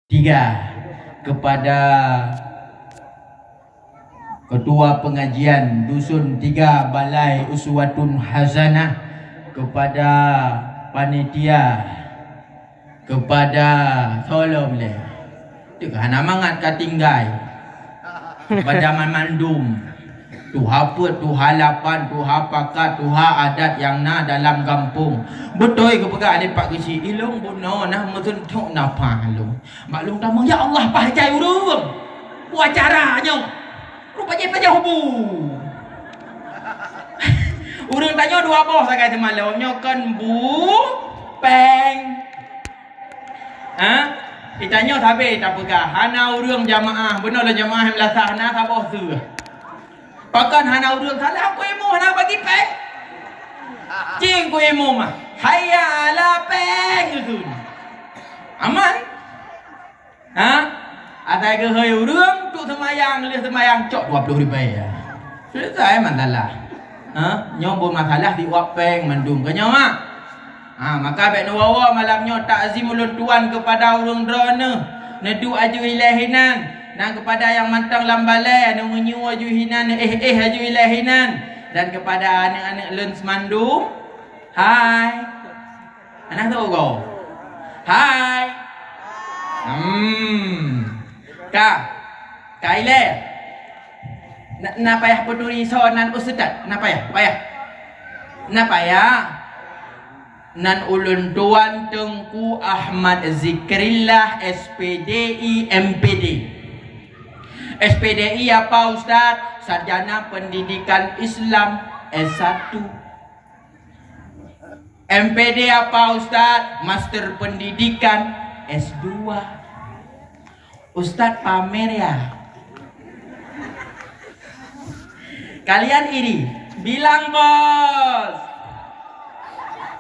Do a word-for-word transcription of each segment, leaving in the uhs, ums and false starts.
Tiga, kepada ketua pengajian Dusun Tiga Balai Uswatun Hasanah, kepada panitia, kepada solom leh. Teuka hana mangat ka tinggai. Kepada mandum. Tuha peuet, tuha lapan, tuha pakat, tuha adat nyang na dalam gampông. Beutôi geupeugah lé Pak Geuchik, ilong bunoe na meuseuntok na palong. Bak lôn tamong, "Ya Allah, paih jai ureueng buat acara nyoe." Rupa jih pajoh bu. Ureueng tanyoe dua boh sagai seumalom, nyoe kon bu péng. Ha? Itanyoe sabe tapeugah, hana ureueng jamaah, bunoe lé jamaah meulasah na saboh seuh. Pakon hana ureueng salah, ku imum hana bagi péng. Cing ku imum mah, "Hayya ala péng," geukheun. Aman? Ha? Asai geuhôi ureueng tu seumayang, lheueh seumayang cok dua ploh ribèe. Selesai masalah. Ha? Nyoe buet masalah di wak péng mandum. Ka nyoe, mak? Ha, maka bèk neuwoe-woe malam nyoe takzim ulôn tuan keupada ureueng droeneuh. Neuduek aju ilèe hinan. Dan keupada nyang mantong lam balèe, neumeunyoe aju hinan, neuéh-éh aju ilèe hinan. Dan keupada aneuk-aneuk lôn seumandum, hai. Aneuk tu go. Hai. Hmm. Ka. Ka ilèe. Na, na payah peuturi soe nan ustaz? Na payah? Payah? Na payah? Nan ulôn tuan Teungku Ahmad Zikrillah, S P D I, M P D. S P D I apa, Ustaz? Sarjana Pendidikan Islam S satu. M P D apa, Ustaz? Master Pendidikan S dua. Ustaz pamer ya? Kalian iri? Bilang, Bos.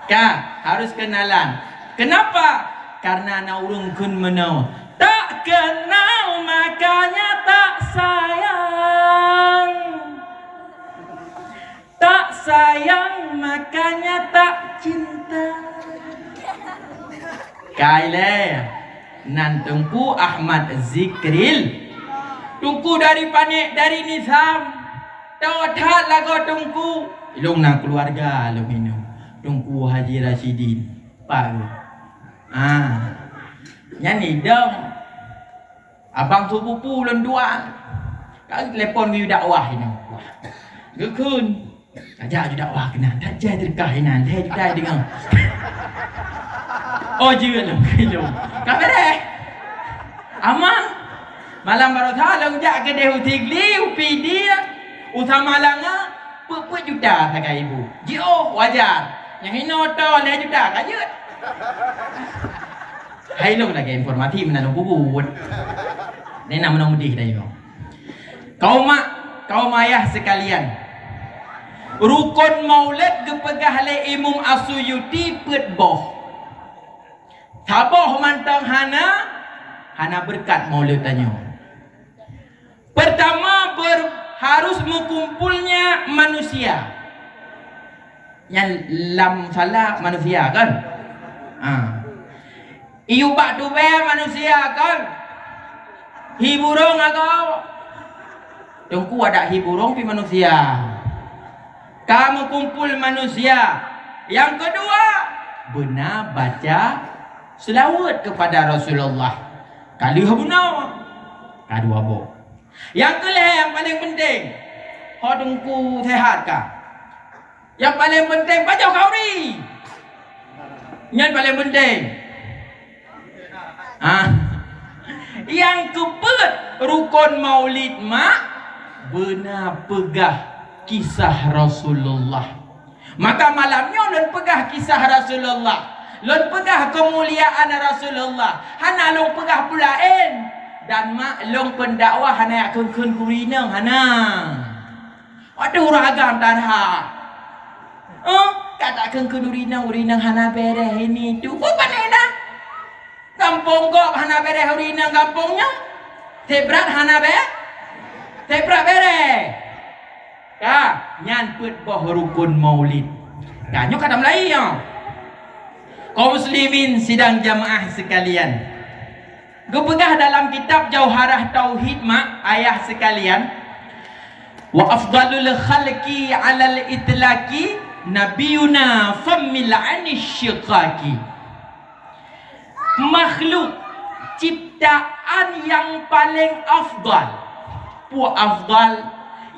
Ka, harus kenalan. Kenapa? Karena na ureueng kheun meunoe, "Tak kenal, makanya tak sayang." Tak sayang, makanya tak cinta. Ka ilèe, nan Teungku Ahmad Zikril. Teungku dari Panek, dari Nizam. Tho that lagoe Teungku. Ilong na keuluwarga lom inoe. Teungku Haji Rasyidin. Pak. Ah. Nyan idong. Abang sepupu lôn dua. Ka telepon geuyue dakwah inoe. Wah. Geukheun. Tajak ju dakwah keunan. Tajak teuka inan. Lhèe juta deungoe. Oh, jeuet lom. Lom. Ka beureh. Aman. Malam baroesa lôn jak keudeh u Sigli, u Pidie, u Samalanga, peuet-peuet juta sagai ibu. Jiôh wajar. Nyang inoe tô lhèe juta ka jeuet. Hai lôn lagèe informasi meunan lôn peubuet. Nyan na meunan meudeh dah nyoe. Kaum mak, kaum ayah sekalian. Rukon Maulid geupeugah lé Imam As-Suyuti peuet boh. Saboh mantong hana, hana beureukat Maulid tanyoe. Pertama, ber-, harus meukumpulnya manusia. Nyan lam sala manusia, kan? Ha. Iyup bak tubèe manusia, kan? Hi burông agoe. Teungku adak hi burông pih manusia. Ka meukumpul manusia. Nyang keudua, beuna baca seulaweuet keupada Rasulullah. Ka lheueh bunoe. Ka dua boh. Nyang keulhèe nyang paleng peunteng, ho Teungku seuhat ka. Nyang paleng peunteng pajoh khauri. Nyan paleng peunteng. Ah. Nyang keupeuet rukon Maulid mak, beuna peugah kisah Rasulullah. Maka malam nyoe lôn peugah kisah Rasulullah. Lôn peugah keumuliaan Rasulullah. Hana lôn peugah peulaén. Dan mak lôn peundakwah hana jak kheun-kheun keu ureueng inong, hana. Watèe ureueng agam tarhah. Eh, ka takheun-kheun ureueng inong, ureueng inong hana bèrèh ini itu. Peue pané na? Gampông gob hana bèrèh ureueng inong gampông nyoe. Tebrat hana bè-, tebrat bèrèh. Ka, nyan peuet boh rukon Maulid. Ka, nyoe ka tamulai nyoe. Kaum muslimin sidang jamaah sekalian. Geupeugah dalam kitab Jauharah Tauhid, mak ayah sekalian, "Wa afdalul khalqi alal itlaqi nabiyuna fammil anisyiqaqi." Makhluk ciptaan yang paling afdal, pu afdal,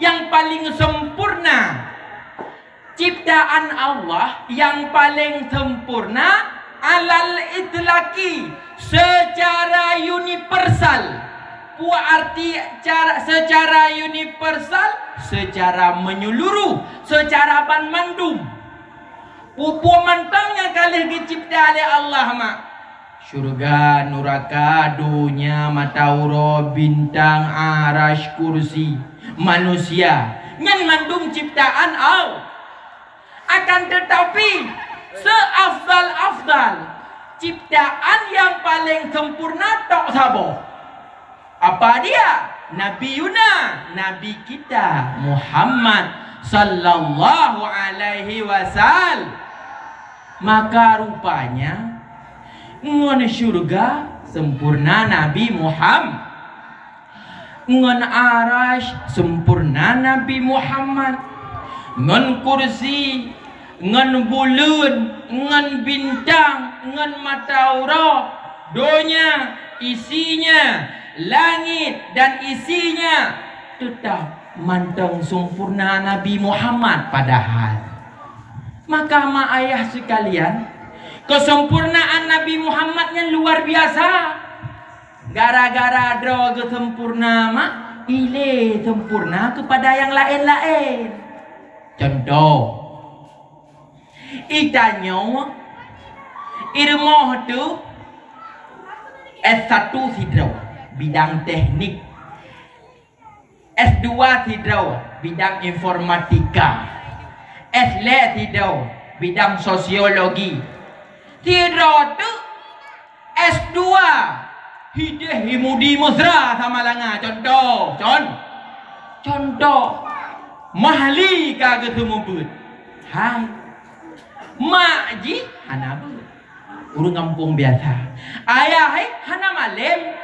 yang paling sempurna, ciptaan Allah yang paling sempurna, alal itlaqi, secara universal. Pu arti cara, secara universal, secara menyeluruh, secara banmandum. Peue-peue mantong nyang ka lheueh geucipta lé Allah, mak. Syurga, nuraka, donya, mata uroe, bintang, arasy, kursi, manusia, nyan mandum ciptaan Allah. Akan tetapi, seafdal-afdal, ciptaan yang paling sempurna tok saboh. Apa dia? Nabiyuna, Nabi kita Muhammad sallallahu alaihi wasallam. Maka rupanya, ngon syurga sempurna Nabi Muhammad, ngon arasy sempurna Nabi Muhammad, ngon kursi, ngon buleuen, ngon bintang, ngon mata uroe, donya, isinya, langit dan isinya, teutap mantong sempurna Nabi Muhammad padahai. Maka mak ayah sekalian, kesempurnaan Nabi Muhammad nyan luar biasa. Gara-gara droe geusempurna mak, ilée sempurna keupada nyang laén-laén. Contoh, itanyoe i rumoh teuh S satu sidroe bidang teknik, S dua sidroe bidang informatika, S lhèe sidroe bidang sosiologi, sidroe teuh S dua hideh i Mudi Mesra Samalanga. Contoh, con-, contoh, Mahli ka geuseumeubeuet. Hai, mak jih hana beuet. Ureueng gampông biasa. Ayah, eh, hana malém.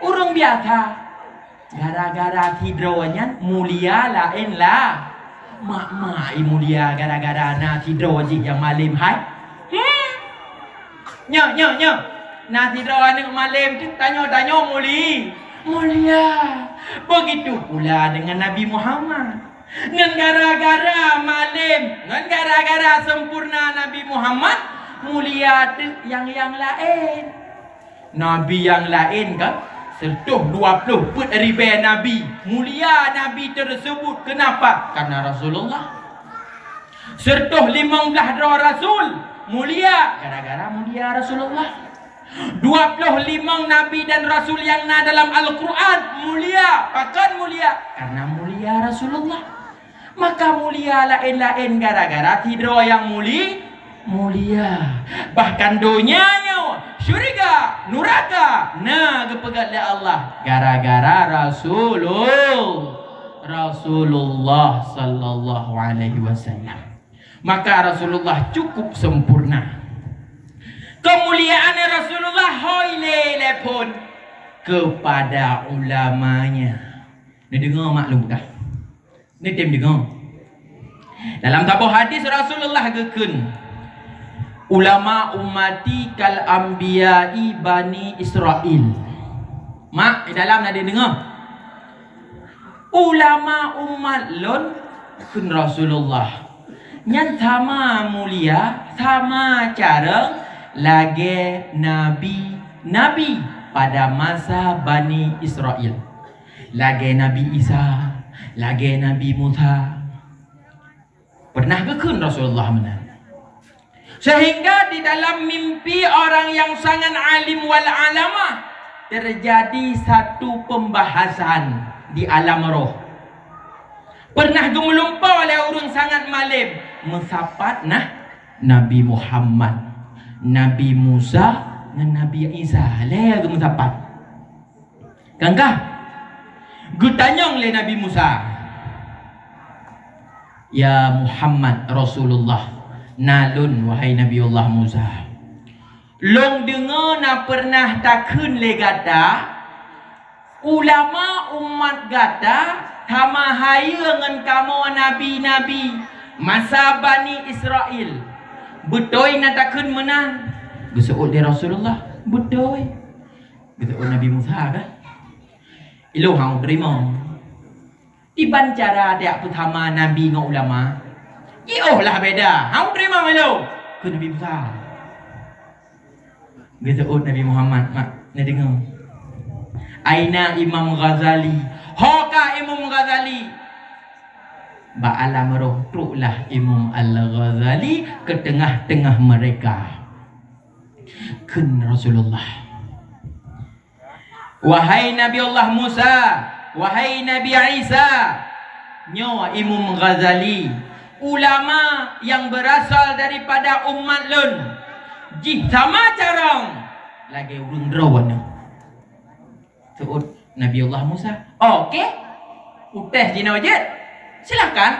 Ureueng biasa. Gara-gara sidroe nyan mulia laén lah. Mak-mak i mulia gara-gara na sidroe jih nyang malém hai. Hmm. Nyoe, nyoe, nyoe. Na sidroe aneuk malém tu tanyoe-tanyoe muli-, mulia. Begitu pula dengan Nabi Muhammad. Ngon gara-gara malém, ngon gara-gara sempurna Nabi Muhammad, mulia teuk nyang-nyang laén. Nabi nyang laén kan, siratoh dua ploh peuet ribèe nabi, mulia nabi tersebut. Kenapa? Karena Rasulullah. Siratoh limong blaih droe rasul, mulia gara-gara mulia Rasulullah. Dua ploh limong nabi dan rasul nyang na dalam Al-Quran mulia. Pakon mulia? Karena mulia Rasulullah. Maka mulia laén-laén gara-gara sidroe nyang muli-, mulia. Bahkan donya nyoe, syurga, nuraka, na geupeugét lé Allah gara-gara Rasulul-, Rasulullah sallallahu alaihi wasallam. Maka Rasulullah cukup sempurna. Kemuliaan Rasulullah hôi lé lé phon kepada ulamanya. Neudeungoe mak lôn peugah. Neutem deungoe. Dalam saboh hadis Rasulullah geukheun, "Ulama ummati kal anbiya'i bani Israil." Mak, di dalam na deungoe. Ulama umat lôn, kheun Rasulullah, nyan sama mulia, sama carông lagèe nabi-nabi pada masa Bani Israel. Lagèe Nabi Isa, lagèe Nabi Musa. Pernah geukheun Rasulullah meunan. Sehingga di dalam mimpi orang yang sangat alim wal alamah, terjadi satu pembahasan di alam roh. Pernah geumeulumpoe lé ureueng sangat malem, meusapat nah Nabi Muhammad, Nabi Musa, ngon Nabi Isa. Lhèe geumeusapat. Kan kah? Geutanyong lé Nabi Musa, "Ya Muhammad Rasulullah, na lôn, wahai Nabiullah Musa. Lôn deungoe na peureunah takheun lé gata, ulama umat gata sama hayeue ngon kamoe nabi-nabi masa Bani Israel. Beutôi na takheun meunan? Geuseuôt lé Rasulullah, beutôi. Geuseuôt Nabi Musa kan? Ilôn hana teurimong. Iban cara tajak peusama nabi ngon ulama, jiôh lah beda. Hana teurimong ilôn, kheun Nabi Musa. Geuseuôt Nabi Muhammad, mak, neudeungoe. Aina Imam Ghazali? Ho ka Imam Ghazali? Bak alam roh troklah Imam Al-Ghazali keu teungoh-teungoh meureka. Kheun Rasulullah, "Wahai Nabi Allah Musa, wahai Nabi Isa, nyoe Imam Ghazali, ulama nyang beurasal daripada umat lôn, jih sama carông lagée ureuëng droeneuh." Seuôt Nabi Allah Musa, "Oke, utéh jinoe jeuet. Silakan."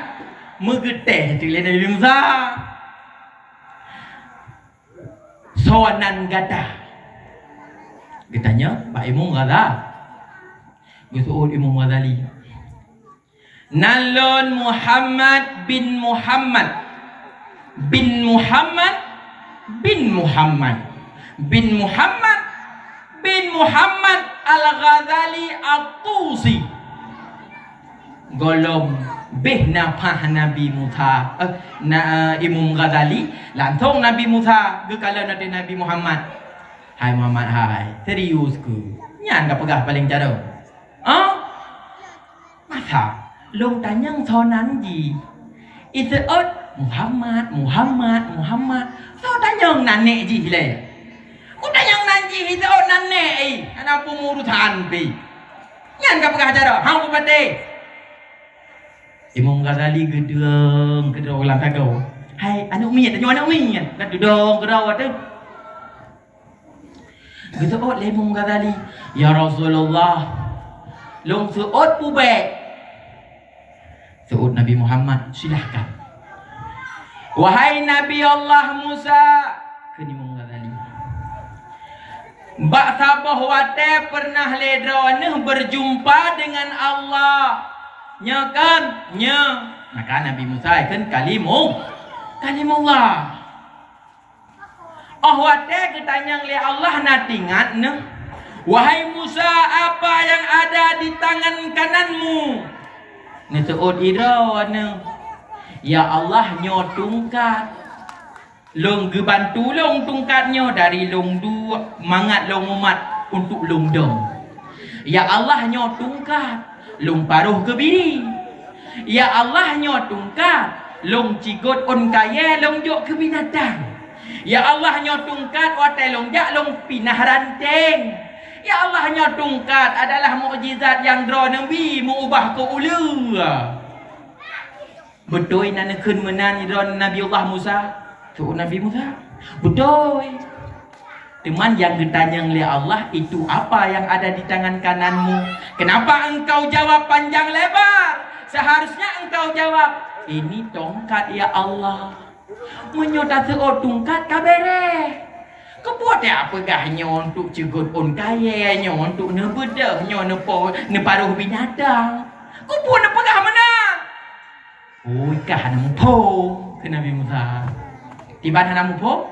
Meugeutéh teuk lé Nabi Musa. "Soe nan gata?" Geutanyong bak Imam Ghazali. Geuseuôt Imam Ghazali, "Nan lôn Muhammad bin Muhammad bin Muhammad bin Muhammad bin Muhammad bin Muhammad Al-Ghazali At-Tusi." Gohlom béh na paih Nabi Musa, eh, na, eh, Imam Ghazali, langsong Nabi Musa geukalon ateueh Nabi Muhammad. "Hai Muhammad hai, serius keu? Nyan ka peugah paléng carông? Ah? Masa lôn tanyong soe nan jih, iseuôt Muhammad, Muhammad, Muhammad. Soe tanyong nan nék jih lé? Kutanyong nan jih, iseuôt nan nék, ih, hana peue meu urosan pih." Nyan ka peugah carông, hana peupatéh. Imam Ghazali geudong keudroe lam sagoe. "Hai aneuk miet, tanyoe aneuk miet." Ka geudong keudroe teuh. Geuseuôt lé Imam Ghazali, "Ya Rasulullah, lôn seuôt peue bék?" Seuôt Nabi Muhammad, "Silahkan." "Wahai Nabi Allah Musa," kheun Imam Ghazali, "bak saboh watée peureunah lé droeneuh beurjumpa deungon Allah. Nyoe kan? Nyoe." Maka Nabi Musa kheun, "Kalimu-, Kalimullah." Óh watée geutanyong lé Allah na teuingat neuh, "Wahai Musa, apa yang ada di tangan kananmu?" Neuseuôt droeneuh, "Ya Allah, nyoe tungkat. Lôn geubantu lôn tungkat nyoe dari lôn duek mangat lôn mumat untuk lôn dong. Ya Allah, nyoe tungkat, lôn paroh keu biri. Ya Allah, nyoe tungkat, lôn cigôt ôn kayée lôn jok keu binatang. Ya Allah, nyoe tungkat, watée lôn jak lôn pinah ranteng. Ya Allah, nyoe tungkat adalah mukjizat nyang droeneuh bi meuubah keu uleue." "Beutôi na neukheun meunan droeneuh Nabi Allah Musa?" Seuôt Nabi Musa, "Beutôi. Teuma nyang geutanyong lé Allah, 'Itu apa yang ada di tangan kananmu?' Kenapa engkau jawab panjang lebar? Seharusnya engkau jawab, 'Ini tongkat, ya Allah.' Meunyoe taseuôt tungkat ka béréh. Keupeue tapeugah nyoe untuk cigôt ôn kayée, nyoe untuk neubeudôh, nyoe neupo-, neuparoh binatang? Keupeue neupeugah meunan?" "Ui, ka hana muphom," kheun Nabi Musa. "Kiban hana muphom?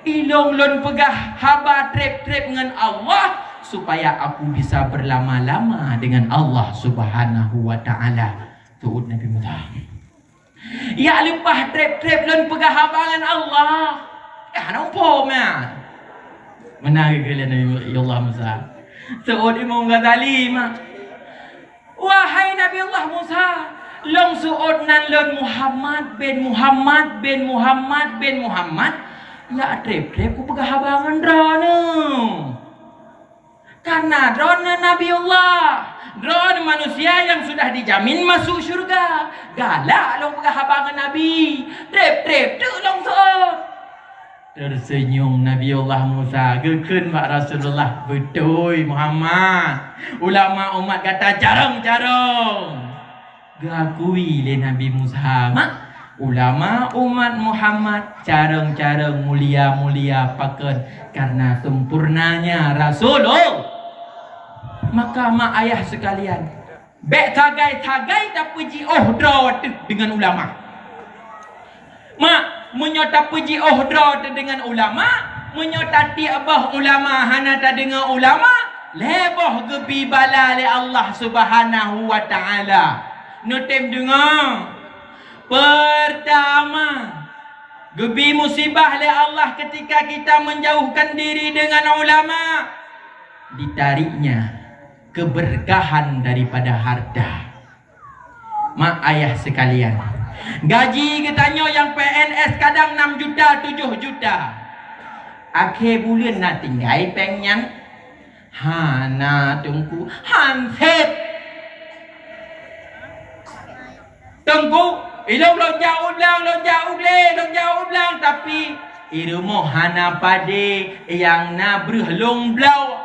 Ilôn lôn peugah haba treb-treb ngon Allah supaya aku bisa berlama-lama dengan Allah Subhanahu wa Ta'ala," seuôt Nabi Musa. "Yak leupah treb-treb lôn peugah haba ngon Allah." Eh, hana muphom nyan. Meunan geukheun lé Nabi Allah Musa. Seuôt Imam Ghazali, mak. "Wahai Nabi Allah Musa, lôn seuôt nan lôn Muhammad bin Muhammad bin Muhammad bin Muhammad, yak treb-treb kupeugah haba ngon droeneuh. Karena droeneuh Nabi Allah, droeneuh manusia nyang sudah dijamin masuk syurga. Galak lôn peugah haba ngon Nabi, treb-treb teuk lôn seuôt." Teuseunyum Nabi Allah Musa, geukheun bak Rasulullah, "Beutôi Muhammad, ulama umat gata carông-carông." Geuakui lé Nabi Musa, mak, Ulama umat Muhammad carông-carông mulia-mulia pakon karena sempurnanya Rasul. Oh! Maka mak ayah sekalian, bék sagai-sagai tapeujiôh droe teuh deungon ulama. Mak, meunyoe tapeujiôh droe teuh deungon ulama, meunyoe tatiek boh ulama hana tadeungoe ulama, lhée boh geubi bala lé Allah Subhanahu wa Ta'ala. Neutem deungoe. Pertama, geubi musibah lé Allah ketika kita menjauhkan diri dengan ulama, ditariknya keberkahan daripada harta. Mak ayah sekalian, gaji geutanyoe nyang P N S kadang enam juta, tujuh juta. Akhé buleuen na tinggai péng nyan? Hana, Teungku. Hansét. Teungku, ilong lôn jak u blang, lôn jak u glé, lôn jak u blang, tapi i rumoh hana padé, nyang na breueh lôn bloe.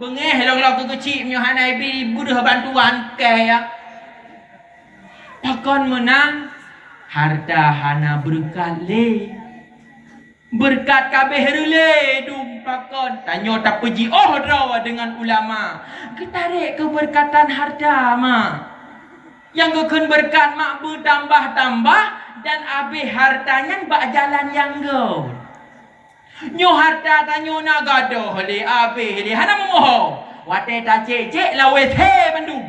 Beungéh lôn lom keu keuchik meunyoe hana ibi breueh bantuan kèe ya. Pakon meunan? Harta hana beureukat lé. Beureukat ka abéh reulée dum pakon. Tanyoe tapeujiôh droe deungon ulama. Geutarek keubeureukatan harta, mak. Nyang geukheun beureukat mak beutambah-tambah dan abéh harta nyan bak jalan nyang göt. Nyoe harta tanyoe na gadôh lé, abéh lé, hana meumoho. Watée tacék-cék lam W C bandum.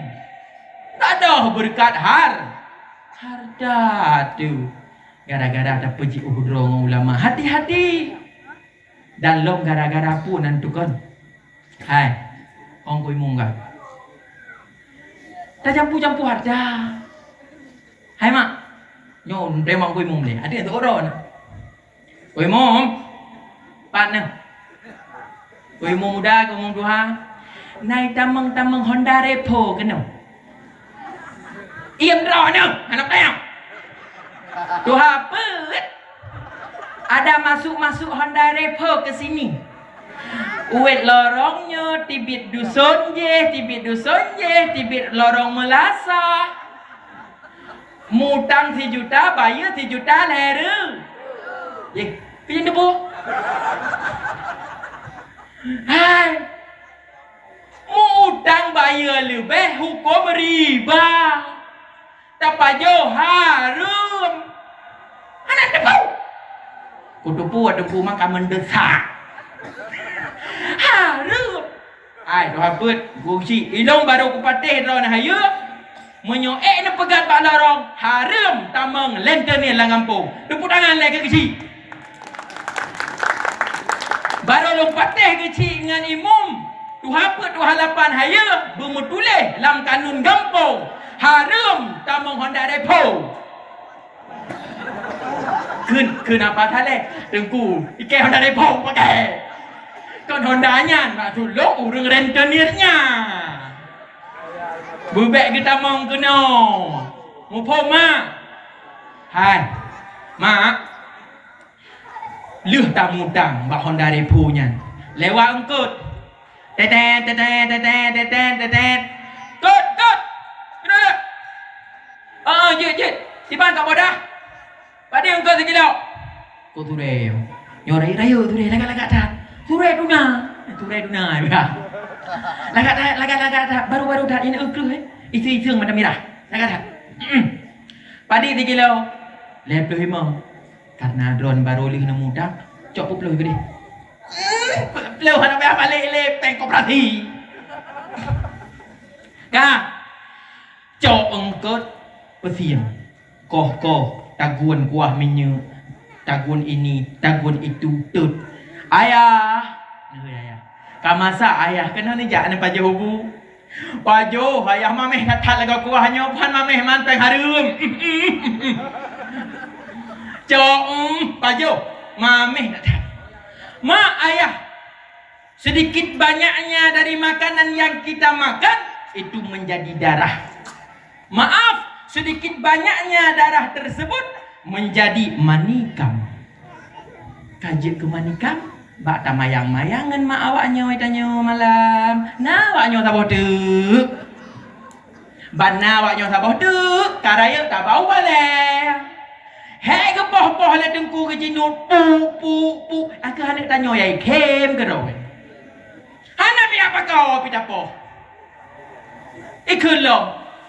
Gadôh beureukat har-, harta teuh. Gara-gara tapeujiôh droe ngon ulama. Hati-hati! Dan lom gara-gara peue nan tukon? Hai, ong kui munggah. Tajampu-jampu harta. Hai mak, nyoe memang kui mum lé. Ada yang tak orang. Kui mum, pat neh. Kui mum muda, kui mum tuha. Nai tameng-tameng Honda Revo keunoe. Iem droe nyoe, aneuk ayam. Tuha peuet. Ada masuk-masuk Honda Revo ke sini. Uet lorong nyoe tibit duson jih, tibit duson jih, tibit lorong meulasa. Mutang sijuta, bayeue sijuta lhèe reue. Yeh, keu jeuet neubu. Hai. Meu-utang bayeue leubeh huköm riba. Tapajoh hareuem. Hana teupeue. Kuteupeu watèe peue maka meudesya. Hareuem. Ai, tuha peuet, geuchik. Ilong barô kupatéh droeneuh hayeue. Meunyoe ék neupeugöt bak lorong, hareuem tamong lentenir lam gampông. Teupeuk tangan lé keu geuchik. Barô lôn patéh geuchik ngon imum, tuha peuet tuha lapan hayeue beumeutuléh lam kanun gampông, hareuem tamong Honda Revo. Keu-, keunapa that lé? Teungku, ikei Honda Revo pakèk. Kon Honda nyan, maksud lôn ureueng rentenir nyan. Beubèk geutamong keunoe. Muphom, Mak? Hai. Mak. Lheueh tamutang bak Honda Revo nyan. Lewat eungkôt. Tetet, tetet, tetet, tetet, tetet. Kot, kot. Keunoe, kot. Ah, jeuet, jeuet. Siban ka boh dah. Padum eungkôt sikilo? Ko turée. Nyoe rayeuk-rayeuk turée, lagak-lagak that. Turée duna. Turée duna, ya. Lagak that, lagak-lagak that. Baru-baru that, ini euk kreueh, eh. Iseung-iseung mata mirah. Lagak that. Mm. Padum sikilo. Lhèe plôh limong. Karena droen baru lheueh neumutang, cok peuet plôh keudeh. Mm, peuet plôh hana payah balek lé, péng koperasi. Ka. Cok eungkôt peusieng. Koh-koh, tagun kuah minyeuk, tagun ini, tagun itu, tôt. Ayah, neuhôi ayah. Ka masak ayah, keunoe neujak neupajoh bu. Pajoh, ayah mamèh that-that lagak kuah nyoe, phan mamèh man péng hareuem. Cok, em, pajoh, mamèh that-that. Mak, ayah, sedikit banyaknya dari makanan yang kita makan, itu menjadi darah. Maaf, sedikit banyaknya darah tersebut menjadi manikam. Ka jeuet keu manikam, bak tamayang-mayang ngon mak awak nyoe tanyoe malam. Na awak nyoe saboh teuk. Ban na awak nyoe saboh teuk, ka rayeuk tabau balée. Hék geupoh-poh lé teungku geujinuet, pu, pu, pu. Akhé aneuk tanyoe yai khém keudroe. Hana miyak pakau pih tapoh. Ikheun lom.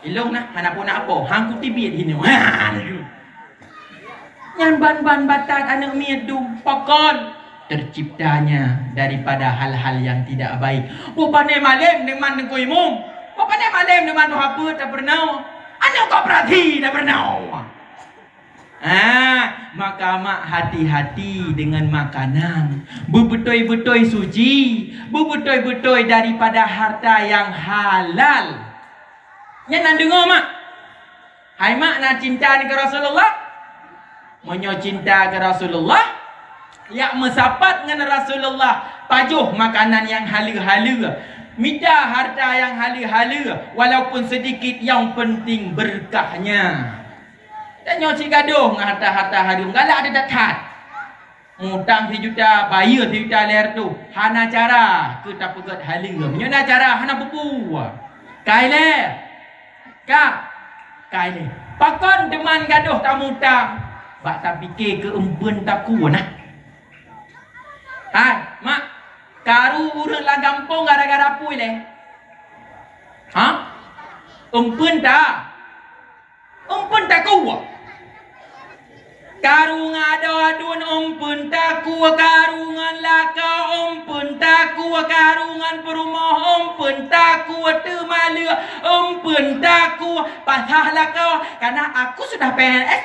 Ilong nah, hana puna apoh. Hang kutibiet hinoe. Ha, laju. Nyan ban-ban batat aneuk miet dum. Pakon? Terciptanya daripada hal-hal yang tidak baik. Bukon malém deungon teungku imum. Bukon malém deungon tuha peuet tapeureunoe. Aneuk koperasi tapeureunoe. Ah, maka mak hati-hati dengan makanan. Beubeutôi-beutôi suci, beubeutôi-beutôi daripada harta yang halal. Nyan na deungoe mak. Hai mak, na cinta keu Rasulullah? Meunyoe cinta keu Rasulullah, yak meusapat ngon Rasulullah, pajoh makanan nyang haleue-haleue, mita harta nyang haleue-haleue, walaupun sedikit, yang penting berkahnya. Tanyoe cit gadôh ngon harta-harta hareuem, galak that-that. Mutang sijuta, bayeue sijuta lhèe reutôh, hana cara keu tapeugèt haleue. Meunyoe na cara, hana peue-peue. Kai lé. Ka. Kai lé. Pakon teuma gadôh tamutang? Bak tapike keu eumpeuen takue nah. Hai, mak, karu ureueng lam gampông gara-gara peue lé? Ha? Eumpeuen ta? Eumpeuen takue. Karu ngon adoe aduen eumpeuen takue, karu ngon lakoe eumpeuen takue, karu ngon peurumoh eumpeuen takue, teuma lé eumpeuen takue. Pasah lakoe, karena aku sudah P N S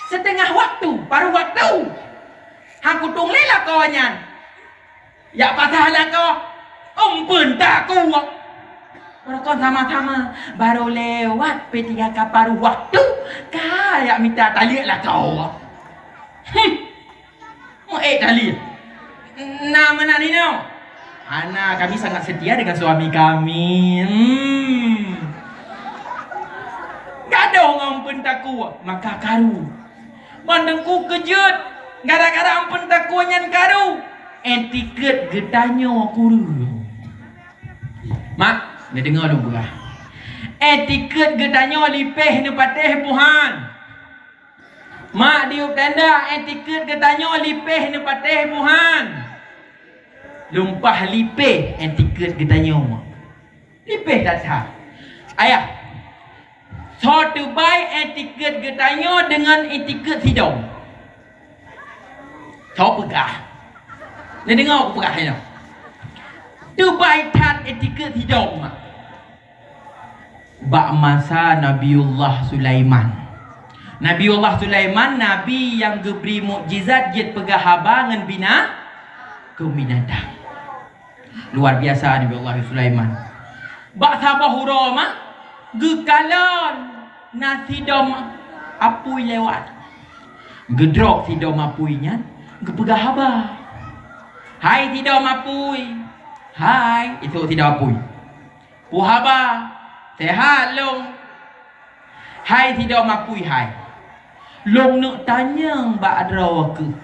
setengah waktu, paruh waktu. Hang kutueng lé lakoe nyan. Yak pasah lakoe, eumpeuen takue. Meurokon sama-sama, barô lewat P tiga K paruh waktu, ka yak mita taliek lakoe. Hmm. Meuék taliek. Na meunan inoe? Hana, kami sangat setia dengan suami kami. Hmm. Gadôh ngon eumpeuen takue, maka karu. Ban teungku keujeuet, gara-gara eumpeuen takue nyan karu, etikeuet geutanyoe kureueng. Mak, neudeungoe lôn peugah. Etikeuet geutanyoe lipéh neupatéh buhan. Mak di Uganda, etikeuet geutanyoe lipéh neupatéh buhan. Lumpah lipéh etikeuet geutanyoe. Lipéh that-that. Ayah, soe teubai etikeuet geutanyoe deungon etikeuet sidom? Soe peugah? Neudeungoe kupeugah nyoe. Teubai that etikeuet sidom, mak. Bak masa Nabiullah Sulaiman. Nabiullah Sulaiman nabi nyang geubri mukjizat jeuet peugah haba ngon bina-, keu binatang. Luar biasa Nabiullah Sulaiman. Bak saboh uroe mak, geukalon na sidom apui lewat. Geudrop sidom apui nyan, geupeugah haba. "Hai sidom apui, hai," itu sidom apui. "Peue haba, seuhat lôn." "Hai sidom apui hai, lôn neuk tanyong bak droe keuh.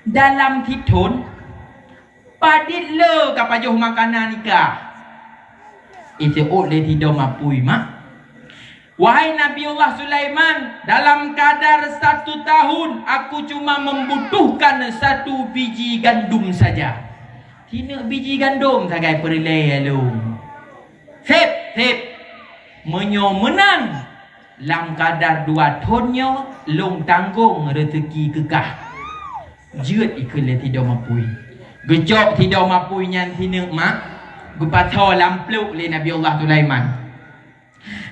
Dalam sithon, padit le ka pajoh makanan ika?" Iseuôt lé sidom apui mak, "Wahai Nabiullah Sulaiman, dalam kadar satu tahun aku cuma membutuhkan satu biji gandum saja. Sineuk biji gandum sagai peureulée lôn." "Sép, sép. Meunyoe meunan, lam kadar dua thon nyoe lôn tanggong reuseuki keu kah." Jeuet ikheun lé sidom apui. Geucok sidom apui nyan sineuk mak, geupasoe lam plôk lé Nabiullah Sulaiman.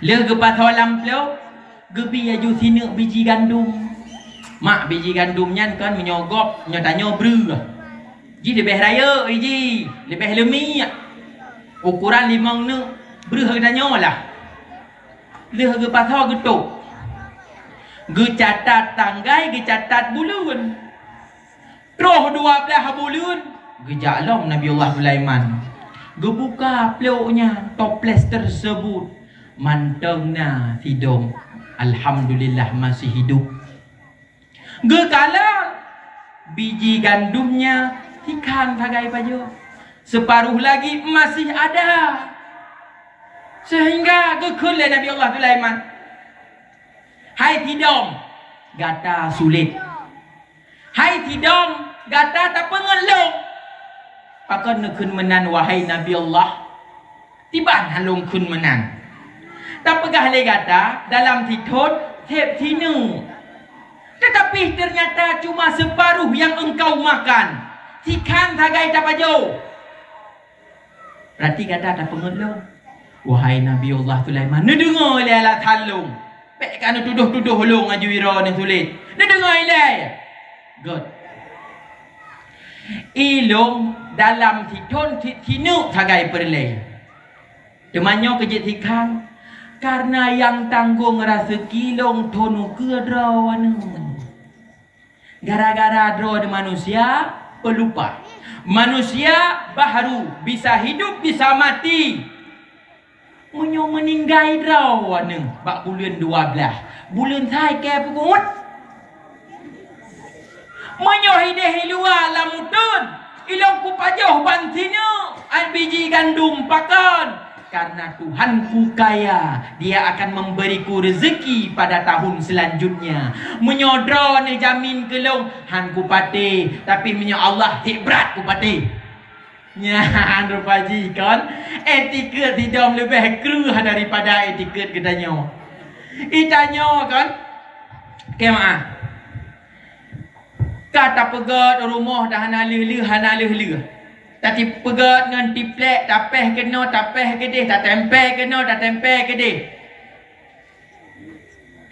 Lheueh geupasoe lam plôk, geubi laju sineuk biji gandum. Mak, biji gandum nyan kon meunyoe gob, nyoe tanyoe breueh. Jih leubeh rayeuk jih, leubeh leumiek. Ukoran limong neuk breueh geutanyoe lah. Lheueh geupasoe geutôp. Geucatat tanggai, geucatat buleuen. Troh dua blaih buleuen, geujak lom Nabiullah Sulaiman. Geubuka plôk nyan, toples tersebut, mantong na sidom. Alhamdulillah masih hidup. Geukalon biji gandumnya hikhan sagai pajoh. Separuh lagi masih ada. Sehingga geukheun lé Nabiullah Sulaiman, "Hai sidom, Gata sulet. Hai sidom, gata tapeungeut lôn. Pakon neukheun meunan, wahai Nabi Allah? Tiban han lôn kheun meunan. Tapeugah lé gata, dalam sithon seb sineuk. Tetapi ternyata cuma separuh yang engkau makan. Sikhan sagai tapajoh. Berarti gata tapeungeut lôn. Wahai Nabi Allah Sulaiman, neudeungoe ilèe alasan lôn. Bèk ka neutudoh-tudoh lôn ngon jih droeneuh sulet. Neudeungoe ilèe. Göt. Ilôn dalam sithon cit sineuk sagai peureulèe. Teuma nyoe keu jeuet sikhan, karena nyang tanggong raseuki lôn thon ukeue droeneuh. Gara-gara droeneuh manusia peulupa. Manusia bahru bisa hidup, bisa mati. Meunyoe meuninggai droeneuh bak buleuen dua blaih, buleuen sa kèe peubuet. Meunyoe hideh i luwa lam uteuen, ilôn kupajoh ban sineuk biji gandom, pakon? Karena Tuhanku kaya, Dia akan memberiku rezeki pada tahun selanjutnya. Meunyoe droeneuh jamin keu lôn, han kupatéh, tapi meunyoe Allah, seb brat kupatéh. Nyan rupa jih kon, etiket sidom leubeh kreueh daripada etiket geutanyoe. Geutanyoe kon, keu meu'ah. Ka tapeugöt rumoh dah hana lheueh-lheueh, hana lheueh-lheueh. Tapeugöt ngon tiplek, tapéh keunoe, tapéh keudeh, tatempé keunoe, tatempé keudeh.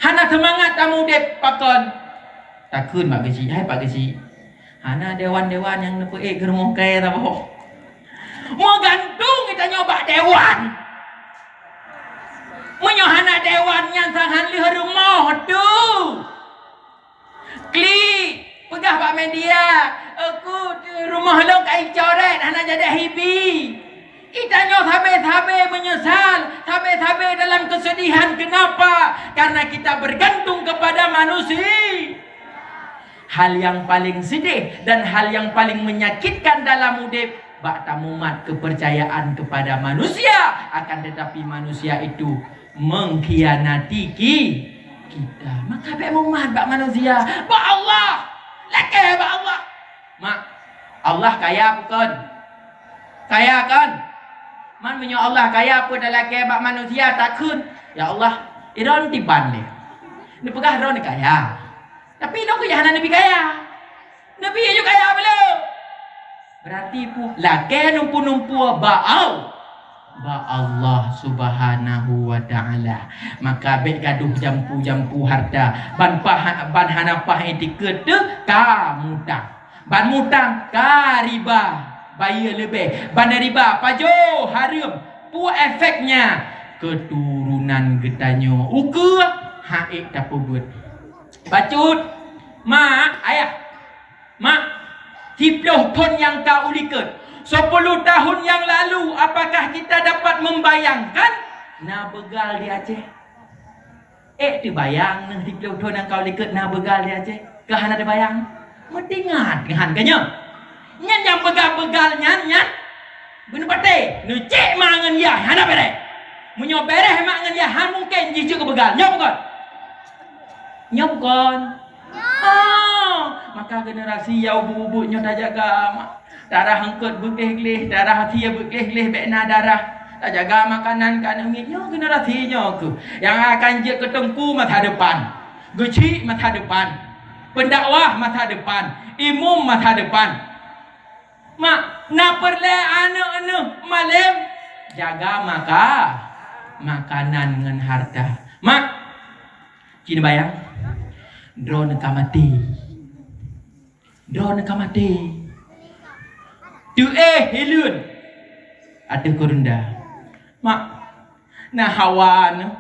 Hana seumangat tamudeb, pakon? Takheun bak geuchik, hai Pak Geuchik, hana dewan-dewan nyang neupeuék keu rumoh kayèe saboh. Meugantung geutanyoe bak dewan. Meunyoe hana dewan, nyan sang han lheueh rumoh tu. Klik, peugah bak media, "Aku, rumoh lôn ka icoret, hana jadi hibi." Geutanyoe sabe-sabe meunyeusal, sabe-sabe dalam keusedihan. Kenapa? Karena kita bergantung kepada manusia. Hal yang paling sedih dan hal yang paling menyakitkan dalam udeb, bak tamumat kepercayaan kepada manusia, akan tetapi manusia itu mengkhianati ki-, kita. Maka bèk mumat bak manusia, bak Allah. Lakèe bak Allah. Mak, Allah kaya bukon? Kaya kon? Man meunyoe Allah kaya, peue talakèe bak manusia takheun, "Ya Allah, droeneuh tiban lé. Neupeugah droeneuh kaya. Tapi droeneuh hana neubi kaya. Neubi aju kaya beuleue." Berarti peue? Lakèe numpu-numpu bak Al-, bak Allah Subhanahu wa Ta'ala. Maka bèk gadoh jampu-jampu harta. Ban pah-, ban hana pah etiket teuh ka mutang. Ban mutang ka riba, bayeue leubeh. Ban riba pajoh hareuem. Peue efeknya? Keuturonan geutanyoe ukeue han ék tapeubeuet. Bacut, mak, ayah, mak, siplôh thon nyang ka u likot, sepuluh tahun yang lalu, apakah kita dapat membayangkan na beugal di Aceh? Ék teubayang neuh siplôh thon nyang ka u likot na beugal di Aceh? Ka hana teubayang? Meutingat keuhan ka nyoe. Nyan nyang beugal-beugal nyan, nyan beuneupatéh, neucék ma ngon yah, hana béreh. Meunyoe béreh ma ngon yah, han mungken jih jeuet keu beugal. Nyoe bukon? Nyoe bukon? Ah, maka generasi nyang ubit-ubit nyoe tajaga ma. Darah eungkot beugleh-gleh, darah asie beugleh-gleh, bèk na darah. Tajaga makanan ka neumiet. Nyoe generasi nyoe keuh nyang akan jeuet keu teungku masa depan, geuchik masa depan, pendakwah masa depan, imum masa depan. Mak, na peureulèe aneuk neuh malém, jaga maka-, makanan ngon harta. Mak, ci neubayang, droeneuh ka maté. Droeneuh ka maté. Teuéh hileuen ateueh keureunda. Mak, na hawa neuh.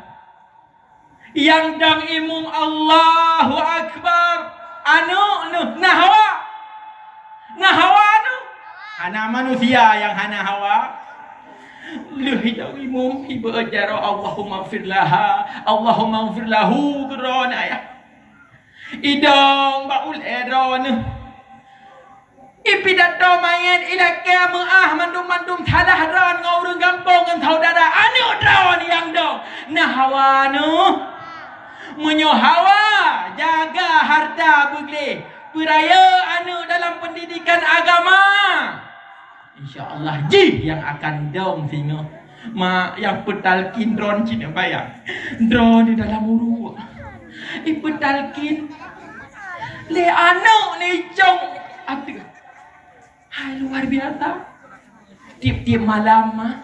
Nyang dong imum Allahu Akbar. Aneuk neuh na hawa. Na hawa neuh. Hana manusia nyang hana hawa. Lheueh idong imum, ibeuet jaroe, "Allahummaghfir laha, Allahummaghfir lahu," keu droeneuh, ayah. Idong bak ulèe droeneuh. Ipidato manyèt, ilakèe meu'ah mandum-mandum salah droeneuh ngon ureueng gampông ngon saudara. Aneuk droeneuh nyang dong. Na hawa neuh. Meunyoe hawa, Jaga harta beugleh, peurayeuk aneuk dalam pendidikan agama. Insya Allah jih nyang akan dong singoh. Mak nyang peutalkin droe cit bayang. Droe di dalam uruek. Ipeutalkin lé aneuk nicong ateueh. Hai luar biasa. Tiep-tiep malam mah,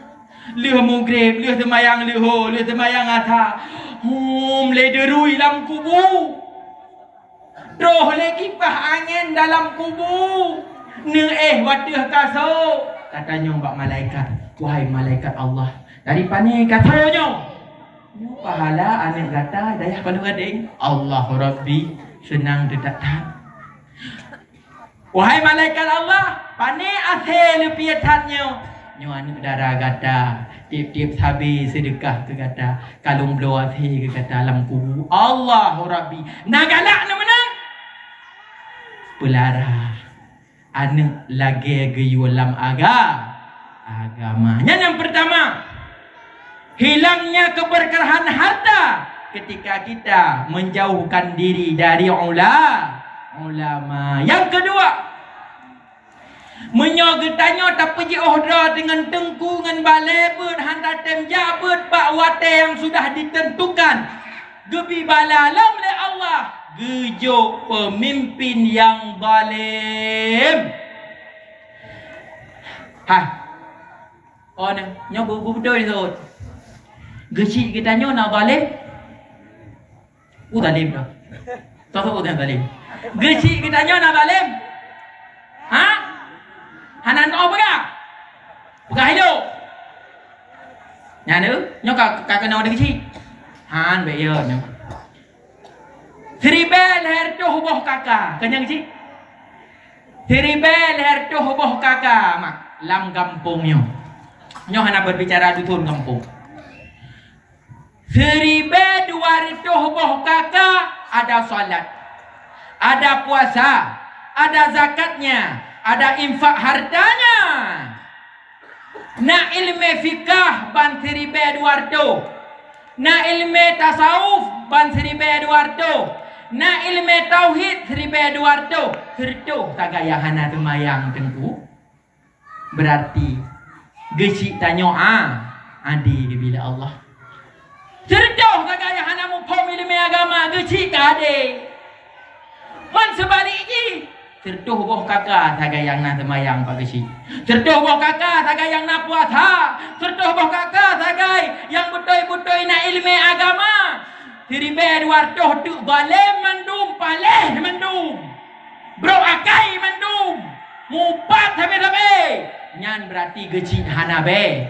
lheueh mugreb, lheueh teumayang leuho, lheueh teumayang asa, hum lé deurui lam kubu. Troh lé kipah angén dalam kubu, neuéh wateueh kaso. Tatanyong bak malaikat, "Wahai malaikat Allah, dari pané kaso nyoe?" "Nyoe pahala aneuk gata dayah Paloh Gadeng." "Allahu Rabbi, seunang teutat-tat." "Wahai malaikat Allah, pané asé leupie that nyoe?" "Nyoe aneuk dara gata, tiep-tiep sabe seudeukah keu gata, kalon bloe asé keu gata lam kubu." "Allahu Rabbi, na galak na meunan?" Peulara aneuk lagée geuyue lam aga-, agama. Nyan nyang peurtama. Hilangnya keberkahan harta ketika kita menjauhkan diri dari ula-, ulama. Nyang keudua, meunyoe geutanyoe tapeujiôh droe deungon teungku ngon balée beuet hana tem jak beuet bak watée nyang sudah ditentukan, geubi bala lom lé Allah, geujok peumimpin nyang zalem. Hai. Oh, nyoe, nyoe bu-, bu-, beutôi disebut. Geuchik geutanyoe na zalem? Uh, zalem dah. Tahu nyang zalem. Geuchik geutanyoe na zalem? Ha? Hana nyoe peugah? Peugah hidup. Nyan tu, nyoe ka, ka keunoe geuchik. Han, bèk yo nyoe. Siribèe lhèe reutôh boh kaka, keunong cit? Siribèe lhèe reutôh boh kaka mak lam gampông nyoe. Nyoe hana berbicara dusun gampông. Siribèe dua reutôh boh kaka ada salat, ada puasa, ada zakatnya, ada infak hartanya. Na ileumèe fikah ban siribèe dua reutôh. Na ileumèe tasawuf ban siribèe dua reutôh. Na ileumèe tauhid siribèe dua reutôh. Seureutôh sagai nyang hana seumayang teungku. Beurati geuchik tanyoe a, ade geubila Allah. Seureutôh sagai nyang hana muphom ileumèe agama geuchik ka ade. Ngon seubalek jih, seureutôh boh kaka sagai nyang na seumayang bak geuchik. Seureutôh boh kaka sagai nyang na puasa. Seureutôh boh kaka sagai nyang beutôi-beutôi na ileumèe agama. Siribèe dua reutôh teuk balém mandum, paléh mandum. Brok akai mandum. Mupat sabe-sabe. Nyan beurati geuchik hana bèe.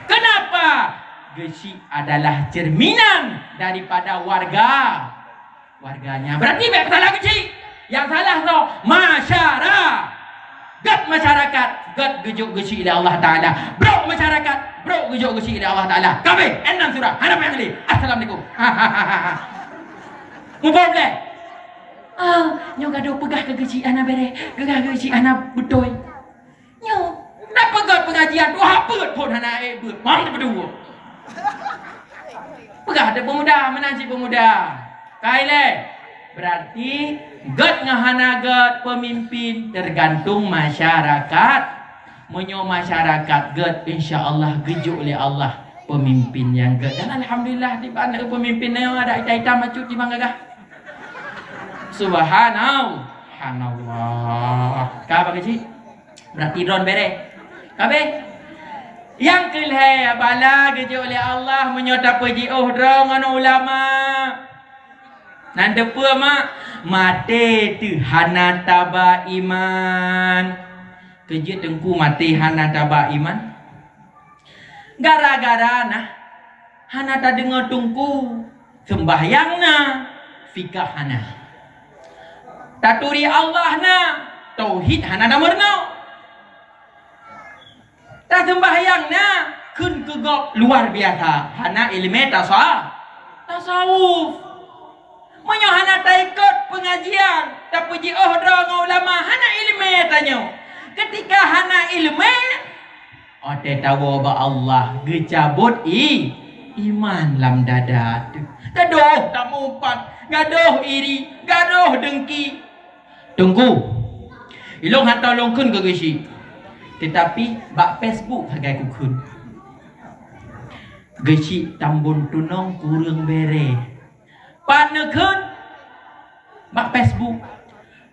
Keunapa? Geuchik adalah cerminan daripada warga. Warganya. Beurati bèk salah geuchik. Nyang salah droe masyara-, gèt masyarakat, gèt geujok geuchik lé Allah Taala. Brok masyarakat, brok geujok geuchik lé Allah Taala. Ka abéh, enam surah. Hana payah lé. Assalamualaikum. Muphom lé? Ah, nyoe gadoh peugah keu geuchik hana bèrèh, peugah keu geuchik hana beutôi. Nyoe, na peugah pengajian, tuha peuet phon hana ék beuet. Mam teupeuduek. Peugah teupeumuda, meunan cit peumuda. Ka ilèe. Beurati gèt ngon hana gèt peumimpin teugantung masyarakat. Meunyoe masyarakat gèt, insya Allah geujok lé Allah peumimpin nyang gèt. Dan alhamdulillah, diban peumimpin nyoe ada itam-itam bacut di bang gagah. Subhanallah. Subhanallah. Ka bak geuchik? Beurati droe bèrèh. Ka abéh? Nyang keu lhèe bala geujok lé Allah meunyoe tapeujiôh droe ngon ulama. Nan teupeue mak, maté teuh hana taba iman. Keu jeuet teungku maté hana taba iman. Gara-gara na hana tadeungoe teungku, seumbahyang na, fikah hana. Taturi Allah na, tauhid hana tameurunoe. Taseumbahyang na, kheun keu gob luar biasa, hana ileumèe tasa-, tasawuf. Meunyoe hana taikot peungajian, tapeujiôh droe ngon ulama, hana ileumèe tanyoe. Keutika hana ileumèe, watèe tawoe bak Allah, geucabot i-, iman lam dada teuh. Gadoh tamupat, Gadoh iri, gadoh dengki. Teungku, ilong hana lôn kheun keu geuchik. Tetapi bak Facebook sagai kukheun. Geuchik Tambon Tunong kureueng bere. Pat neukheun? Bak Facebook.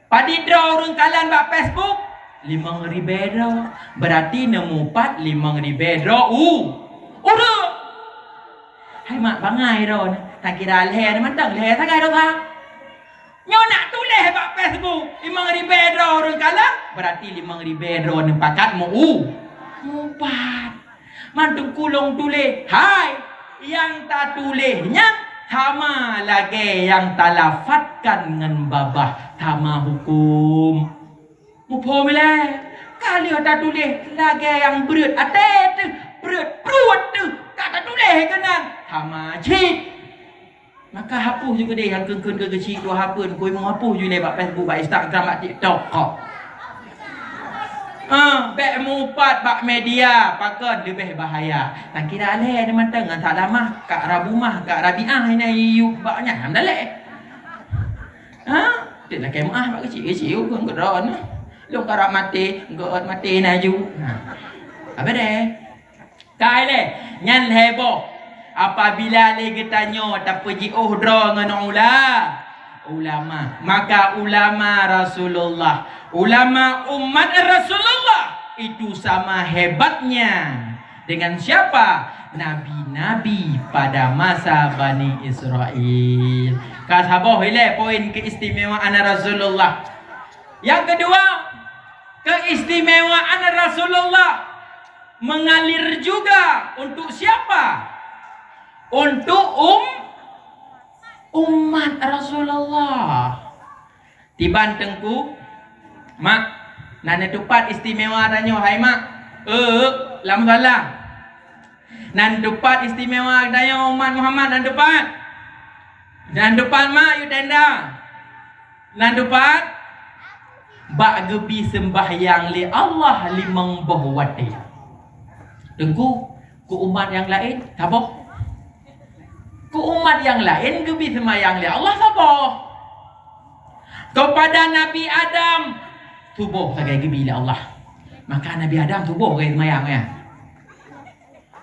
Padit droe ureueng kalon bak Facebook? Limong ribee droe. Berarti neumupat limong ribee droe u-, ureueng. Hai mak, bangai droe nyoe. Takira lhee nyoe mantong, lhee sagai droe sa. Nyoe nak tuléh bak Facebook, limong ribee droe ureueng kalon, berarti limong ribee droe neupakat meu-, mupat. Mantong kulong tuléh, hai, nyang tatuléh nyan sama lagee nyang talafatkan ngon babah, sama huköm. Muphom ilée? Ka lheueh tatuléh lagee nyang breuet até teuh, breuet pruet teuh, ka tatuléh keunan, sama cit. Maka hapus ju keudeh nyang kheun-kheun keu geuchik tuha pun, kui meuhapus ju lé bak Facebook, bak Instagram, bak TikTok kok. Ah, bék mupat bak media, pakon leubeh bahaya. Takira lhee nyoe mantong ngon salamah, Kak Rabumah, Kak Rabiah, ina yub bak nyan, alhamdulillah. Ha? Dak lakée meuah bak geuchik-geuchik, oh, keu droeneuh. Lôn karab maté, geuôt maté na ju. Ha. Abéh deh. Ka ilée, nyan lhée boh. Apabila lé geutanyoe tapeujiôh droe ngon ula-, ulama, maka ulama Rasulullah, ulama umat Rasulullah itu sama hebatnya dengan siapa? Nabi-nabi pada masa Bani Israel. Ka saboh ilée poin keistimewaan Rasulullah. Nyang keudua, keistimewaan Rasulullah mengalir juga untuk siapa? Untuk um-, umat Rasulullah. Tiban Teungku, mak, na neutupat istimewa tanyoe, hai mak. Eh, lam salah. Na neutupat istimewa tanyoe umat Muhammad, na neutupat. Na neutupat, mak, yue tenda. Na neutupat bak geubi seumbahyang lé Allah limong boh watée. Teungku, keu umat nyang laén saboh. Keu umat nyang laén geubi seumayang lé Allah saboh. Keupada Nabi Adam, suboh sagai geubi lé Allah. Maka Nabi Adam suboh sagai seumayang, ya.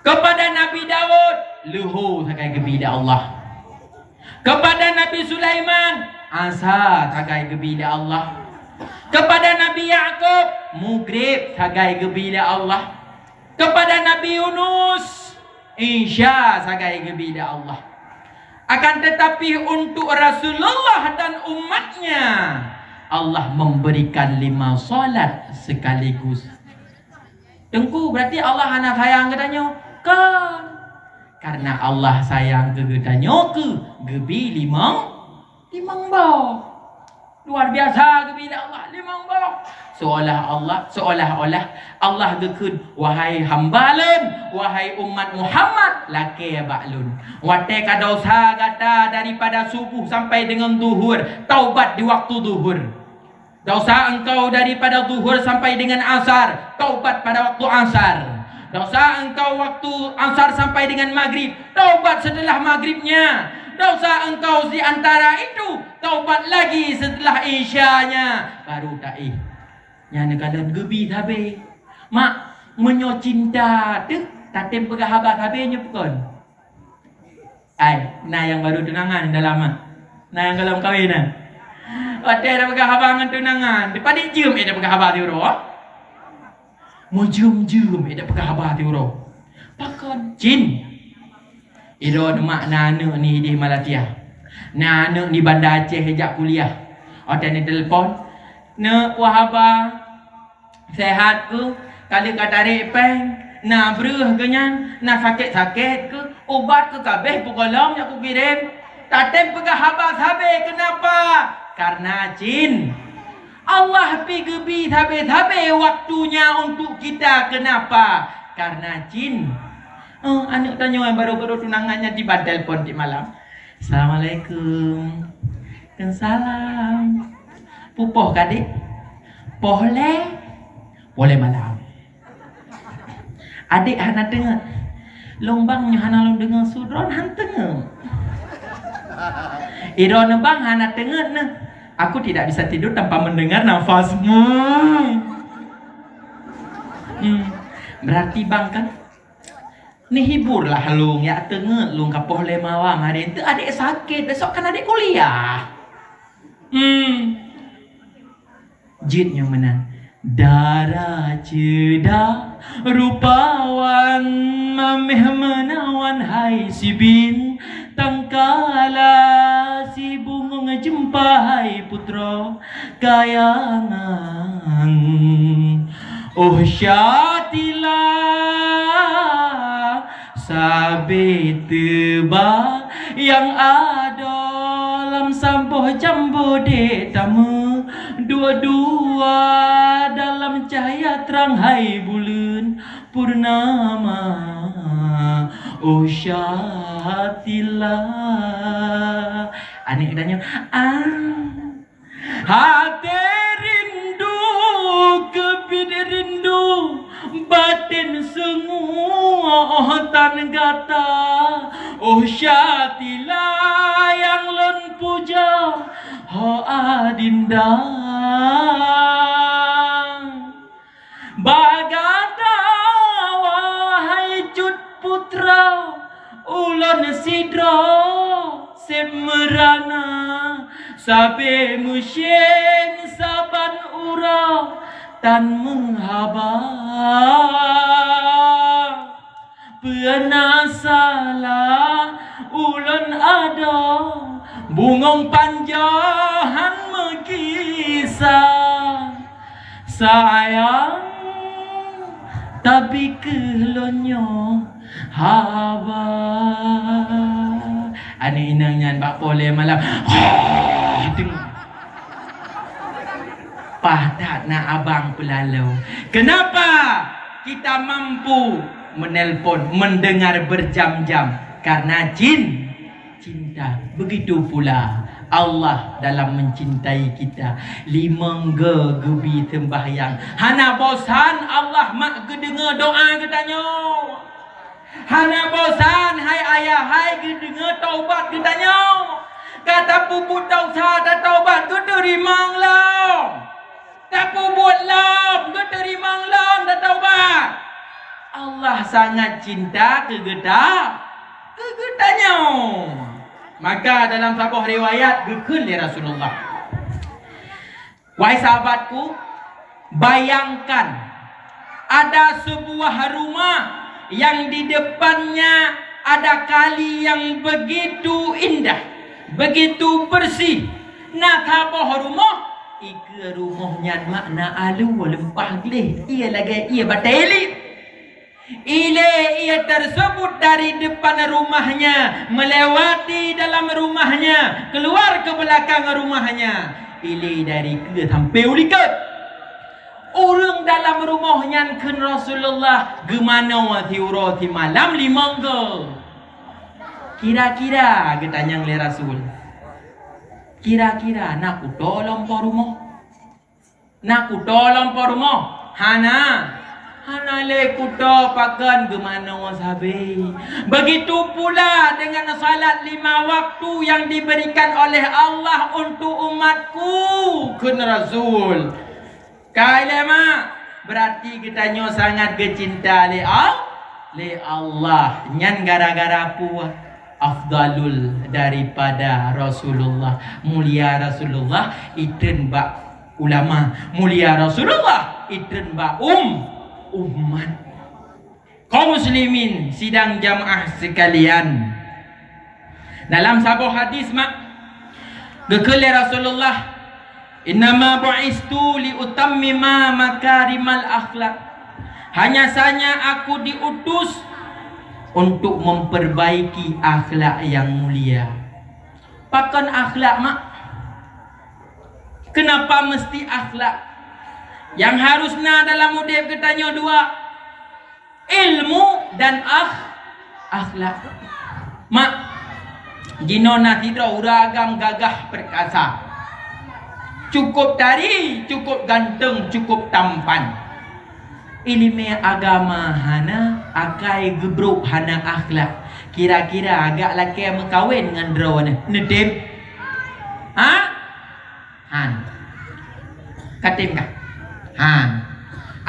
Keupada Nabi Daud, leuhô sagai geubi lé Allah. Keupada Nabi Sulaiman, asa sagai geubi lé Allah. Keupada Nabi Yakub, mugrib sagai geubi lé Allah. Keupada Nabi Yunus, insya sagai geubi lé Allah. Akan tetapi, untuk Rasulullah dan umatnya, Allah memberikan lima salat sekaligus. Teungku, berarti Allah hana sayang geutanyoe? Kon. Karena Allah sayang keu geutanyoe keu geubi limong, limong boh. Luar biasa geubi lé Allah limong boh. Seolah Allah, seolah-olah Allah geukheun, "Wahai hamba Lôn, wahai umat Muhammad, lakée bak Lôn. Watée ka desya gata daripada subuh sampai deungon zuhur, taubat di waktu zuhur." Desya engkau daripada zuhur sampai dengan asar, taubat pada waktu asar. Desya engkau waktu asar sampai dengan maghrib, taubat setelah maghribnya. Desya engkau di antara itu, taubat lagi setelah isyanya. Baru taéh. Nyan kalon geubi sabe. Mak, meunyoe cinta teuh, tatem peugah haba sabe nyoe peue kon? Ai, na nyang baru tunangan dalam ah. Na nyang golom kawin ah. Watée tapeugah haba ngon tunangan, padit jeuem ék tapeugah haba siuroe? Meujeuem-jeuem ék tapeugah haba siuroe. Pakon? Cin. Droeneuh mak na aneuk ni di Malaysia. Na aneuk di Banda Aceh jak kuliah. Watée neutelepon, "Neuk, peue haba?" Sehat keuh, ka lheueh ka tarek péng, na breueh keuh nyan, na sakét-sakét keuh, ubat keuh ka abéh peugohlom nyang kukirém. Tatem peugah haba sabe, keunapa? Karena cin. Allah pi geubi sabe-sabe waktunya untuk kita, keunapa? Karena cin. Eh, aneuk tanyoe nyang baru-baru tunangan nyan tiba telepon tiep malam. "Assalamualaikum." "Waalaikumsalam." "Peue poh ka, Dek?" "Poh lhée." "Poh lhée malam." "Adek hana teungeut." "Lôn bang nyoe hana lôn deungoe su droen han teungeut." Droeneuh bang hana teungeut neuh. Aku tidak bisa tidur tanpa mendengar nafasmu. Hmm. Berarti bang kan neuhiburlah lôn, jak teungeut lôn ka poh lhèe malam hari. Enteuk adék sakét, besok kan adék kuliah. Hmm. Jeuet nyoe meunan. Dara ceudah rupawan, maméh meunawan hai si bintang kala, si bungong jeumpa hai putroe kayangan. Oh Syatila, sabe teuba nyang adoe lam saboh jambo dek tameu, dua-dua dalam cahya trang hai buleuen purnama. Oh Syatila. Aneuk geutanyoe, ah. Até rindu, keubiet rindu, batén seungue, oh tan gata. Oh Syatila nyang lôn puja, ho adinda. Bak gata, wahai cut putra, ulôn sidroe seb meurana, sabe meusyeng saban uroe tan meuhaba. Peue na salah ulôn adoe, bungong panjoe han meugisa. Sayang, tapi keuh lôn nyoe haba. Aneuk inong nyan bak poh lhèe malam. Deungoe. Paih that na abang peulaloe. Kenapa kita mampu menelpon, mendengar berjam-jam? Karena cin-, cinta. Begitu pula Allah dalam mencintai kita. Limong go geubi seumbahyang. Hana bosan Allah mak geudeungoe doa geutanyoe. Hana bosan hai ayah hai geudeungoe taubat geutanyoe. Ka tapeubuet desya tataubat geuteurimong lom. Tapeubuet lom geuteurimong lom tataubat. Allah sangat cinta keu geuta-, keu geutanyoe. Maka dalam saboh riwayat geukheun lé Rasulullah, Wahai sahabatku, bayangkan ada sebuah rumah yang di depannya ada kali yang begitu indah, begitu bersih. Na saboh rumoh, ikeue rumoh nyan makna alue leumpah gleh, ie lagèe ie batèe liek. Ilée ie tersebut dari depan rumahnya, melewati dalam rumahnya, keluar ke belakang rumahnya. Ilée dari keue sampai u likot. Ureuëng dalam rumoh nyan kheun Rasulullah geumanoe siuroe simalam limong go. Kira-kira geutanyong lé Rasul. Kira-kira na kuto lom po rumoh? Na kuto lom po rumoh? Hana. Hana lé kuto pakon geumanoe sabe. Begitu pula dengan salat lima waktu yang diberikan oleh Allah untuk umatku, kheun Rasul. Kai lé mak, berarti geutanyoe sangat geucinta lé Al-, lé Allah. Nyan gara-gara peue? Afdalul daripada Rasulullah. Mulia Rasulullah, itreun bak ulama. Mulia Rasulullah, itreun bak um-, umat. Kaum muslimin sidang jamaah sekalian, dalam saboh hadis mak geukheun lé Rasulullah, "Innama bu'istu li utammima makarimal akhlak." Hanya saja aku diutus untuk memperbaiki akhlak yang mulia. Pakon akhlak mak? Kenapa mesti akhlak? Yang harus na dalam udeb geutanyoe dua, ilmu dan akh-, akhlak. Mak, jinoe na sidroe ureuëng agam gagah perkasa. Cukup tari, cukup ganteng, cukup tampan. Ileumèe agama hana, akai geubrok hana akhlak. Kira-kira agak lakèe meukawen ngon droeneuh. Neutem?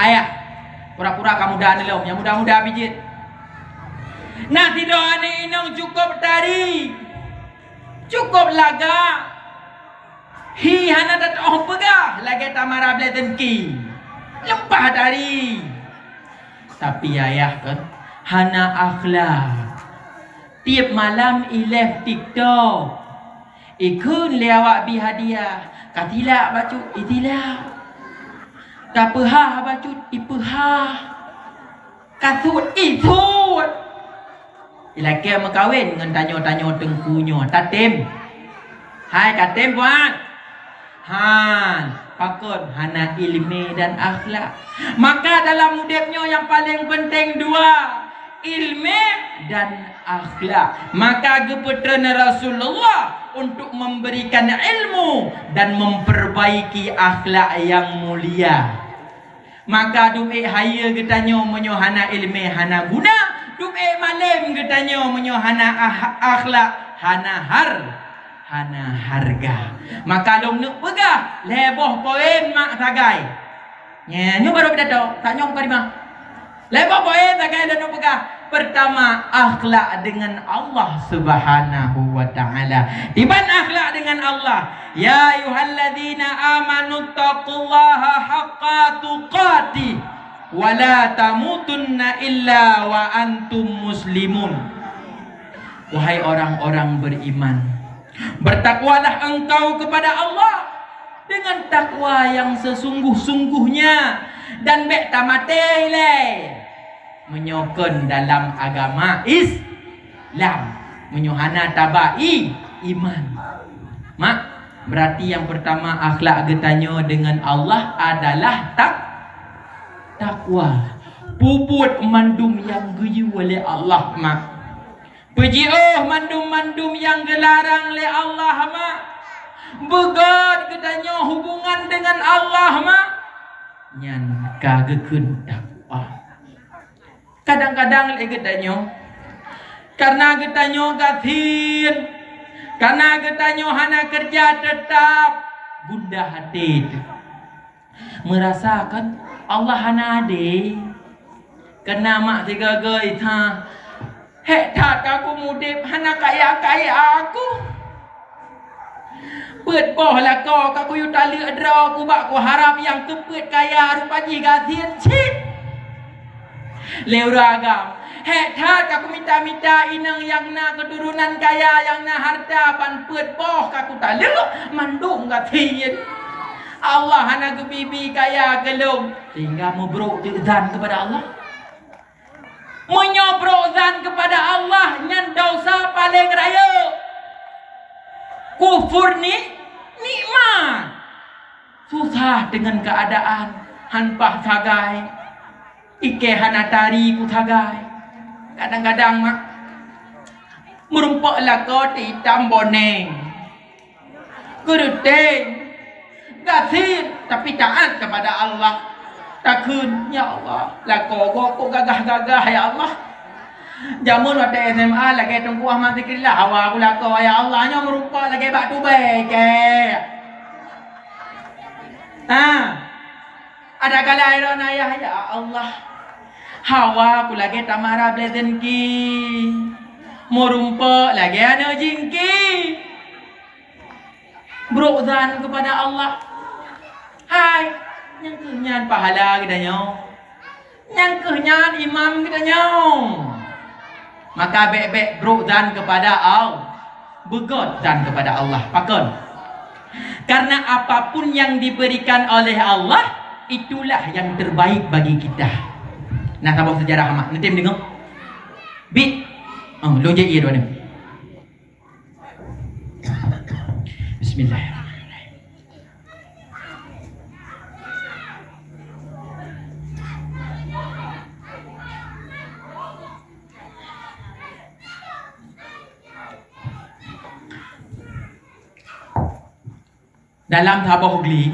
Ayah, pura-pura ka muda neulom, nyang muda-muda pih jeuet. Na sidroe aneuk inong cukôp tari, cukôp lagak. Hi hana tatu'oh peugah lagèe tamara bleh teungki. Leupah tari. Tapi ayah kan hana akhlak. Tiep malam i live TikTok. Ikheun lé awak bi hadiah, ka tilak bacut, itilak. Ka peuhah bacut, ipeuhah. Ka sut, isut. Ilakèe meukawen ngon tanyoe-tanyoe teungku nyoe. Tatem. Hai, tatem, puan. Han, pakon hana ileumèe dan akhlak. Maka dalam udép nyoe nyang paleng penting dua, ileumèe dan akhlak. Maka geupeutreun Rasulullah untuk memberikan ilmu dan memperbaiki akhlak yang mulia. Maka dum ék hayeue geutanyoe meunyoe hana ileumèe hana guna, dum ék malém geutanyoe meunyoe hana ah-, akhlak hana har-, hana hareuga. Maka lôn neuk peugah lhèe boh poin mak sagai. Nyan, nyoe barô pidato, tak nyoe mukadimah. Lhèe boh poin sagai lôn neuk peugah. Pertama, akhlak dengan Allah Subhanahu wa Ta'ala. Diban akhlak dengan Allah. Ya ayyuhalladzina amanu taqullaha haqqa tuqatih wa la tamutunna illa wa antum muslimun. Wahai orang-orang beriman, bertakwalah engkau kepada Allah dengan takwa yang sesungguh-sungguhnya dan bèk tamaté lé. Meunyoe kon dalam agama Islam, meunyoe hana taba i-, iman. Mak, berarti yang pertama akhlak geutanyoe dengan Allah adalah tak-, takwa. Peubuet mandum nyang geuyue lé Allah, mak. Peujiôh mandum-mandum nyang geularang lé Allah, mak. Beugöt geutanyoe hubungan dengan Allah, mak. Nyan ka geukheun takwa. Kadang-kadang lé geutanyoe, karena geutanyoe gasien, karena geutanyoe hana keureuja teutap, gundah até teuh. Meurasa kan Allah hana adé. Keunan mak sigoe-goe tha, "Hék that kaku mudép hana kaya-kaya aku. Peuet boh lakoe kaku yue taleuek droe kubak kuharab nyang keu peuet kaya rupa jih gasien cit." Lé ureueng agam, "Hék that kaku mita-mita inong nyang na keuturonan kaya, nyang na hareuta, ban peuet boh kaku taleuek mandum gasien. Allah hana geubi-bi kaya keu lôn." Sehingga meubrôk teuk zan keupada Allah. Meunyoe brôk zan keupada Allah, nyan desya paleng rayeuk. Kufur ni-, nikmat. Susah deungon keuadaan, han paih sagai. Ikèe hana tari ku sagai. Kadang-kadang mak meurumpok lakoe teuitam boneng. Geureuteng, gasien, tapi taat kepada Allah. Takheun, "Ya Allah, lakoe gob kok gagah-gagah, ya Allah. Jameun watèe S M A lagèe Teungku Ahmad Zikrillah, hawa ku lakoe, ya Allah, nyoe meurumpok lagèe bak tubèe kèe." Ha. Ada kala droeneuh ayah, "Ya Allah, hawa ku lagèe tamara bleh teungki. Meurumpok lagèe aneuk jingki." Brôk zan keupada Allah. Hai, nyang kheueh nyan pahala geutanyoe. Nyang kheueh nyan iman geutanyoe. Maka bèk-bèk brôk zan keupada Allah. Beugöt zan keupada Allah. Pakon? Karena apapun yang diberikan oleh Allah, itulah yang terbaik bagi kita. Nah, saboh sejarah amat. Nanti mendengar. Bit. Oh, lôn jép ie dua ni. Bismillahirrahmanirrahim. Dalam saboh gli,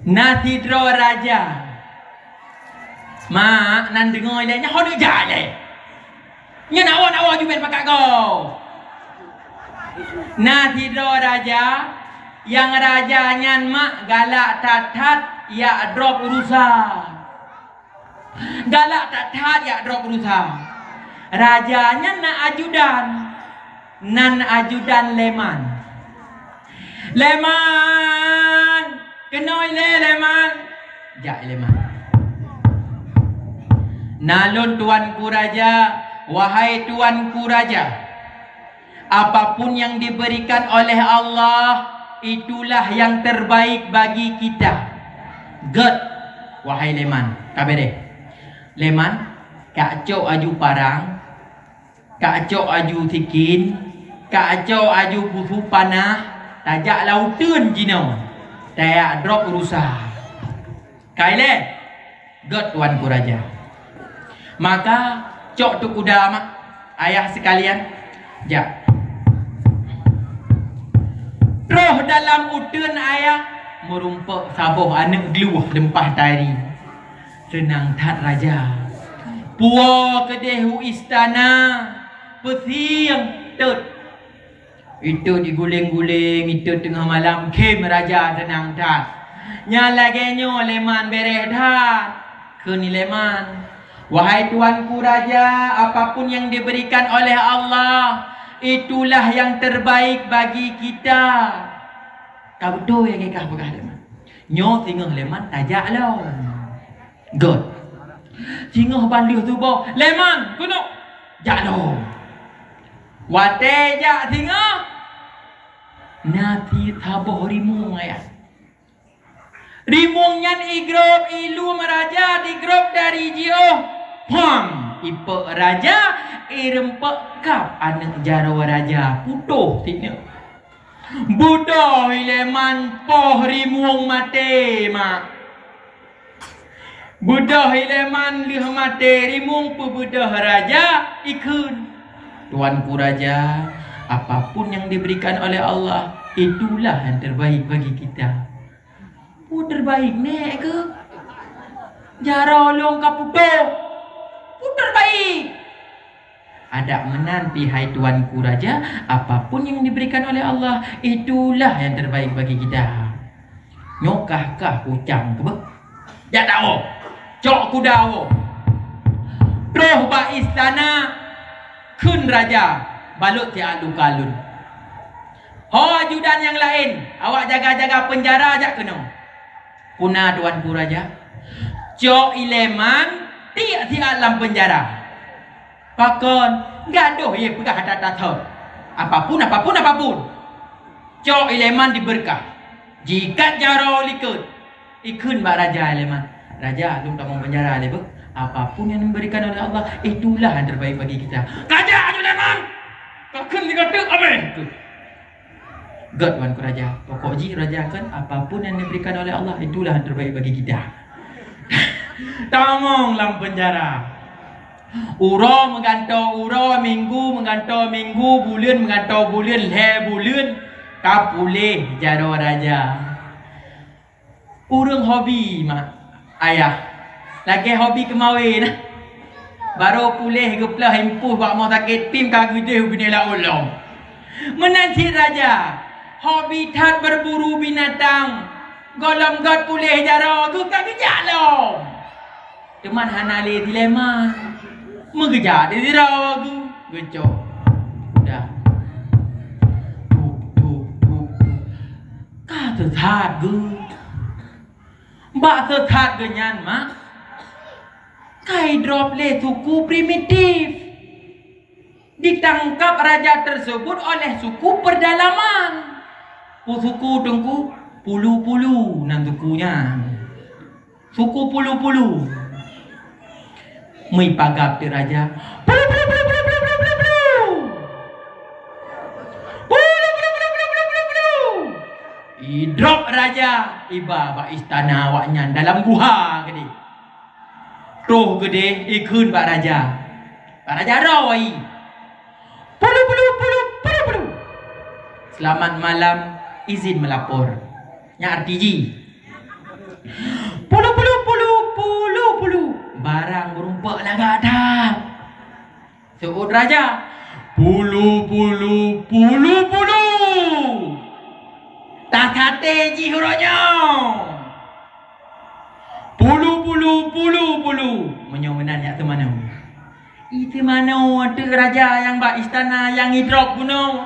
na sidroe raja. Mak, nan deungoe ilèe nyan hana jak lé. Nyan awak-awak jumét pakat gob. Na sidroe raja, nyang raja nyan mak galak that-that, yak drob u rusa. Galak that-that yak drob u rusa. Raja nyan na ajudan. Nan ajudan Leman. "Leman! Keunoe ilée, Leman!" Jak Leman. "Na lôn, Tuanku Raja, wahai Tuanku Raja. Apapun yang diberikan oleh Allah, itulah yang terbaik bagi kita." "Gét, wahai Leman, ka béréh. Leman, kacok aju parang, kacok aju sikin, kacok aju busu panah, tajak lam uteuen jinoe, tajak drob u rusa." "Ka ilée, gét Tuanku Raja." Maka cok teuh kuda mak, ayah sekalian, jak. Troh dalam uteuen ayah, meurumpok saboh aneuëk glueh leumpah tari. Seunang that raja. Puwoe keudeh u istana, peusieng teut. Itu diguléng-guléng, itu teungoh malam, khém raja seunang that. Nyan lagée nyoe Leman béréh that. Kheun Leman, "Wahai Tuanku Raja, apapun yang diberikan oleh Allah, itulah yang terbaik bagi kita." Ka beutôi nyang ka peugah Leman. Nyoe singoh Leman tajak lom. Gét. Singoh ban lheueh suboh, "Leman, keunoe!" Jak lom. Watée jak singoh, na sit saboh rimueng ayah. Rimueng nyan igrob ilum raja, digrob dari jiôh. Pam! Ipok raja, ireumpok kab aneuëk jaroe raja, putôh sineuk. Beudôh i Leman poh rimueng maté, mak. Beudôh i Leman lheueh maté rimueng, peubeudôh raja, ikheun, "Tuanku Raja, apapun yang diberikan oleh Allah, itulah yang terbaik bagi kita." "Peue terbaik, Nek, keuh? Jaroe lôn ka putôh. Peue terbaik?" "Adak meunan pih, hai Tuanku Raja, apapun yang diberikan oleh Allah, itulah yang terbaik bagi kita." Nyoe kah-kah kucang keuh. Jak tawoe, cok kuda woe. Troh bak istana, kheun raja, "Balot siat luka lôn. Ho ajudan nyang laén, awak jaga-jaga peunjara jak keunoe." "Peue na, Tuanku Raja?" "Cok i Leman, tiek siat lam peunjara." "Pakon? Gadôh ie peugah ata-ata thot. Apapun, apapun, apapun." Cok i Leman dibeurkah. Jikat jaroe likot. Ikheun bak raja i Leman, "Raja, lôn tamong peunjara lé beuh. Apapun yang diberikan oleh Allah, itulah yang terbaik bagi kita." "Ka jak aju Leman! Ka kheun di gateuk abéh keuh." "Gét, Tuanku Raja. Pokok jih raja kheun, apapun yang diberikan oleh Allah, itulah yang terbaik bagi kita." Tamong lam peunjara. Uroe meugantoe uroe, minggu meugantoe minggu, buleuen meugantoe buleuen, lhée buleuen, ka puléh jaroe raja. Ureuëng hobi mak ayah, lagée hobi keumawe na. Barô puléh geuplah impôh bak rumoh sakét, pih ka geudeh u binéh laôt lom. Meunan cit raja, hobi that berburu binatang. Gohlom gét puléh jaroe geuh ka geujak lom. Teuma hana lé dilema. Meugeujak di sidroe geuh, geucok. Udah. Tup, tup, tup, tup. Ka seusat geuh. Bak seusat geuh nyan, mak, ka idrop lé suku primitif. Ditangkap raja tersebut oleh suku perdalaman. Peue suku, Teungku? Pulu-pulu nan suku nyan. Suku Pulu-pulu. Meuipagat teuk raja. Pulu, pulu, pulu, pulu. Pulu, pulu, pulu, pulu. Idrop raja, iba bak istana awaknyan dalam guha keudeh. Troh keudeh ikheun bak raja. Bak raja droe. Pulu, pulu, pulu, pulu, pulu. Selamat malam, izin melapor. Nyan arti jih. Pulu, pulu, pulu, pulu, pulu. Barang meurumpok lagak that. Seuôt raja. Pulu, pulu, pulu, pulu. Tasaté jih uroe nyoe. Pulu, pulu, pulu, pulu. Meunyoe meunan nyak teumanoe. Ih, teumanoe teuk raja nyang bak istana nyang idrop bunoe.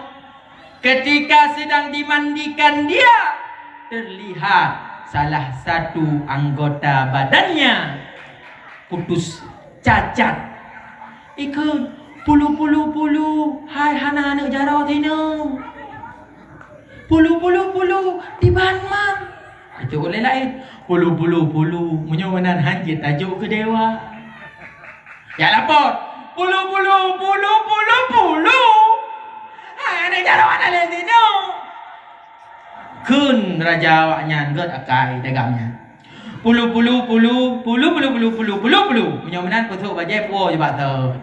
Ketika sedang dimandikan dia, terlihat salah satu anggota badannya putus, cacat. Ikheun, "Pulu, pulu, pulu, hai hana aneuk jaroe tinoe. Pulu, pulu, pulu, diban man." Itu ulée laén, "Pulu, pulu, pulu, meunyoe meunan hanjeuet tajok keu dewa." Ya lapor, "Pulu, pulu, pulu, pulu, pulu, hai aneuk jaroe hana lé tinoe." Kheun raja awaknyan gét akai dagam nyan, "Pulu, pulu, pulu, pulu, pulu, pulu, pulu, pulu, pulu. Meunyoe meunan peusok bajée puwoe jubak thot."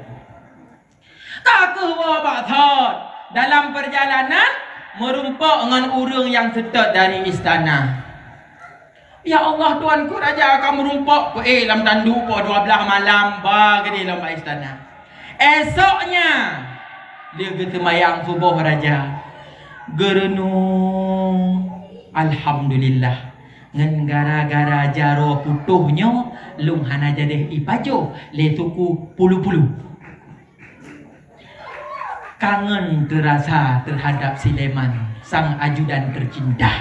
Ka kheueh woe bak thot, dalam perjalanan meurumpok ngon ureuëng nyang seutôt dari istana. "Ya Allah, tuanku raja ka meurumpok," peuék lam tandu poh dua blaih malam ba geudeh lom bak istana. Esoknya, lheueh geuseumayang suboh raja, geureunung, "Alhamdulillah, ngon gara-gara jaroe putôh nyoe lôn hana jadeh ipajoh lé suku pulu-pulu." Kangen teurasa teuhadap si Leman, sang ajudan teucinta.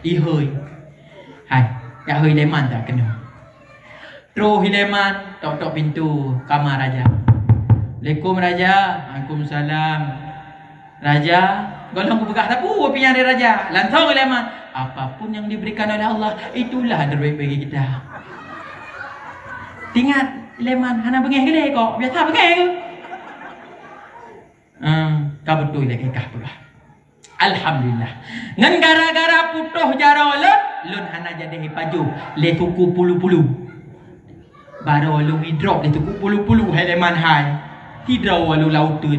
Ihôi. Hai, jak hôi Leman tak keunoe. Troh hi Leman, tok-tok pintoe kama raja. "Assalamualaikum raja." "Waalaikumsalam." "Raja, gohlom kupeugah sapeue pinyang dari raja." Langsong hi Leman, "Apapun yang diberikan oleh Allah, itulah yang terbaik bagi kita." Tingat, Leman hana beungéh geuh lé kok, biasa beungéh geuh. Hmm, ka beutôi lagée kah peugah. Alhamdulillah. Ngon gara-gara putôh jaroe lôn, lôn hana jadeh ipajoh lé suku pulu-pulu. Baroe lôn idrop lé suku pulu-pulu, hai Leman hai. Idrop lôn lam uteuen.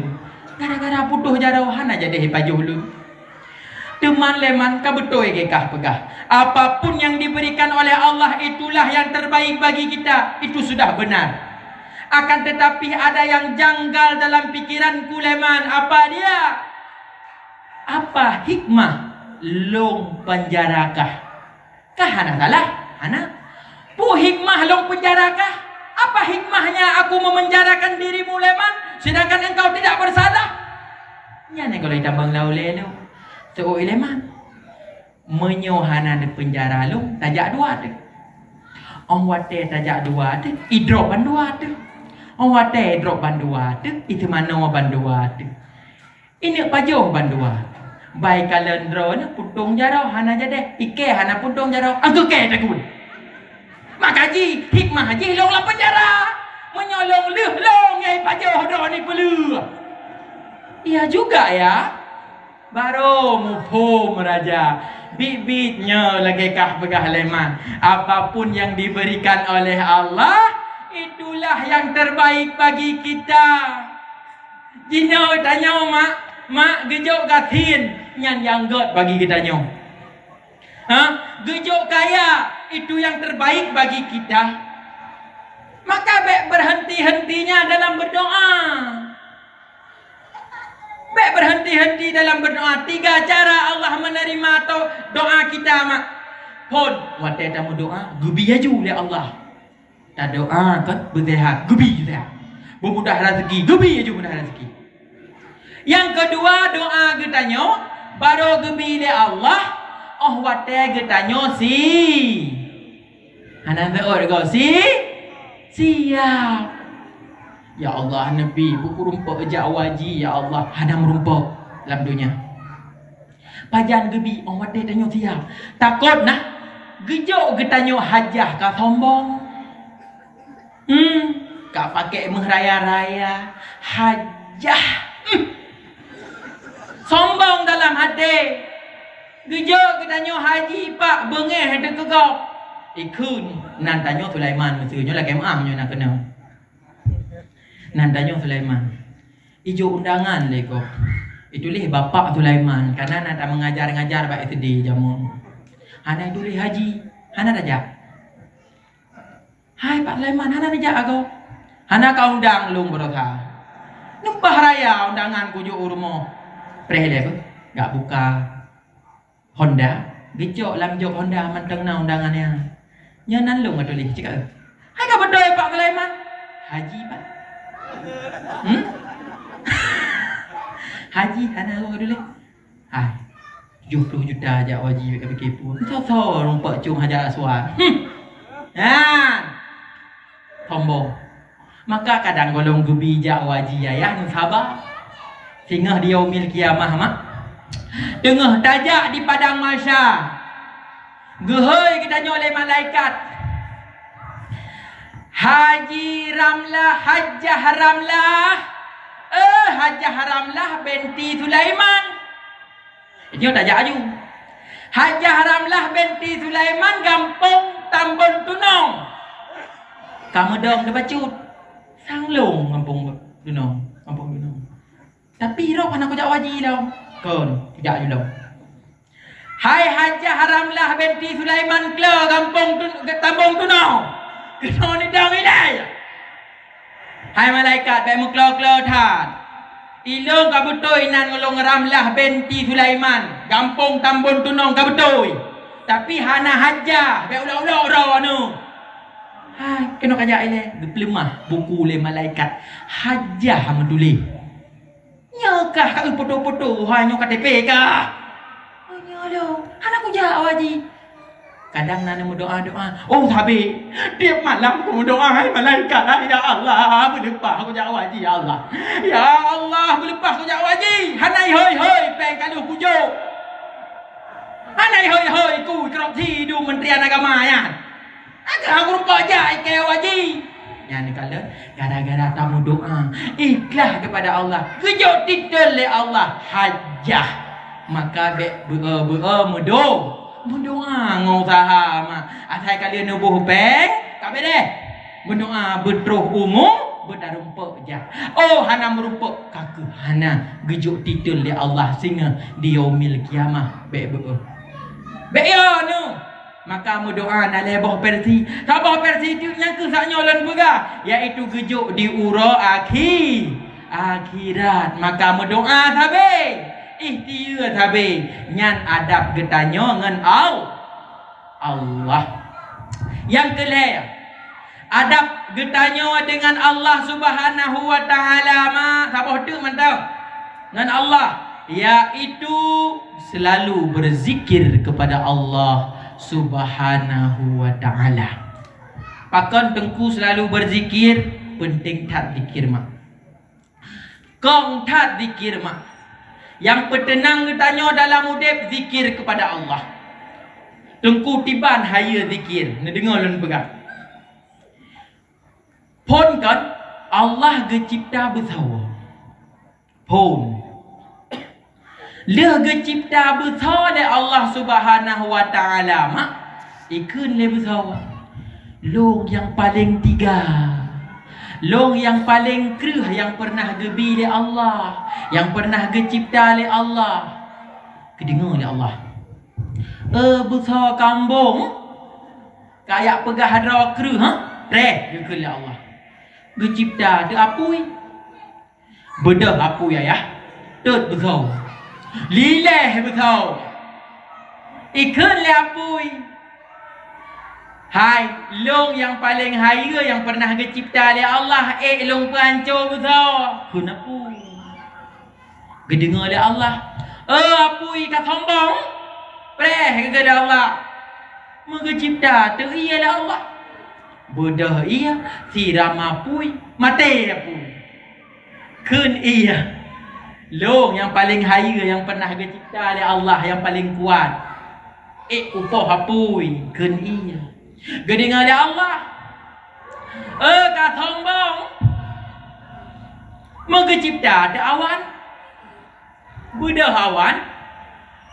Gara-gara putôh jaroe hana jadeh ipajoh lôn. Teuma Leman ka beutôi geuh kah peugah, apapun yang diberikan oleh Allah itulah yang terbaik bagi kita, itu sudah benar. Akan tetapi ada yang janggal dalam pikiranku Leman, apa dia? Apa hikmah lôn penjara kah? Kah hana salah? Hana. Peue hikmah lôn penjara kah? Apa hikmahnya aku memenjarakan dirimu Leman, sedangkan engkau tidak bersalah? Nyan nyang golom tambang lau lé nyoe. Seuôt Leman. Meunyoe hana neupeunjara lôn, tajak dua teuh. Óh watée tajak dua teuh, idrop bandua teuh. Óh watée idrop bandua teuh, iteumanoe bandua teuh. Ineuk pajoh bandua. Bai kalon droeneuh putong jaroe hana jadeh, ikée hana putong jaroe, angkeu kée takue. Maka jih, hikmah jih lôn lam peunjara. Meunyoe lôn lheueh lôn ngai pajoh droeneuh peuleueh. Iya juga ya. Barô muphom raja. Biet-biet nyoe lagée kah peugah Leman, apapun yang diberikan oleh Allah, itulah yang terbaik bagi kita. Jinoe tanyoe mak, mak geujok gasien, nyan nyang gét bagi geutanyoe. Ha? Geujok kaya, itu yang terbaik bagi kita. Maka bék berhenti-hentinya dalam berdoa. Bék berhenti-henti dalam berdoa. Tiga cara Allah menerima to-, doa kita, mak. Phôn, watée tameudoa, geubi laju lé Allah. Tadoa kan beuseuhat, geubi seuhat. Beumudah rezeki, geubi laju mudah rezeki. Nyang keudua, doa geutanyoe barô geubi lé Allah óh watée geutanyoe si-, hana seuôt goe si-, siap. Ya Allah, neubi, beukurumpok jak waji, ya Allah, hana meurumpok lam donya. Pajan geubi óh watée tanyoe siap. Takot nah, geujok geutanyoe hajah ka sombong. Hmm, ka pakék meuh raya-raya, hajah. Hmm. Sombong dalam até. Geujok geutanyoe haji pak beungéh teukeugok. Ikheun, nan tanyoe Sulaiman meuseu nyoe lakée meuáh nyoe na keunoe. Nan tanyoe Sulaiman. Ijok undangan lé gob. Ituléh Bapak Sulaiman, karena na tameungajar-ngajar bak S D jameun. Hana ituléh haji, hana tajak. Hai Pak Sulaiman, hana neujak agoe. Hana ka undang lôn beurasa. Neumpah raya undangan kujok u rumoh. Preh lé beuh, gak buka Honda, geucok lam jok Honda mantong na undangan nyan. Nyan nan lôn ka tuléh cit ka. Hai ka beutôi Pak Sulaiman? Haji, Pak. Hmm? Haji hana lôn ka tuléh. Hai. Tujoh ploh juta jak haji ka pike peue. Soe-soe rumpok cung Hajar Aswad. Hmm. Nyan. Sombong. Maka kadang gohlom geubi jak haji ayah ngon saba. Singoh di yaumil qiyamah mak. Teungoh tajak di padang mahsyar. Geuhôi geutanyoe lé malaikat. Haji Ramlah, Hajjah Ramlah. Eh, Hajjah Ramlah binti Sulaiman. Nyoe tajak aju. Hajjah Ramlah binti Sulaiman gampông Tambon Tunong. Ka meudong teubacut. Sang lôn gampông Tunong, gampông Tunong. Tapi roh hana kujak haji lom. Kon, kujak aju lom. Hai Hajjah Ramlah binti Sulaiman Klo gampông Tun-, Tambon Tunong. Keunoe nidong ilée. Hai malaikat, bék meuklo-klo that. Ilôn ka beutôi nan ulôn Ramlah binti Sulaiman, gampông Tambon Tunong ka beutôi. Tapi hana Hajjah, bék ulok-ulok droeneuh. Hai, keunoe kajak ilée, geupeuleumah buku lé malaikat. Hajjah meutuléh. Nyoe kah ka eu foto-foto, hai nyoe K T P kah? Oh, nyoe lôn, hana kujak haji. Kadang na meudoa-doa. Oh, sabe. Tiep malam kumeudoa, hai malaikat, "Ya Allah, beuleupah kujak haji, ya Allah. Ya Allah, beuleupah kujak haji. Hana ihôi-hôi péng ka lheueh kujok. Hana ihôi-hôi ku korupsi dum Kementerian Agama nyan. Agak meurumpok jak ikeu haji." Nyan kalon gara-gara tameudoa ikhlas kepada Allah, geujok titel lé Allah Hajjah. Maka bék beu-, beu-, meudo-, meudoa ngon usaha ma. Asai ka lheueh neuboh péng, ka bédeh. Meudoa beutroh umu, beutarumpok jak. Oh, hana meurumpok, ka keuh hana geujok titel lé Allah singoh di yaumil qiyamah. Bék beu-, bék yo nyoe. Maka meudoa na lhée boh versi. Saboh versi teuk nyang keuh sak nyoe lôn peugah, yaitu geujok di uroe akhi-, akhirat. Maka meudoa sabe, ikhtiar sabe, nyan adab geutanyoe ngon Al-, Allah. Nyang keulhée, adab geutanyoe deungon Allah Subhanahu wa Ta'ala ma-, saboh teuk mantong. Ngon Allah, yaitu selalu berzikir kepada Allah Subhanahu wa Ta'ala. Pakon Teungku selalu berzikir? Penting that zikir mak. Kong that zikir mak. Nyang peuteunang geutanyoe dalam udeb zikir kepada Allah. Teungku Tiban hayeue zikir, neudeungoe lôn peugah. Phon kon Allah geucipta beusoe. Phon. Lheueh geucipta beusoe lé Allah Subhanahu wa Ta'ala mak, ikheun lé beusoe, lôn nyang paleng tiga, lôn nyang paleng kreueh nyang peureunah geubi lé Allah, nyang peureunah geucipta lé Allah. Geudeungoe lé Allah, "Eh, beusoe kambong, kajak peugah droe kreueh, ha? Preh," geukheun lé Allah. Geucipta teuh apui. Beudôh apui ayah, tot beusoe. Lileh beusoe. Ikheun lé apui, "Hai, lôn nyang paleng hayeue nyang peureunah geucipta lé Allah, ék lôn peuhanco beusoe," kheun apui. Geudeungoe lé Allah, "Eh, apui ka sombong, preh," geukheun lé Allah. Meugeucipta teuh ie lé Allah. Beudôh ie, siram apui, maté apui. Kheun ie, "Lôn nyang paleng hayeue nyang peureunah geucipta lé Allah nyang paleng kuat. Ék kupoh apui," kheun ie. Geudeungoe lé Allah, "Eh, ka sombong, meugeucipta teuh awan." Beudôh awan,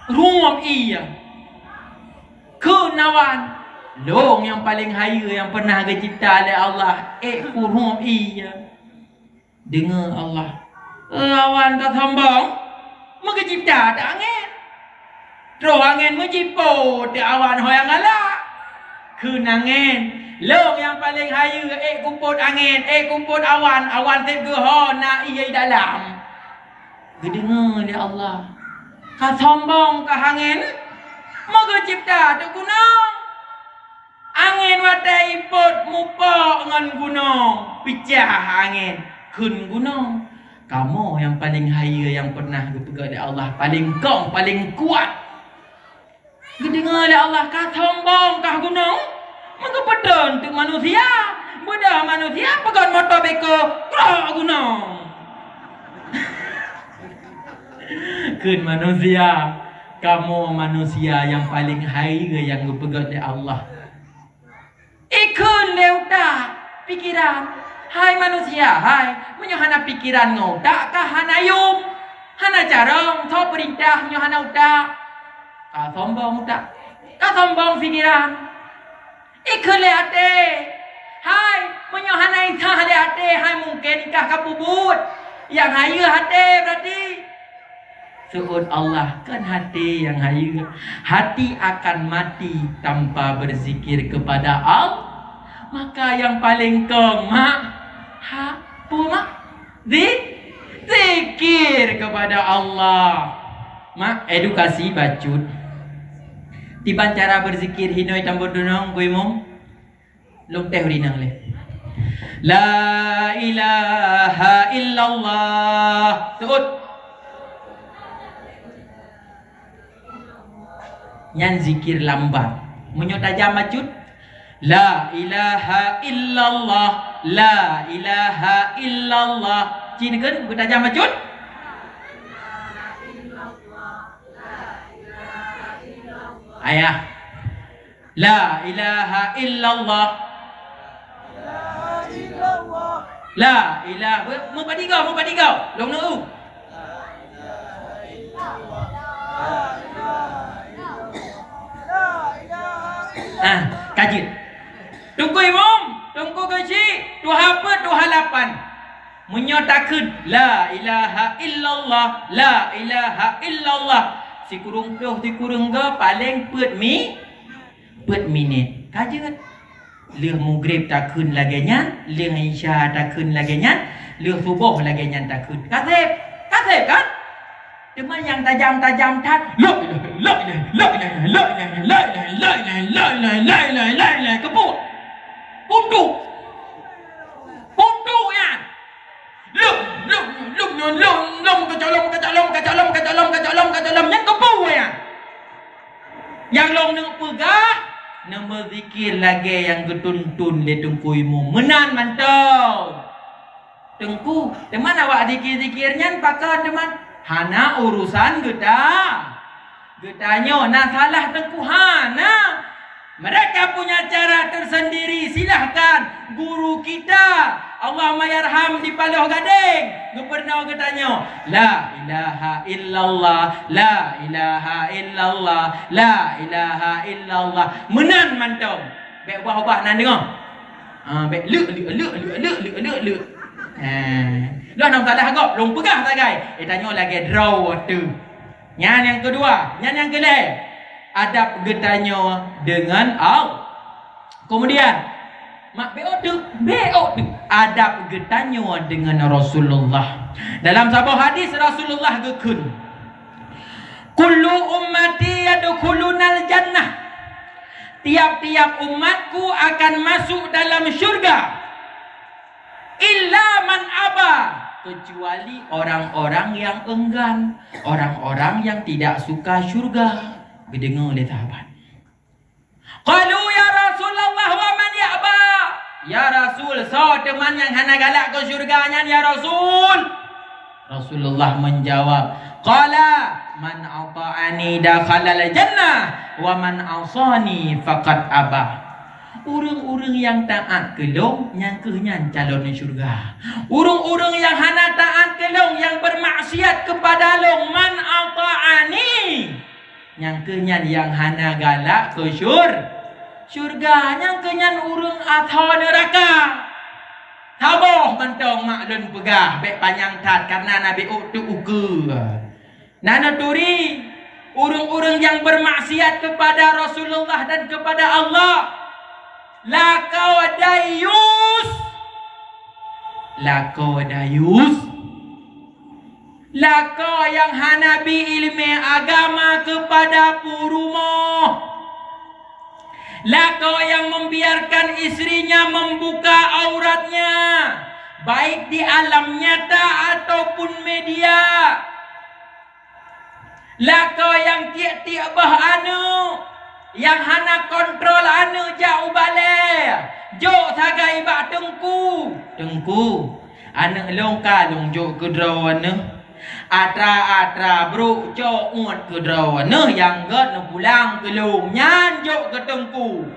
rhueng ie. Kheun awan, "Lôn nyang paleng hayeue nyang peureunah geucipta lé Allah, ék kurhueng ie." Deungoe Allah, "Eh, awan ka sombong, meugeucipta teuh angén. Troh angén meujipo teuh awan ho nyang galak." Kheun angén, "Lôn nyang paleng hayeue, ék kupot angén, ék kupot awan, awan seb geuho na ie dalam." Geudeungoe lé Allah, "Ka sombong kah angén, meugeucipta teuh gunong. Angén watée ipot mupok ngon gunong, picah angén, kheun gunong, "Kamoe nyang paleng hayeue nyang pernah geupeugét lé Allah, paleng kong, paleng kuat." Geudeungoe lé Allah, ka sombong kah gunong? Meugeupeutrön teuk manusia. Beudôh manusia peugöt moto beko, krok gunong. Kheun manusia, "Kamoe manusia nyang paleng hayeue nyang geupeugét lé Allah." Ikheun lé utak, pikeran. Hai manusia, hai, meunyoe hana pikeran ngon utak, ka hana yum, hana carông, soe peurintah meunyoe hana utak? Ka sombong utak, ka sombong pikeran. Ikheun lé até, hai, meunyoe hana isah lé até, hai mungken kah ka peubuet. Nyang hayeue até berarti. Seuôt Allah, kon até nyang hayeue. Hati akan mati tanpa berzikir kepada Allah. Maka nyang paleng kong, mak, ha, peue, mak? Zi-, zikir kepada Allah. Mak, edukasi bacut. Tiban cara berzikir hinoe tambon dunong, Teungku Imum. Lôn teh urinang lé. La ilaha illallah. Seuôt. Nyan zikir lambat. Meunyoe tajam bacut, la ilaha illallah, la ilaha illallah. Ci neukheun beutajam bacut. Ayah. La ilaha illallah. La ilah-, meupadum goe, meupadum goe. Lôn neu. Ah, ka jeuet. Teungku Imum, Teungku Geuchik, tuha peuet, tuha lapan. Meunyoe takheun, la ilaha illallah, la ilaha illallah, sikureueng ploh, sikureueng goe, paleng peuet mi-, peuet minét. Ka jeuet. Lheueh Maghrib takheun lagée nyan, lheueh Isya takheun lagée nyan, lheueh Suboh lagée nyan takheun. Ka sép, ka sép kan? Teuma nyang tajam-tajam that, la ilaha, la ilaha, la ilaha, la ilaha, la ilaha, la ilaha, la ilaha, la ilaha, la ilaha, la ilaha, la ilaha, la ilaha, keupeue? Puntok. Puntok nyan. Lom, lom, lom, lom, lom, lom, keucolom, keucolom, keucolom, keucolom, keucolom, keucolom, nyan keupeue nyan? Nyang lôn neuk peugah, neumeuzikir lagée nyang geutuntun lé Teungku Imum. Meunan mantong. Teungku, teuma awak zikir-zikir nyan pakon teuma? Hana urusan geuta-, geutanyoe. Na salah Teungku? Hana. Mereka punya cara tersendiri. Silahkan guru kita, Allahumayarham, di Paloh Gadeng, geupeurunoe geutanyoe, la ilaha illallah, la ilaha illallah, la ilaha illallah. Meunan mantong. Bék ubah-ubah nan deungoe. Ha, bék leuk, leuk, leuk. Ha. Lôn hana salah gob, lôn peugah sagai. Eh, tanyoe lagée droe teuh. Nyan nyang keudua, nyan nyang keulhée. Adab geutanyoe deungon Allah. Kemudian, mak, bék ôk teuk, bék ôk teuk. Adab geutanyoe deungon Rasulullah. Dalam saboh hadis Rasulullah geukheun, "Kullu ummati yadkhulunal jannah." Tiap-tiap umatku akan masuk dalam syurga. Illa man aba, kecuali orang-orang yang enggan, orang-orang yang tidak suka syurga. Geudeungoe lé sahabat. Qalu, "Ya Rasulullah, wa man ya'ba?" Ya Rasul, soe teuma nyang hana galak keu syurga nyan, ya Rasul? Rasulullah menjawab, qala, "Man ata'ani dakhalal jannah, wa man asani faqad aba." Ureuëng-ureuëng nyang taát keu lôn, nyang kheueh nyan calon syurga. Ureuëng-ureuëng nyang hana taát keu lôn, nyang bermaksiat kepada lôn, "Man ata'ani," nyang kheueh nyan nyang hana galak keu syur-, syurga, nyang kheueh nyan ureuëng ateueh neuraka. Saboh mantong mak lôn peugah, bék panyang that, karena Nabi ôk teuk ukeue. Na neuturi ureuëng-ureuëng nyang bermaksiat kepada Rasulullah dan kepada Allah. Lakoe dayus. Lakoe dayus. Lakoe nyang hana bi iéleumé agama kepada peurumoh. Lakoe nyang membiarkan istrinya membuka auratnya, baik di alam nyata ataupun media. Lakoe nyang tiek-tiek boh aneuk, nyang hana kontrol aneuk jak u balée, jok sagai bak teungku. "Teungku, aneuk lôn ka lôn jok keu droeneuh. Atra-atra brok cok uet keu droeneuh nyang gét neupulang keu lôn nyan jok keu teungku."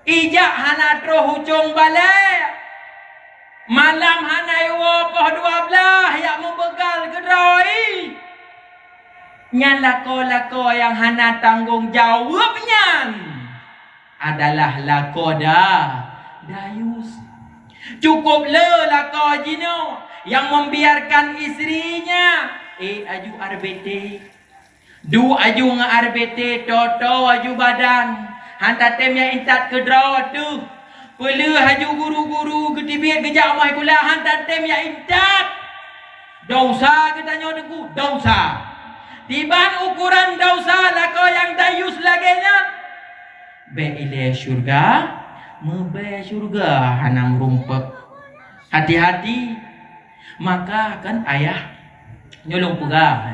Ijak hana troh u cong balée. Malam hana iwoe poh dua blaih jak meubeugal keudroe. Nyan lakoe-lakoe nyang hana tanggong jaweueb nyan adalah lakoe da-, dayus. Cukup le lakoe jinoe nyang membiarkan istrinya, eh, aju R B T. Duek aju ngon R B T, toto aju badan, han tatem jak intat keudroe teuh. Peuleueh aju guru-guru geuteubiet geujak u sikula, han tatem jak intat. Dosa geutanyoe teungku, dosa. Diban ukoran dosa lakoe nyang dayus lagée nyan, bék ilée syeuruga, meubée syeuruga hana meurumpok. Hati-hati. Maka kan ayah, nyoe lôn peugah,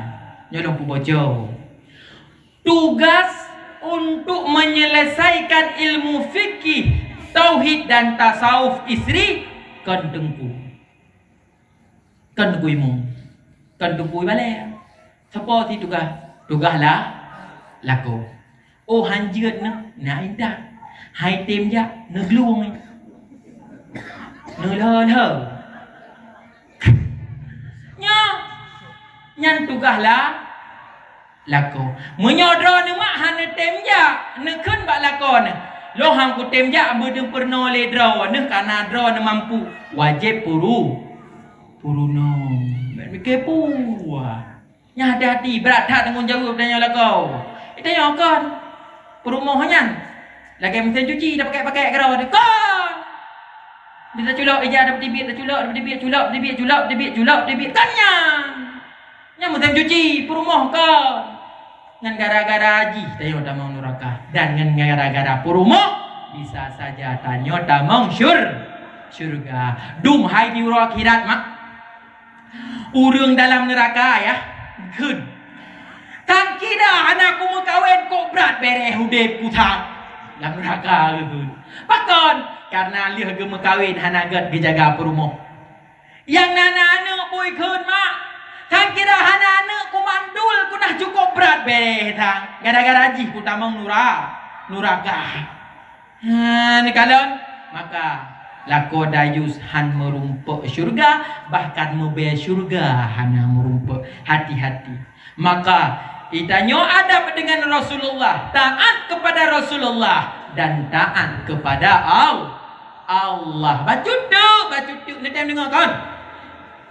nyoe lôn peuboco. Tugas untuk menyelesaikan ilmu fikih, tauhid dan tasawuf istri kon teungku. Kon teungku imum. Kon teungku balée. Sapo sit tugaih? Tugaih la-, lakoe. Oh, han jeuet neuh, na intat. Han item jak, neuglueng. Neulhö-lhö. Nyoe, nyan tugaih la-, lakoe. Meunyoe droeneuh mak hana tem jak, neukheun bak lakoe neuh, "Lôn han kutem jak, beudeuh peurunoe lé droeneuh, kareuna droeneuh mampu." Wajéb puru-, peurunoe. Bèk mike puah. Nyan hati-hati, brat that tanggong jaweueb tanyoe lakoe. Tanyoe kon peurumoh nyan. Lagèe meusén cuci, tapakèk-pakèk keudroe teuh. Kon! Di taculok ija, tapeudibiet, taculok, tapeudibiet, culok, tapeudibiet, culok, tapeudibiet, culok, tapeudibiet. Kan nyan! Nyan meusén cuci, peurumoh kon. Ngon gara-gara jih tanyoe tamong nuraka. Dan ngon gara-gara peurumoh, bisa saja tanyoe tamong syur-, syurga. Dum hai di uroe akhirat, mak. Ureueng dalam neuraka, ya, geukheun, "Tan kira hana kumeukawen, kok brat bèrèh udép kusa lam neuraka," geukheun. Pakon? Karena lheueh geumeukawen hana gèt geujaga peurumoh. Nyang na, na aneuk bui kheun, "Mak, tan kira hana aneuk kumandul, kunah cukôp brat bèrèh that. Gara-gara jih kutamong nura-, nuraka." Ha, neukalon, maka lakoe dayus han meurumpok syurga, bahkan meubèe syurga hana meurumpok. Hati-hati. Maka, geutanyoe adab dengan Rasulullah, taat kepada Rasulullah, dan taat kepada Al-, Allah. Bacut teuk, bacut teuk. Neutem deungö kon?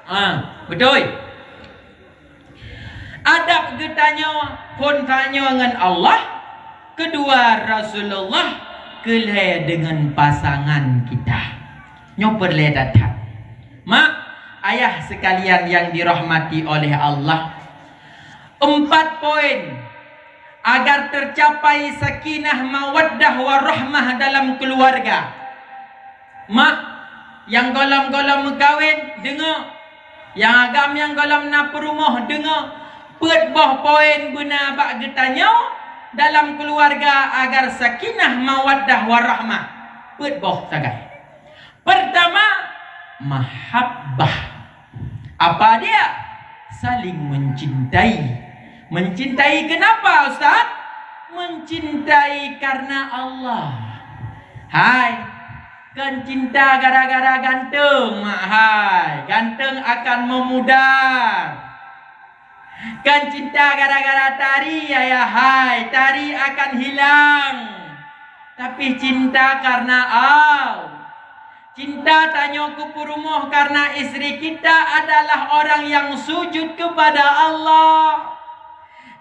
Ha, beutôi. Adab geutanyoe phôn tanyoe ngon Allah, keudua Rasulullah, keulhèe deungon pasangan kita. Nyoe peureulèe that-that. Mak, ayah sekalian yang dirahmati oleh Allah, empat poin agar tercapai sakinah, mawaddah, warahmah dalam keluarga. Mak, nyang gohlom-gohlom meukawen, deungö. Nyang agam nyang gohlom na peurumoh, deungö. Peuet boh poin beuna bak geutanyoe dalam keuluwarga agar sakinah, mawaddah, warahmah. Peuet boh sagai. Pertama, mahabbah. Apa dia? Saling mencintai. Mencintai kenapa, Ustaz? Mencintai karena Allah. Hai, kan cinta gara-gara ganteng, mak hai. Ganteng akan memudar. Kan cinta gara-gara tari, ayah hai. Tari akan hilang. Tapi cinta karena Allah. Cinta tanyoe keu peurumoh karena istri kita adalah orang yang sujud kepada Allah.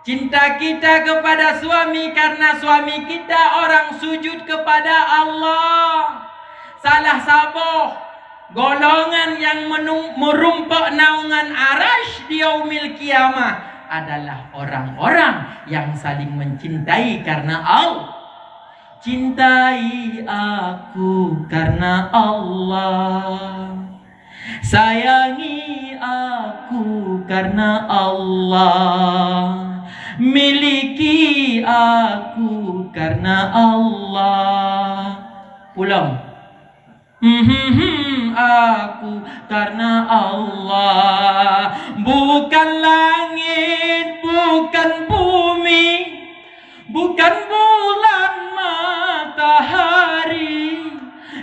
Cinta kita kepada suami karena suami kita orang sujud kepada Allah. Salah saboh golongan yang menung-, merumpok naungan Arasy di Yaumil Qiyamah adalah orang-orang yang saling mencintai karena Allah. Cintai aku karena Allah. Sayangi aku karena Allah. Miliki aku karena Allah. Ulang. Mhm, aku karena Allah, bukan langit, bukan bumi, bukan bulan matahari.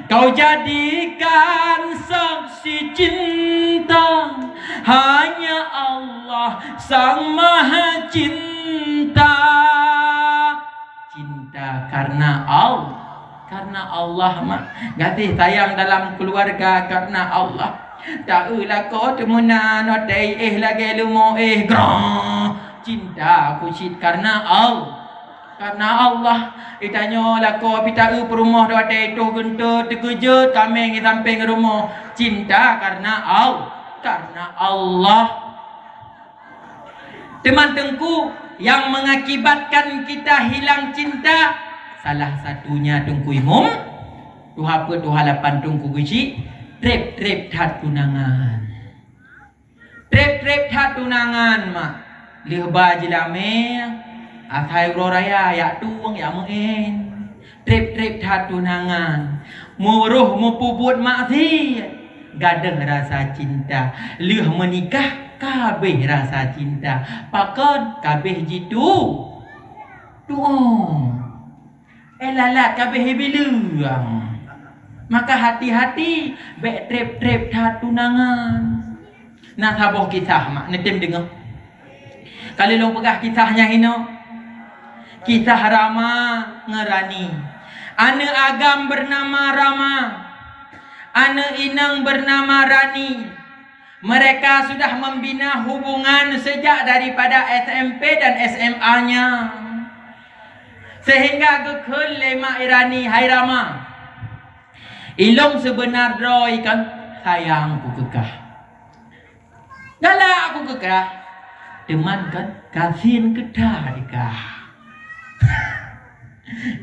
Kau jadikan saksi cinta, hanya Allah Sang Maha Cinta. Cinta karena Allah. Karena Allah, mak. Gaséh sayang dalam keluarga karena Allah. Taeu lakoe teumeunan, watèe éh lagèe leumo éh, grong. Cinta aku cit karena Allah. Karena Allah. Itanyoe lakoe pih taeu peurumoh, watèe toh geunteut teukeujot kaméng di sampéng rumoh. Cinta karena Allah. Karena Allah. Teuma Teungku, yang mengakibatkan kita hilang cinta, salah satunya Teungku Imum, tuha peuet tuha lapan Teungku geuchik, trép-trép that tunangan. Trép-trép that tunangan, mak. Lheuh ba jilamé, asai uroe raya, yak tueng, yak meu'én. Trép-trép that tunangan, meuroh meupeubuet maksiat, gadôh rasa cinta. Lheuh meunikah, ka abéh rasa cinta. Pakon? Ka abéh jitu-, tu'oh. Eh, lalat ka abéh ibileueng. Maka hati-hati, bèk trép-trép that tunangan. Na saboh kisah, mak, neutem deungoe. Ka lheuh lôn peugah kisah nyang inoe. Kisah Rama ngon Rani. Aneuk agam bernama Rama. Aneuk inong bernama Rani. Mereka sudah membina hubungan sejak daripada S M P dan S M A-nya. Sehingga geukheun lé mak Rani, "Hai Rama, ilôn seubeuna droe kan sayang keu kah." "Galak aku keu kah, teuma kan gasien keu that kah,"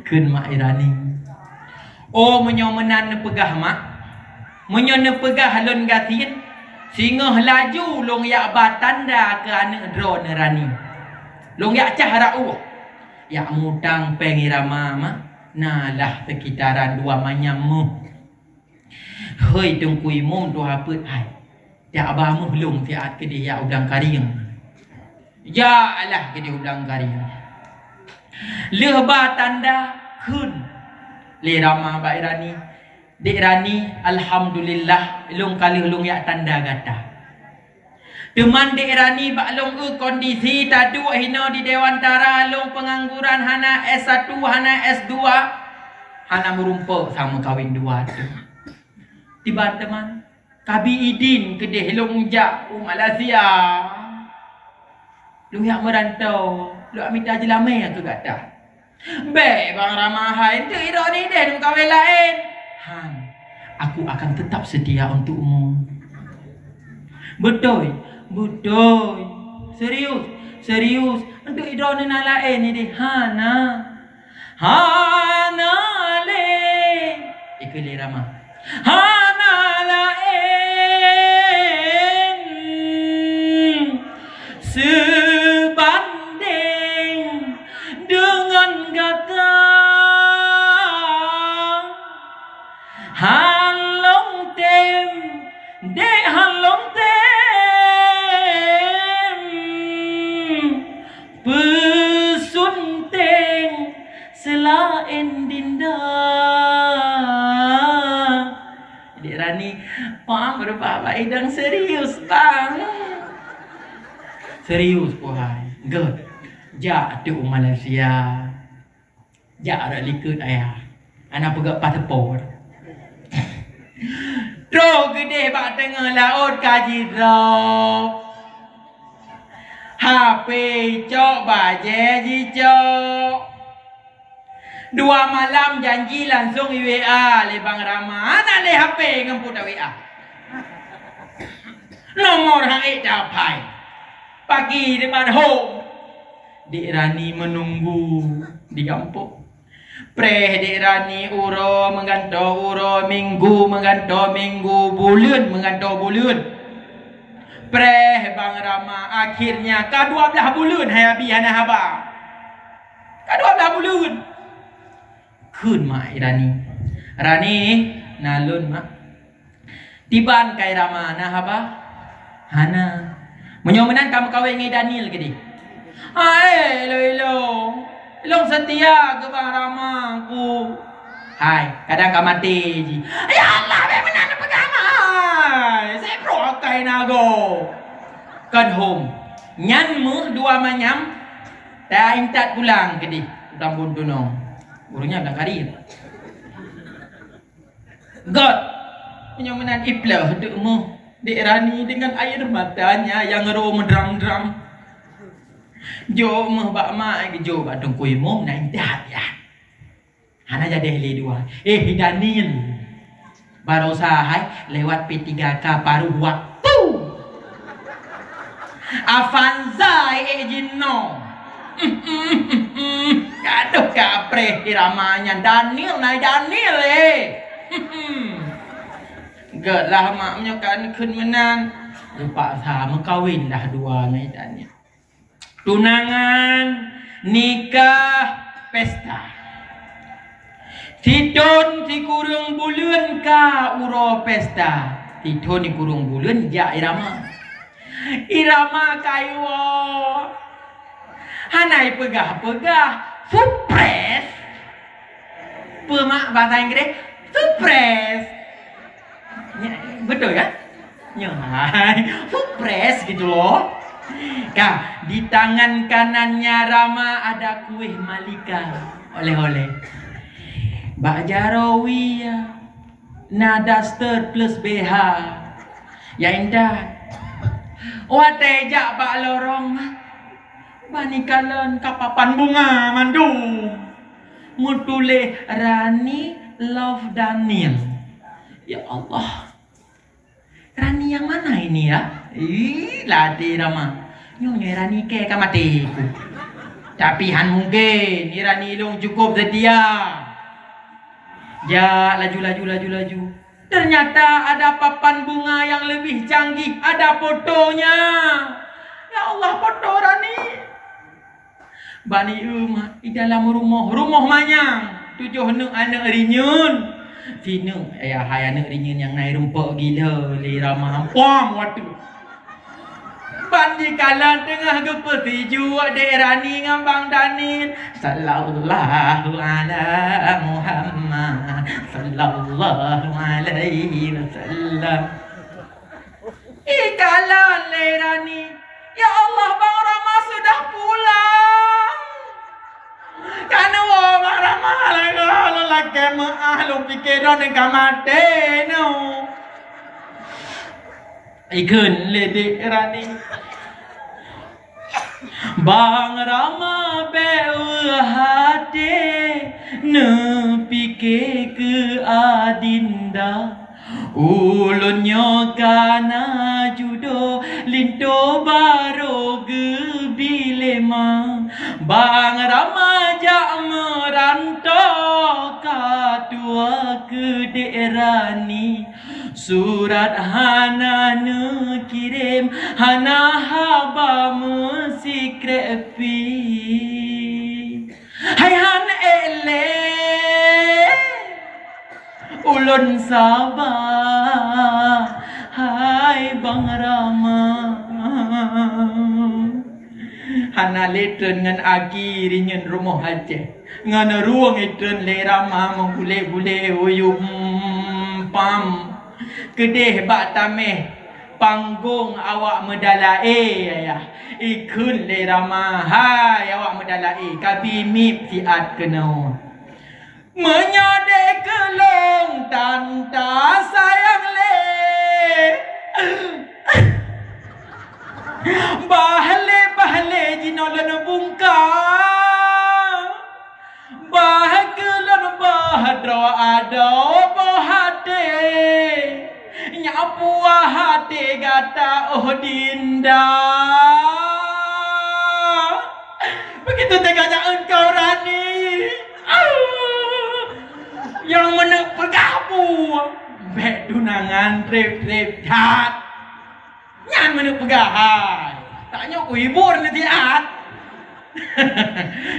kheun mak Rani. "Oh, meunyoe meunan neupeugah, mak, meunyoe neupeugah lôn gasien, singoh laju lôn jak ba tanda keu aneuk droeneuh Rani. Lôn jak cah rot ueh, jak mutang péng Rama, mak, na lah seukitaran dua manyam méuh." Hôi Teungku Imum tuha peuet hai, jak ba méuh lôn siat keudeh jak u Blang Karieng. Jaklah keudeh u Blang Karieng. Lheuh ba tanda kheun lé Rama bak Rani, "Dek Rani, alhamdulillah, lôn ka lheuh lôn jak tanda gata." Teuma Dek Rani bak lôn eu kondisi taduek hinoe di Dewantara, lôn peungangguran, hana S satu, hana S dua, hana meurumpok sameukawen dua teuh. Tiban teuma, kabi idin keudeh lôn jak u Malaysia. Lôn jak meuranto, lôn jak mita jeulamé keu gata. "Bèk, Bang Rama hai, eunteuk droeneuh ideh neumeukawen laén." "Han, aku akan tetap setia untukmu." "Beutôi?" "Beutôi." "Serius?" "Serius." "Eunteuk droeneuh na laén ideh?" "Hana." "Hana lé," ikheun lé Rama. "Hana laén seubandéng deungon gata. Han lôn tem, dek, han lôn tem peusunteng seulaén dinda." Dek Rani, "Pak, beurubah bak idong, serius, Bang?" "Serius, Puhai. Göt, jak ateueh u Malaysia. Jak rot likot ayah. Hana peugöt paspor." Troh keudeh bak teungoh laôt ka jidrop. H P jicok, bajèe jicok. Dua malam janji langsong i-W A lé Bang Rama. Hana lé H P ngon peue ta-W A. Nomor han ék taphai. Pagi diman hom. Dek Rani menunggu di gampông. Preh dek Rani uroe meugantoe uroe, minggu meugantoe minggu, buleuen meugantoe buleuen. Preh Bang Rama, akhirnya ka dua blah buleuen hai Abi hana haba. Ka dua blah buleuen. Kheun mak Rani, "Rani, na lôn mak." "Tiban kai Rama, na haba?" "Hana." "Meunyoe meunan ka meukawen ngon Daniel keudeh?" "Hai, ilong-ilong. Ilong seutia keu Bang Rama ku." "Hai, kadang ka maté jih." "Ya Allah, bèk meunan peugah hai. Saya pro akai nago." Kon hom. Nyan meuh dua manyam ta intat pulang keudeh u Tambon Tunong. Ureueng nyan bilang karir. Göt. Meunyoe meunan iplôh teuk meuh dek Rani dengan air matanya yang ro meudram-dram. Jok meuh bak mak, jok bak Teungku Imum na intat ya. Hana jadi lé dua. Eh, Daniel. Barosa hai lewat P tiga K paruh waktu. Avanza eh jinoe. Gadoh ka preh irama nyan Daniel nai Daniel eh. Geulah mak meunyoe ka kheun meunan, geupaksa meukawen lah dua ngai Daniel. Tunangan, nikah, pesta. Sithon sikureueng buleuen ka uroe pesta. Sithon sikureueng buleuen jak irama. Irama kayuwa. Hana ipeugah-peugah. Surprise. Peue mak bahasa Inggris? Surprise. Ya, betul kan? Nyoe hai, surprise gitu loh. Ka, di tangan kanannya Rama ada kueh Malika, oleh-oleh. Bak jaroe ya, na daster plus B H. Ya indah. Watèe jak bak lorong, bani kalon ka papan bunga mandum. Meutuléh Rani Love Daniel. Ya Allah. Rani yang mana ini ya? Ih, lati Rama. Nyoe nyoe Rani ke ka maté ku. Tapi han mungkin, ni Rani ilong cukup setia. Jak laju laju laju laju. Ternyata ada papan bunga yang lebih canggih, ada fotonya. Ya Allah, foto Rani. Bani Uma di dalam rumoh, rumoh manyang, tujoh neuk aneuk rinyeun. Sineuk, ya hai aneuk rinyeun nyang na rumpok gila lé Rama pom watèe. Ban di kala teungoh geupeusiju dek Rani ngon Bang Daniel. Sallallahu ala Muhammad, sallallahu alaihi wasallam. Ikalon lé Rani, "Ya Allah, Bang Rama sudah pulang." Kan woe Bang Rama lagoe lôn lakèe meu'ah, lôn pike droeneuh ka maté nyoe. Ikheun lé dek Rani. Bang Rama bèk weueh até, neupike keu adinda. Ulôn nyoe ka na judo, linto barô geubi lé ma. Bang Rama jak meuranto ka tuwoe keu dek Rani. Surat hana neukirém, hana haba meusikrek pih. Hai han ék lé ulôn saba, hai Bang Rama. Hana lé treun ngon aki rinyeun rumoh Aceh. Ngon rueng itreun lé Rama meugulé-gulé uyuem pam. Keudeh bak taméh panggong awak meudalaé, ayah. Ikheun lé Rama, "Hai awak meudalaé, kabi miet siat keunoe. Meunyoe dek keu lôn tan tasayang lé, bah lé, bah lé jinoe lôn bungka." Bah keu lôn bah droe adoe boh até, nyak puah até gata oh dinda. Begitu teganya engkau Rani. Au! Tunangan treb-treb that. Nyan meuneuk peugah hai. Tanyoe kuhibur nasihat.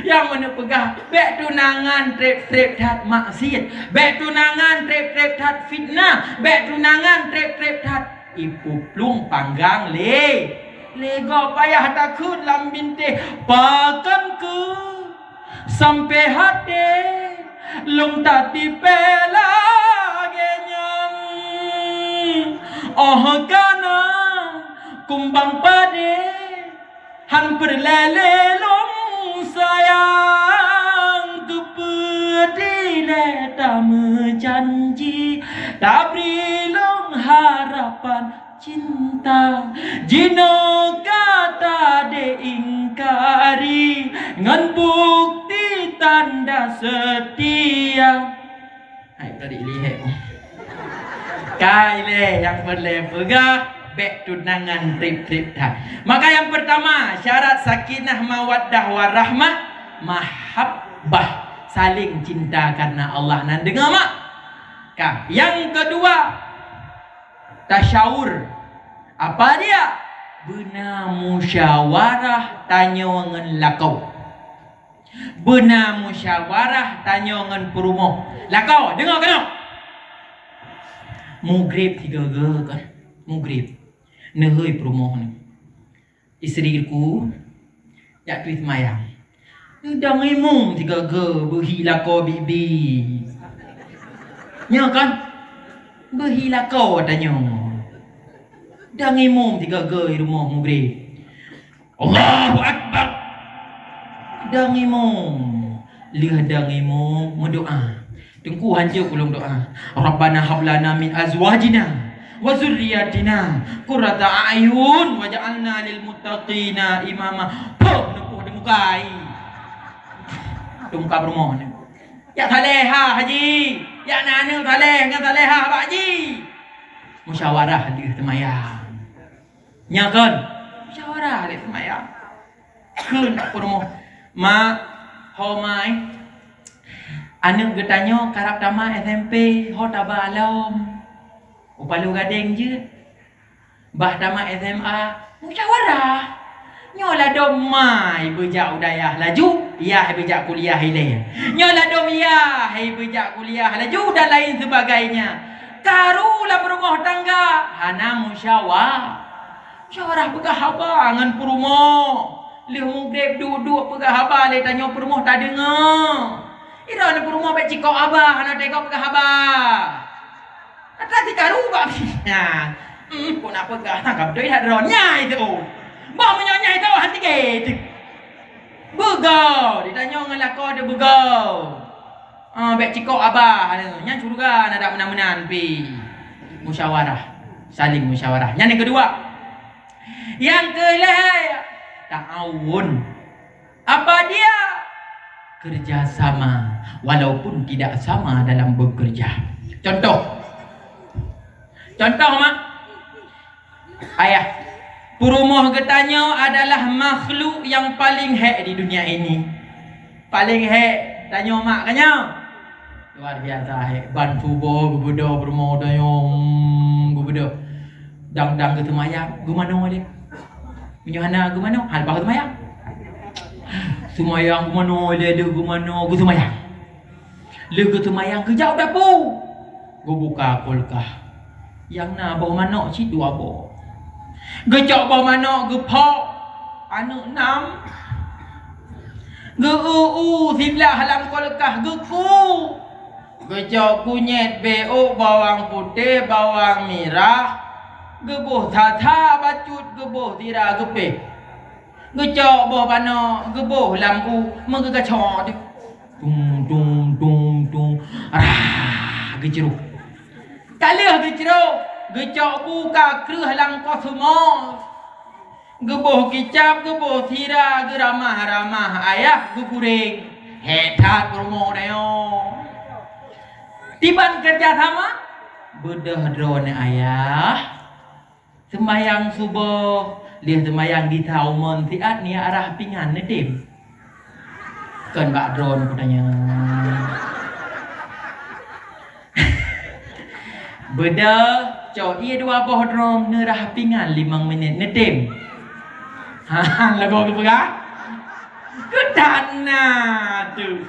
Nyang meuneuk peugah, bèk tunangan treb-treb that maksiet. Bèk tunangan treb-treb that fitnah. Bèk tunangan treb-treb that ipuplueng panggang lé. Lé gob payah takheun lam bintéh, pakon keu sampoe até lôn tatipée lagée nyan. Óh ka na kumbang padé, han peureulée lé lôn sayang. Keupeue dilée tameujanji, tabri lôn harapan cinta, jinoe ka tadeungkari ngon bukti tanda setia. Hai, tadi lihat. Kai lé nyang peureulée peugah, bèk tunangan treb-treb that. Maka yang pertama, syarat sakinah mawaddah warahmah, mahabbah, saling cinta karena Allah. Nan deungoe mak. Ka. Yang kedua, tasyaur. Apa dia? Beuna musyawarah tanyoe ngon lakoe. Beuna musyawarah tanyoe ngon peurumoh. Lakoe, deungoe keunoe. Mugreb sigoe-goe kan. Mugreb. Neuhôi peurumoh nyoe. Istriku, jak tuih seumayang. Dang imum sigoe-goe beuhi lakoe bibi. Nyo kan? Beuhi lakoe tanyoe. Dang imum sigoe-goe i rumoh mugreb. Allahu Akbar. Dang imum. Lheueh dang imum meudoa. Teungku hanjeuet ulôn doa. Rabbana hab lana min azwajina wa dzurriyyatina qurrata a'yun waj'alna lil muttaqina imama. Poh, neupoh di muka ai. Di muka peurumoh ni. Jak saleh ha haji. Jak na aneuk saleh ngon salehah bak ji. Musyawarah lheueh seumayang. Nya kan? Musyawarah lé seumayang. Kheun peurumoh, "Mak, ho mai. Aneuk geutanyoe karab tamat S M P, ho taba lom. U Palu Gadeng jeuet. Bah tamat S M A, musyawarah. Nyoe ladom mai beujak u dayah laju, yah beujak kuliah ilée. Nyoe ladom yah beujak kuliah laju dan lain sebagainya. Karu lam rumoh tangga, hana musyawa-, musyawarah peugah haba ngon peurumoh. Lheueh mugreb duek-duek peugah haba lé tanyoe peurumoh tadeungoe. Droeneuh peurumoh bèk cikok haba, hana teuka peugah haba." Ata sikaru bak nyan. Hmm, kok nak peugah, ha, ka beutôi that droe. Nyai tu. Bah meunyoe nyai tu, hati gét. Beugoe, ditanyoe ngon lakoe teuh beugoe. Ah, bèk cikok abah, nyan syeuruga na dak meunan-meunan pi. Musyawarah. Saling musyawarah. Nyan nyang keudua. Nyang keulhèe, ta'awun. Apa dia? Kerja sama, walaupun tidak sama dalam bekerja. Contoh. Contoh, mak. Ayah, peurumoh geutanyoe adalah makhluk nyang paling hék di dunia ini. Paling hék, tanyoe mak ka nyoe. Luar biasa, hék. Ban suboh geubeudôh peurumoh tanyoe, hmm, geubeudôh. Dang-dang geuseumayang, geumanoe lé. Meunyoe hana geumanoe, hana bah seumayang. Seumayang geumanoe lé, lheueh geumanoe, geuseumayang. Lheueh geuseumayang, geujak u dapu. Geubuka kulkah. Nyang na boh manok cit dua boh. Geucok boh manok, geuphok. Aneuk nam. Geu-u-u siblah lam kulkah, geuku. Geucok kunyét, beuôk, bawang putéh, bawang mirah, geuboh that-that bacut, geuboh sira geupéh. Geucok boh manok, geuboh lam u, meugeugacok. Tung, tung, tung, tung. Rah, geucrôh. Ka lheueh geucrôh, geucok bu ka kreueh lam kosmos. Geuboh kicap, geuboh sira, geuramah-ramah ayah, geugureng. Hék that peurumoh tanyoe. Diban keureuja sama, beudôh droeneuh ayah. Seumayang suboh, lheueh seumayang gisa umon siat, neujak rah pingan neutem. Kon bak droeneuh kutanyoe. Beudôh, cok ie dua boh drom, neurah pingan limong minit, neutem. Ha, lagoe geupeugah. Keutan na tu.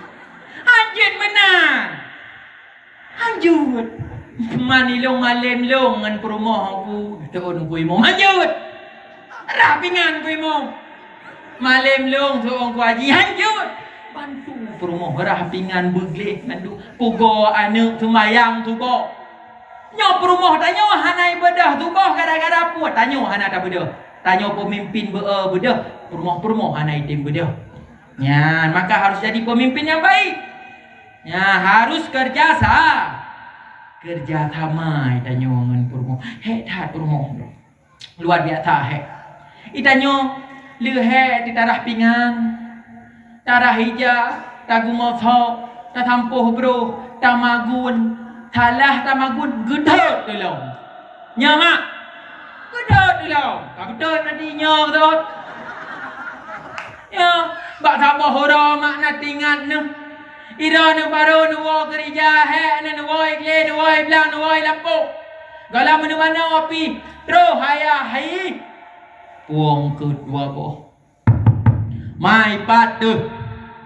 Hanjeuet meunan. Hanjeuet. Man ilong malém long ngon peurumoh ku, teuôn ku imum. Hanjeuet. Rah pingan ku imum. Malém long teuôn ku haji. Hanjeuet. Bantu peurumoh rah pingan beugleh mandum. Pugo aneuk seumayang suboh. Nyoe peurumoh tanyoe hana ibeudôh suboh gara-gara peue? Tanyoe hana tabeudôh. Tanyoe peumimpin beu-, beudôh, peurumoh-peurumoh hana item beudôh. Nyan, maka harus jadi pemimpin yang baik. Nyan, harus kerja sa-, kerja sama tanyoe ngon peurumoh. Hék that peurumoh. Luar biasa hék. Itanyoe leuhée teutarah pingan, tarah ija, tagumoe sok, tasampôh broh, tamagun, salah tamagun, geudhôt tulông. Nyoe mak, geudhôt tulông. Ka beutôi tadi nyoe geudhôt. Ya, bak saboh uroe mak na teuingat neuh. Ira neuh barô neuwoe keurija, hék neuh neuwoe glé, neuwoe blang, neuwoe lampôh. Gohlom meuneumanoe pih, troh ayah hai. Puông keudua boh. Mai pat teuh.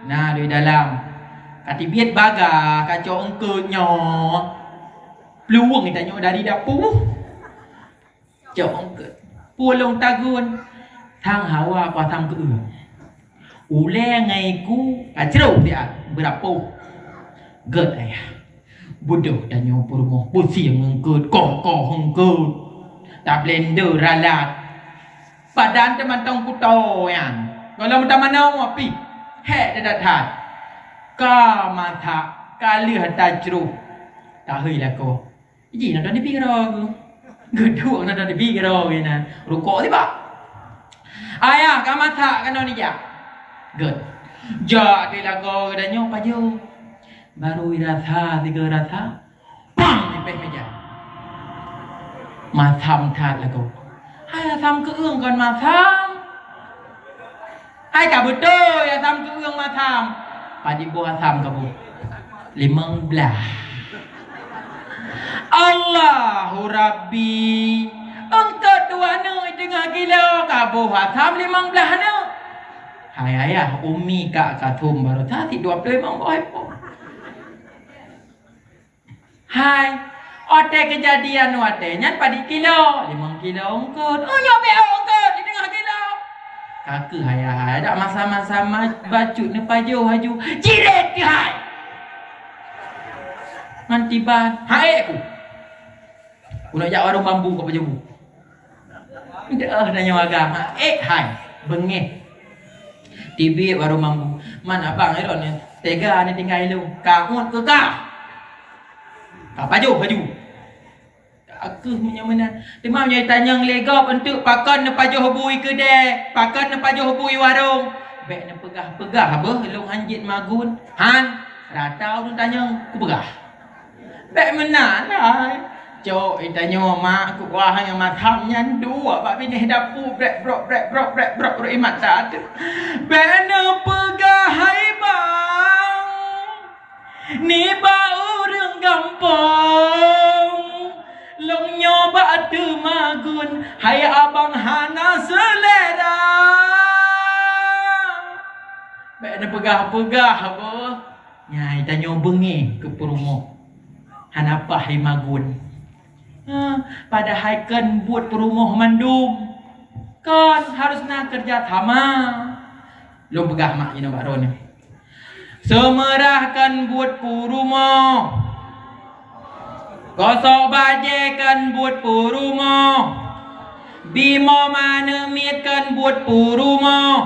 Na di dalam. Ka tibiet baga, ka cok eungkôt nyoe. Plueng tanyoe dari dapu. Cok eungkôt. Pulông tagun. Sang hawa apa sang keueung. Ulée ngai ku ka crôh siat beurapôh. Gét ayah. Beudôh tanyoe peurumoh pusieng eungkôt, koh-koh eungkôt. Tablender ralat. Padan teumantong kuto nyan. Gohlom tamanoe pih. Hék that-that. Ka masak, ka lheueh tacrôh. Tahôi lakoe. Ji na dan dipi keudroe. Geuduek na dan dipi keudroe na. Rukok tiba. Ayah ka masak keunoe nijak. Gét. Jak di lagoe geutanyoe pajoh. Baru irasa tiga rasa. Pang nipéh meja. Masam that lagoe. Hai asam keueung kon masam. Hai ka beutôi asam keueung masam. Padit boh asam ka boh? Limong blah. Allahu Rabbi. Eungkôt dua neuk teungoh kilo ka boh asam limong blah neuk. Hai ayah, umi kak ka thom baroe tadi dua ploh limong boh ipoh. Hai, watée keujadian watée nyan padit kilo, limong kilo eungkôt. Oh, nyoe beu eungkôt di teungoh kilo. Ka keuh hai, hai, dak masa-masa ma-, bacut neupajoh laju. Jiret keuh hai. Mantiban, hai ku. Ku nak jak warong bambu keu pajoh bu. Deuh, tanyoe agam. Eh, hai. Beungéh. Tibiet baru mampu. Man abang Iron ni. Tega ni tinggai ilong. Ka ngut keu ka. Ka pajoh laju. Ka keuh meunyoe meunan. Teuma meunyoe tanyong lé gob eunteuk pakon neupajoh bui keudè, pakon neupajoh bui warong. Bèk neupeugah-peugah beuh lôn hanjeuet magun. Han, rata ulôn tanyong, kupeugah. Bèk meunan, hai. Cok, itanyoe mak kuwah nyang masam nyan duek bak binéh dapu, brek brok, brek brok, brek brok, brok imat that. Bèk neupeugah hai bang, nibak ureueng gampông. Lôn nyoe bak teumagun, hai abang hana seulera. Bèk neupeugah-peugah beuh. Nyan, tanyoe beungéh keu peurumoh. Hana paih imagun. Ha, padahai kon buet peurumoh mandum. Kon harus na keureuja sama. Lôn peugah mak inoe bak droeneuh. Seumeurah kon buet peurumoh. Gosok bajèe kon buet peurumoh. Bimoe manök miet kon buet peurumoh.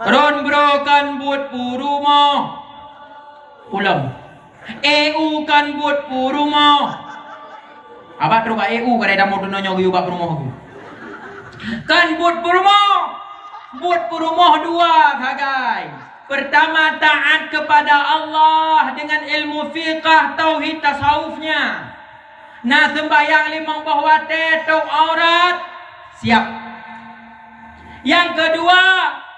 Ron broe kon buet peurumoh. Pulang. E U kon buet peurumoh. Abah trok bak E U kadai damoe teunoe nyoe geuyue bak peurumoh geuh. Kon buet peurumoh. Buet peurumoh dua sagai. Pertama, taat kepada Allah dengan ilmu fiqah, tauhid, tasawufnya. Na seumbahyang limong boh watèe, tôp aurat, siap. Nyang keudua,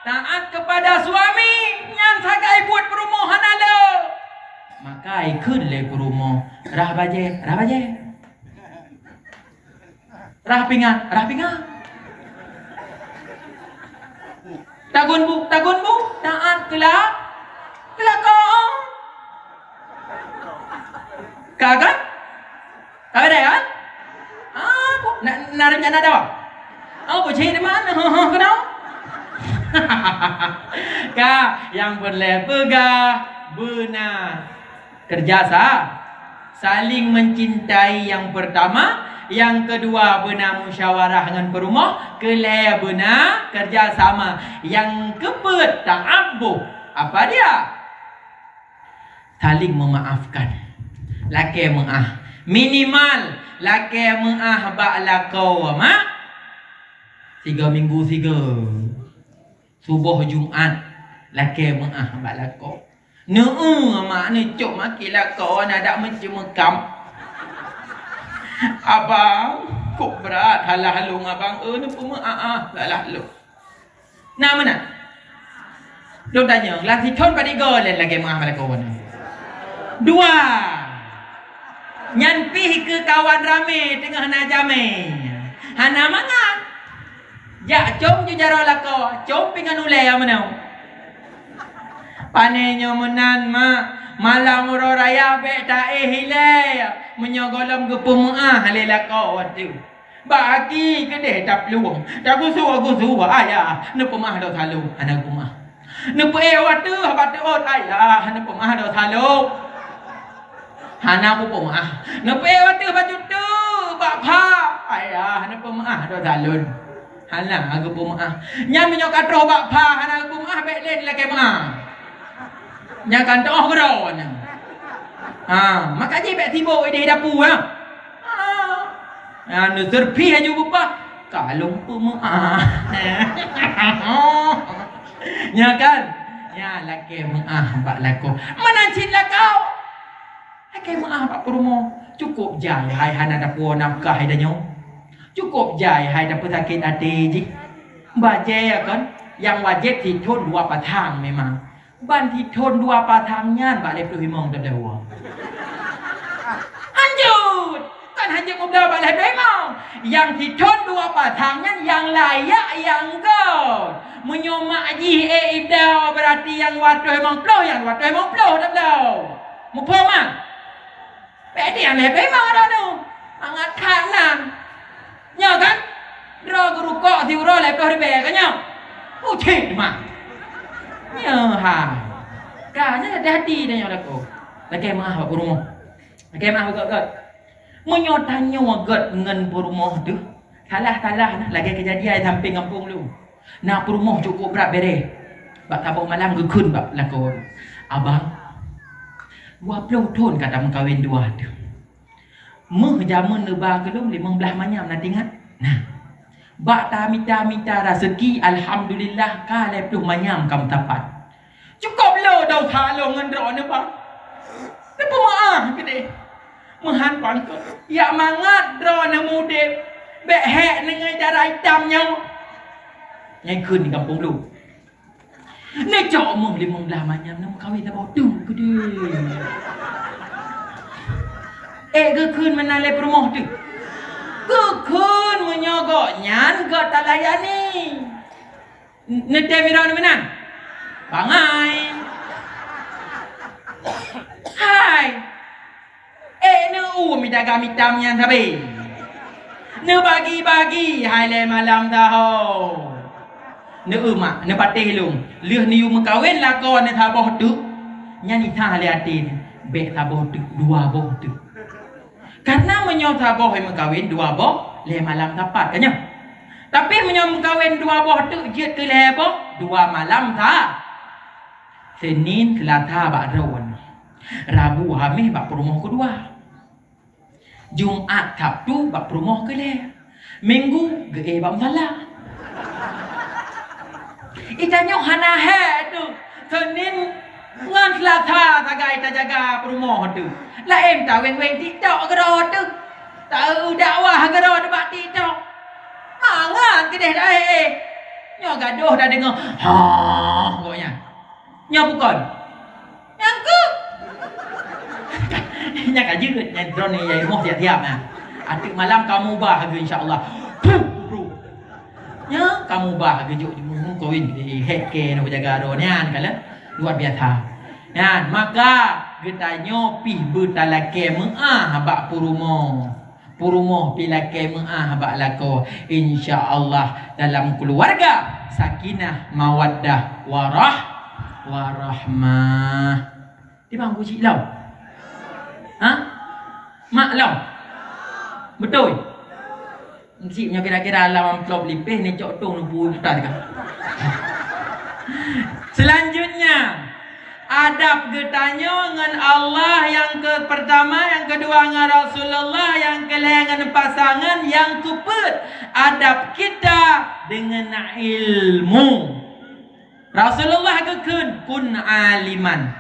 taat kepada suami, nyan sagai buet peurumoh hana le. Maka ikheun lé peurumoh, "Rhah bajée, rhah bajée. Rhah pingan, rhah pingan. Tagun bu, tagun bu, taát keula-, keulakoe." Ka kan? Ka beudeh kan? Ah, na, na rencana dah? Oh, bucin di mana? Kenapa? Ka, nyang peureulée peugah beuna keureuja sa-, saling mencintai nyang peurtama, nyang keudua beuna musyawarah ngon peurumoh, keulhée beuna keureuja sama, nyang keupeuet ta'abbuh. Apa dia? Saling memaafkan. Lakée meuáh. Minimal lakée meuáh bak lakoe, mak. Sigoe minggu sigoe. Suboh Jumat, lakée meuáh bak lakoe. Neu-eu mak neucok maki lakoe na dak meuceumeukam. Abang, kok brat halah lôn abang, eh, neupeumeuáh halah lôn. Na meunan? Lôn tanyong, lam sithon padum goe lé lagée meuáh bak lakoe nyoe? Dua. Nyan pih keu kawan ramé teungoh na jamé. Hana mangat. Jak com ju jaroe lakoe, com pih ngon ulée meunoe. Pané nyoe meunan, mak, malam uroe raya bék taéh ilée, meunyoe gohlom geupeumeuáh lé lakoe watée. Bak aki keudeh taplueng, tagusu-gusu, "Ayah, neupeumeuáh desya lôn." Hana geupeumeunah. Neupeuék wateuh bak teuôt, "Ayah, neupeumeuáh desya lôn." Hana geupeumeunah. Neupeuék wateuh bak juteuk, bak pha, "Ayah, neupeumeuáh desya lôn." Hana geupeumeunah. Nyan meunyoe ka troh bak pha hana geupeumeunah, bék lé lakée meuáh. Nyang ka teuôh keudroe nyan. Ha, maka jih bék sibok idéh dapu, ha. Ha. Ha, neuseureupi laju beupah, ka lôn peumeuáh. Nyan kan? Nyan lakée meuáh bak lakoe. Meunan cit lakoe. Lakée meuáh bak peurumoh. Cukôp jai hai hana tapuwoe nafkah hai tanyoe. Cukôp jai hai tapeusakét até jih. Bajée kon, nyang wajéb sithon dua pasang memang. Ban sithon dua pasang nyan bak lhée ploh limong teuh bloe. Hanjeuet! Kan hanjeuet meubloe bak lhée ploh limong. Nyang sithon dua pasang nyan nyang layak nyang göt. Meunyoe mak jih ék idau, berarti nyang dua ploh limong ploh, nyang dua ploh limong ploh teuh bloe. Muphom, ah? Bék di nyang lhée ploh limong droeneuh. Mangat that nan. Nyoe kan? Droe geurukok siuroe lhée ploh ribée ka nyoe. Ucit mak. Nyoe hai. Ka nyan hati-hati tanyoe lakoe. Lakée meuáh bak peurumoh. Lakée meuáh bak göt-göt. Meunyoe tanyoe göt ngon peurumoh teuh, salah-salah nah lagée keujadian sampéng gampông lôn. Na peurumoh cukôp brat béreh. Bak saboh malam geukheun bak lakoe, "Abang, dua ploh thon ka tameukawen dua teuh. Méuh jameun neuba keu lôn limong blaih manyam na teuingat? Nah, bak tamita-mita raseuki, alhamdulillah, ka lhée ploh manyam ka meusapat. Cukôp le desya lôn ngon droeneuh, Bang. Neupeumeuáh keudeh. Meuhan pangkot, jak mangat droeneuh mudeb, bék hék neungoe dara itam nyoe." Nyan kheun di gampông lôn. Neucok méuh limong blaih manyam neumeukawen saboh teuk keudeh. Ék geukheun meunan lé peurumoh teuh? Geukheun meunyoe gobnyan göt talayani. N-, neutem droeneuh meunan? Bangai. Hai. Ék neueu mita gam itam nyan sabe. Neubagi-bagi hai lhée malam saho. Neueu mak, neupatéh lôn. Lheueh neuyue meukawen lakoe neusaboh teuk, nyan isah lé até neuh, bék saboh teuk, dua boh teuk. Karna meunyoe saboh meukawen, dua boh lhée malam sapat, ka nyoe. Tapi meunyoe meukawen dua boh teuk jeuet keu lhée boh, dua malam sa-, Senin, Seulasa bak droeneuh. Rabu, Hamis bak peurumoh keudua. Jumat, Sabtu bak peurumoh keulhée. Minggu geuéh bak musala. Ita nyoe hana hék teuh. Senin ngon Seulasa sagai tajaga peurumoh teuh. Laén taweng-weng TikTok keudroe teuh. Taeu dakwah keudroe teuh bak TikTok. Mangat keudeh dah éh. Nyoe gadoh dah deungoe. Hah, gobnyan. Nyoe bukon. Nyang keuh. Nyan ka jeuet, nyan droeneuh nyang rumoh siap-siap nyan. Ateueh malam kamoe ubah lagèe, insya Allah. Puh, puh, puh. Nyan kamoe ubah lagèe jok, jok kawin di hek ke na jaga droe nyan, kalon luar biasa. Nyan, maka geutanyoe pih beutalakèe meu'ah bak peurumoh. Peurumoh pih lakèe meu'ah bak lakoe. Insya Allah dalam keuluwarga sakinah, mawaddah, warah, warahmah. Di bang kucik lom? Ha? Mak lom? Beutôi? Cik nyoe kira-kira lam amplop lipéh ni cok tong nubu putar ka. Selanjutnya, adab geutanyoe ngon Allah nyang keu pertama, nyang keudua ngon Rasulullah, nyang keulhèe ngon pasangan, nyang keupeuet adab kita dengan ilmu. Rasulullah geukheun, "Kun aliman."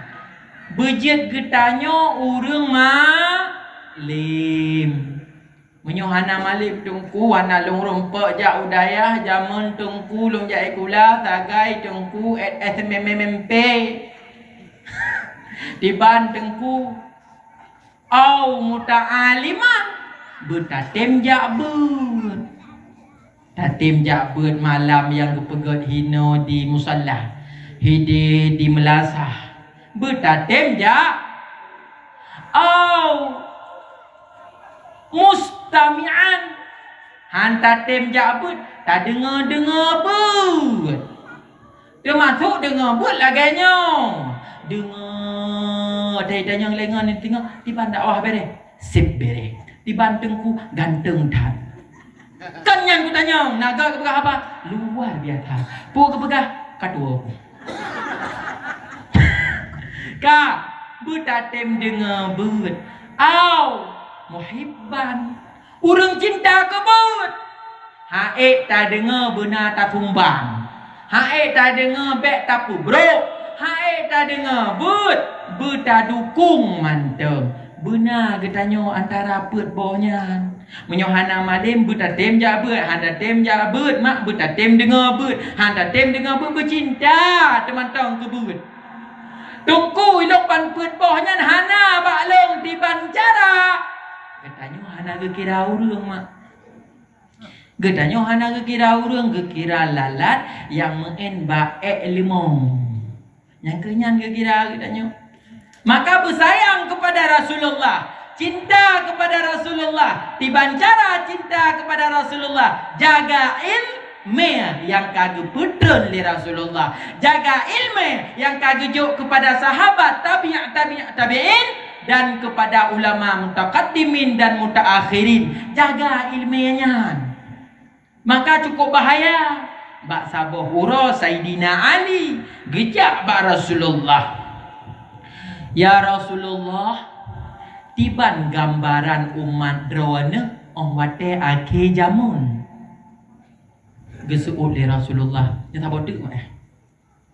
Beujeuet geutanyoe ureueng malem. Meunyoe hana malem teungku, hana lôn rumpok jak u dayah, jameun teungku lôn jak sikula sagai teungku S M M M P. Diban teungku, au muta'aliman, beutatem jak beuet. Tatem jak beuet malam nyang geupeugét hinoe di musalla, hidéh di meulasah. Beutatem jak, au mustami'an, han tatem jak beuet, tadeungoe-deungoe beuet. Teumasok deungoe beuet lagèe nyoe. Deungoe, tai tanyong lé ngon teungoh, diban dakwah bèrèh, sép bèrèh. Diban teungku ganteng that. Kan nyan kutanyong, na geupeugah haba luar biasa. Peue geupeugah? Ka tuwoe. Ka, beutatem deungoe beuet. Au, muhibban. Ureueng cinta keu beuet. Ha'ék tadeungoe beuna tasumbang. Ha'ék tadeungoe bèk tapeubrok. Ha'ék tadeungoe beuet, beutadukong mantong. Beuna geutanyoe antara peuet boh nyan. Meunyoe hana malem, beutatem jak beuet. Han tatem jak beuet, mak, beutatem deungoe beuet. Han tatem deungoe beuet, beucinta teumantong keu beuet. Teungku, ilong ban peuet boh nyan hana bak lôn diban cara. Geutanyoe hana geukira ureueng, mak. Geutanyoe hana geukira ureueng, geukira lalat nyang meu'en bak èk leumong. Nyang keu nyan geukira geutanyoe. Maka beusayang kepada Rasulullah, cinta kepada Rasulullah, diban cara cinta kepada Rasulullah, jaga ilmèe nyang ka geupeutreun lé Rasulullah, jaga ilmèe nyang ka geujok kepada sahabat, tabi'ut, tabi'ut tabi'in, dan kepada ulama mutaqaddimin dan mutaakhirin. Jaga ilmèe nyan. Maka cukup bahaya. Bak saboh uroe Saidina Ali geujak bak Rasulullah, "Ya Rasulullah, tiban gambaran umat droeneuh 'oh watèe akhé jameun." Geuseuôt lé Rasulullah, nyan saboh teuk meu'ah.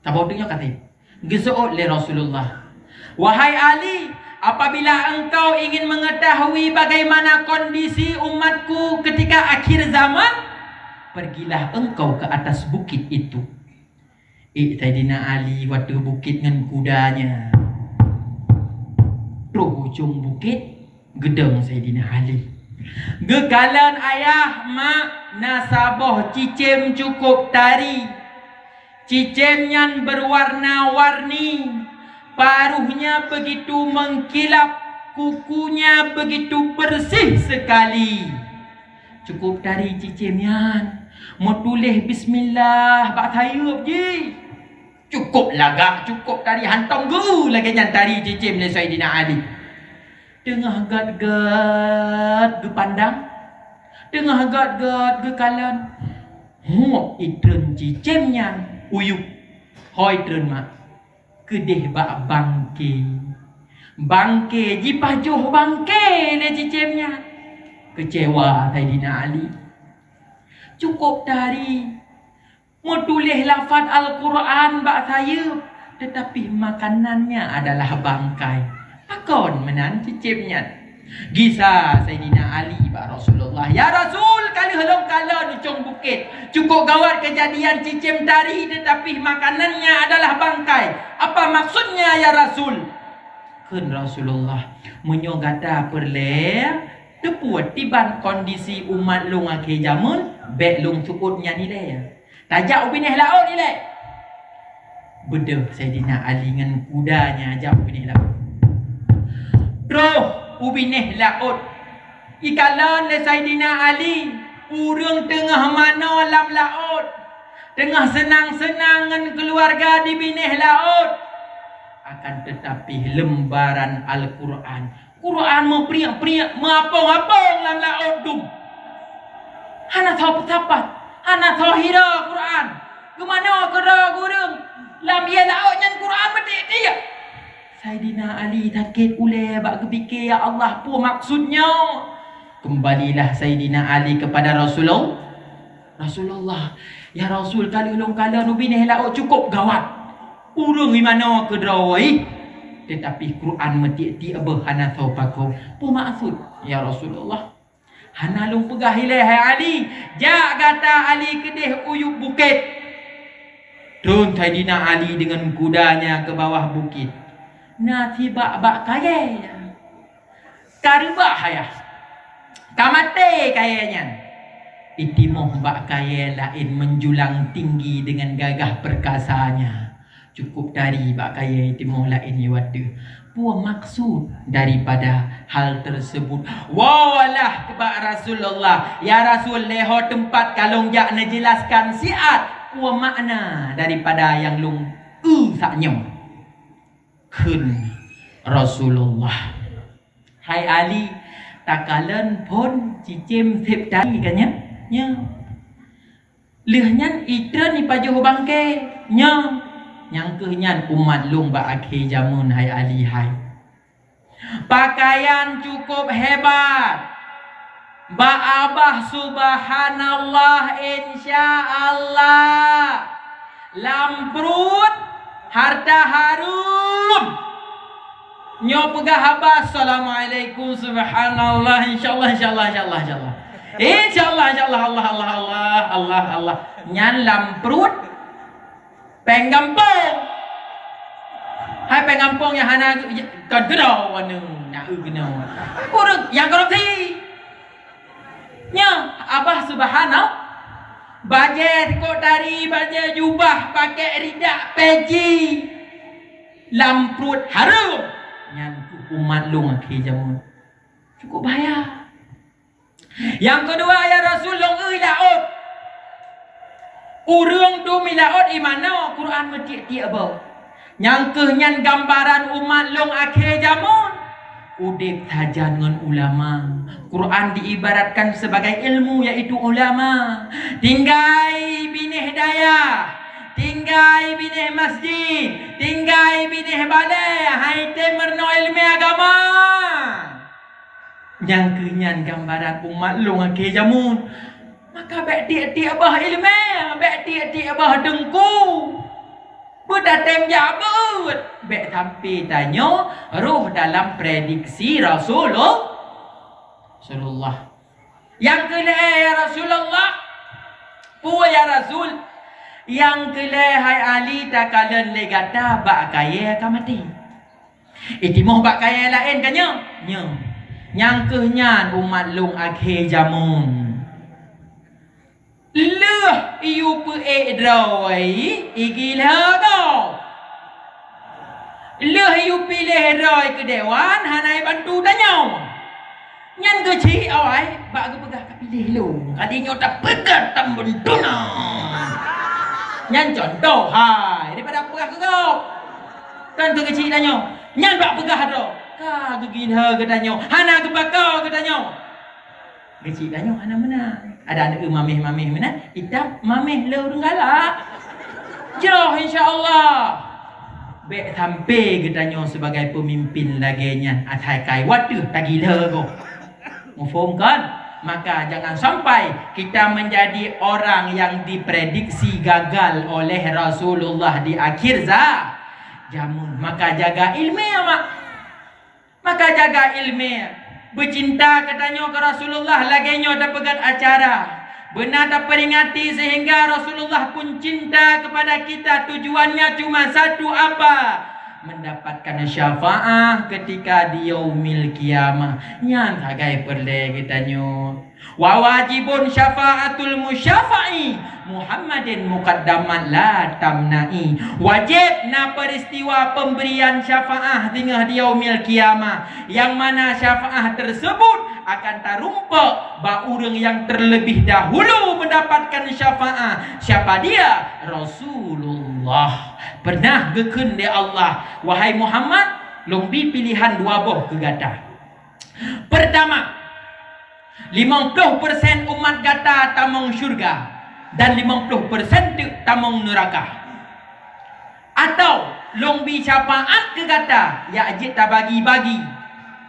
Saboh teuk nyoe ka tem. Geuseuôt lé Rasulullah, "Wahai Ali, apabila engkau ingin mengetahui bagaimana kondisi umatku ketika akhir zaman, pergilah engkau ke atas bukit itu." Ék Saidina Ali watèe bukét ngon kuda nyan. Troh ujong bukét, geudong Saidina Ali. Geukalon ayah, mak, na saboh cicém cukôp tari. Cicém nyan berwarna-warni, paruhnya begitu mengkilap, kukunya begitu bersih sekali. Cukôp tari cicém nyan, meutuléh bismillah bak sayeuep jih. Cukôp lagak, cukôp tari, hantom geu lagèe nyan tari cicém lé Saidina Ali. Teungoh gèt-gèt geupandang, teungoh gèt-gèt geukalon, huôk itreun cicém nyan u yup. Hôi treun mak, keudéh bak bangké. Bangké, jipajoh bangké lé cicém nyan. Keucewa Saidina Ali. Cukôp tari, meutuléh lafaz Al-Qur'an bak sayeuep, teutapi makanannya adalah bangkai. Pakon meunan cicém nyan? Gisa Saidina Ali bak Rasulullah, "Ya Rasul, ka lheueh lôn kalon ujong bukét. Cukôp gawat keujadian cicém tari, teutapi makanannya adalah bangkai. Apa maksudnya, ya Rasul?" Kheun Rasulullah, "Meunyoe gata peureulée teupeue tiban kondisi umat lôn akhé jameun, bék lôn seuôt nyan ilée. Tajak u binéh laôt ilée." Beudôh Saidina Ali ngon kuda nyan jak u binéh laôt. Troh u binéh laôt. Ikalon lé Saidina Ali, ureuëng teungoh manoe lam laôt, teungoh seunang-seunang ngon keuluwarga di binéh laôt. Akan teutapi leumbaran Al-Qur'an, Qur'an meupriek-priek, meuapong-apong lam laôt dum. Hana soe peusapat, hana soe hira Qur'an. Geumanoe keudroe ureuëng lam ié laôt nyan Qur'an meutiek-tiek. Saidina Ali sakét ulée bak geupike, "Ya Allah, peue maksud nyoe?" Kembalilah Saidina Ali kepada Rasulul-, Rasulullah, "Ya Rasul, ka lheueh lôn kalon u binéh laôt cukôp gawat. Ureuëng jimanoe keudroe, teutapi Qur'an meutiek-tiek beuh hana soe pakon. Peue maksud, ya Rasulullah?" "Hana lôn peugah ilée, hai Ali. Jak gata Ali keudeh u yup bukét." Trôn Saidina Ali deungon kudanya keu bawah bukét. Na sibak bak kayée. Ka reubah ayah. Ka maté kayée nyan. Itimoh bak kayée laén menjulang tinggi dengan gagah perkasanya. Cukôp tari bak kayée itimoh laén iwat deuh. Peue maksud daripada hal tersebut? Walah bak Rasulullah, "Ya Rasul, lé ho teumpat ka lôn jak neujeulaskan siat peue makna daripada nyang lôn eu sak nyoe." Kheun Rasulullah, "Hai Ali, takalon phon cicém sép tari ka nyan?" "Nyo." "Lheueh nyan itreun ipajoh bangke?" "Nyo." "Nyang kheueh nyan umat lôn bak akhé jameun, hai Ali hai. Pakaian cukôp hebat. Bak abah subhanallah, insya Allah. Lam pruet harta harum." Nyoe peugah abah, "Assalamualaikum, subhanallah, insya Allah, insya Allah, insya Allah, insya Allah. Insya Allah, insya Allah, Allah, Allah, Allah, Allah, Allah." Nyan lam pruet péng gampông. Hai péng gampông nyang hana kon keudroe anu, na eu keunoe. Ureuëng nyang korupsi. Nyoe abah subhanallah. Bajée sikok tari, bajée jubah, pakèk ridak, peci. Lam pruet hareuem. Nyan keuh umat lôn akhé jameun. Cukôp bahaya. Nyang keudua, ya Rasul, lôn eu i laôt. Ureuëng dum i laôt i manoe Quran meutiek-tiek boh. Nyang kheueh nyan gambaran umat lôn akhé jameun. Udeb sajan ngon ulama. Quran diibaratkan sebagai ilmu, yaitu ulama. Tinggai binéh dayah, tinggai binéh masjid, tinggai binéh balée, hai tem meurunoe iéleumé agama. Nyang kheueh nyan gambaran umat lôn akhé jameun. Maka bék tiek-tiek boh iéleumé, bék tiek-tiek boh teungku. Beutatém jak beuet, bék sampai tanyoe roh dalam prediksi Rasulullah. Rasulullah. Nyang keulhèe, ya Rasulullah. Peue, ya Rasul? Nyang keulhèe, hai Ali, takalon lé gata bak kayèe ka maté. Itimoh bak kayèe laén ka nyoe? Nyoe. Nyang kheueh nyan umat lôn akhé jameun. Lheueh yue peuék droe, igila gob. Lheueh yue piléh droe keu dewan, hana ibantu tanyoe. Nyan keuchik awai bak geupeugah ka piléh lôn. Kadi nyoe tapeugah tambeutuna. Nyan contoh hai daripada peugah keu gob. Kan keu keuchik tanyoe. Nyan bak peugah droe. Ka geugila geutanyoe, hana geupako geutanyoe. Keuchik tanyoe hana meunan. Ada aneuk mameh-mameh meunan, itam mameh le ureueng galak. Jroh insya Allah. Bék sampai geutanyoe sebagai pemimpin lagèe nyan asai kai watèe tagila gob. Muphom kan? Maka jangan sampai kita menjadi orang yang diprediksi gagal oleh Rasulullah di akhir za-, zaman. Maka jaga ilmu, mak. Maka jaga iéleumé. Beucinta geutanyoe keu Rasulullah lagèe nyoe tapeugöt acara. Beuna tapeuringati seuhingga Rasulullah pun cinta kepada kita. Tujuannya cuma satu, apa? mendapatkan syafaat ketika di yaumil qiyamah. Nyan sagai peureulée geutanyoe. Wa wajibun syafaatul musyafa'i Muhammadin muqaddamat la tamna'i. Wajib na peristiwa pemberian syafaat singoh di yaumil qiyamah, yang mana syafaat tersebut akan tarumpok bak ureuëng yang terlebih dahulu mendapatkan syafaat. Siapa dia? Rasulullah. Pernah geukheun lé Allah, "Wahai Muhammad, lôn bi pilihan dua boh keu gata. Pertama, limong ploh persen umat gata tamong syurga dan limong ploh persen teuk tamong neuraka. Atau lôn bi syafaat keu gata, jak jeuet tabagi-bagi."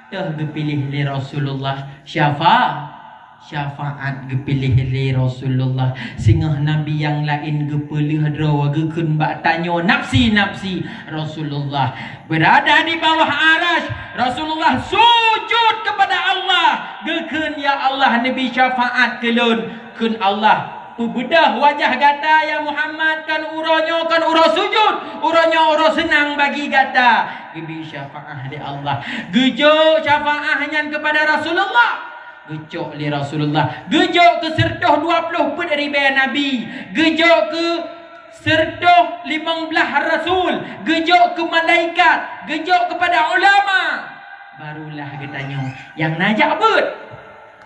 Teuh geupiléh lé Rasulullah syafa-, syafaat geupiléh lé Rasulullah. Singoh nabi nyang laén geupeuleueh droe geukheun bak tanyoe nafsi-nafsi. Rasulullah berada di bawah Arasy. Rasulullah sujud kepada Allah. Geukheun, "Ya Allah, neubi syafaat keu lôn." Kheun Allah, "Peubeudôh wajah gata, ya Muhammad, kan uroe nyoe kon uroe sujud, uroe nyoe uroe seunang bagi gata." Geubi syafaat lé Allah. Geujok syafaat nyan kepada Rasulullah. Geucok lé Rasulullah. Geujok keu sireutôh dua ploh peuet ribée nabi. Geujok keu sireutôh limong blaih rasul. Geujok keu malaikat. Geujok kepada ulama. Barulah geutanyoe nyang na jak beuet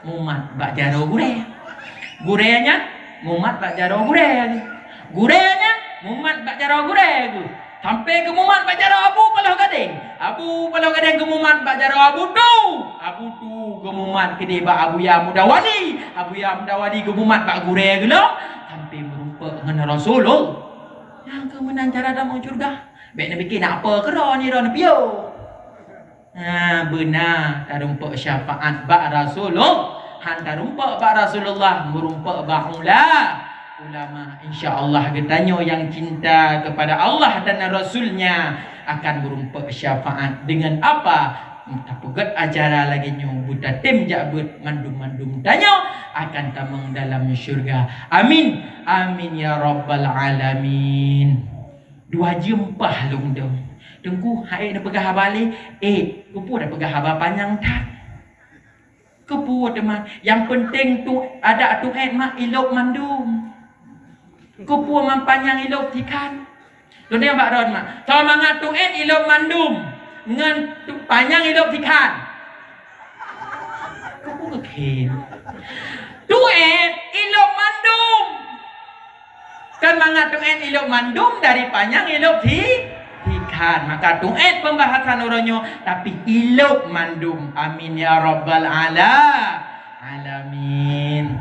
mumat bak jaroe gurée. Gurée nyan mumat bak jaroe gurée. Gurée nyan mumat bak jaroe gurée. Sampai geumumat bak jaroe Abu Paloh Gadeng. Abu Paloh Gadeng geumumat bak jaroe Abu Tu. Abu Tu geumumat keudeh bak Abuya Muda Wali. Abuya Muda Wali geumumat bak gurée geuh lom. Sampai meurumpok ngon Rasulullah. Nyang keuh meunan cara tamong syeuruga. Bék neupike na peue keudroe nyoe droe neupiôh. Ha, beuna tarumpok syafaat bak Rasulullah. Han tarumpok bak Rasulullah, meurumpok bak ula-, ulama. Insya Allah geutanyoe nyang cinta kepada Allah dan Rasul-Nya akan meurumpok syafaat. Dengan apa? Tapeugét acara lagée nyoe, beutatem jak beuet mandum-mandum tanyoe akan tamong dalam syeuruga. Amin. Amin ya rabbal alamin. Dua jeuem paih lôn dong. Teungku, hai neupeugah haba lé, eh, keupeue tapeugah haba panyang that? Keupeue teuma? Nyang peunteng tu adak tuét mak ilop mandum. Keupeue man panyang ilop sikhan? Lôn tanyong bak droen mak, soe mangat tuét ilop mandum ngon tu-, panyang ilop sikhan? Keupeue kheun? Tuét ilop mandum. Kan mangat tuét ilop mandum dari panyang ilop si-, sikhan. Maka tuét pembahasan uroe nyoe, tapi ilop mandum. Amin ya rabbal ala-, alamin.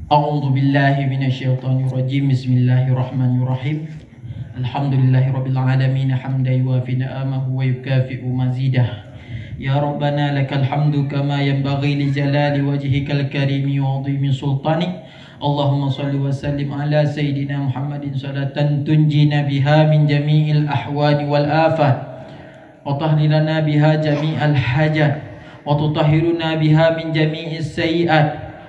A'udzubillahi minasyaitonirrajim. Bismillahirrahmanirrahim. Alhamdulillahirabbil alamin, hamdan yuwafi ni'amahu wa yukafi'u mazidah. Ya Rabbana, lakal hamdu kama yanbaghi li jalali wajhikal karimi wa 'azimi sultanik. Allahumma shalli wa sallim ala sayyidina Muhammadin salatan tunjina biha min jami'il ahwani wal afat, wa tahdi lana biha jami'al hajat, wa tutahhiruna biha min jami'is sayyi'at,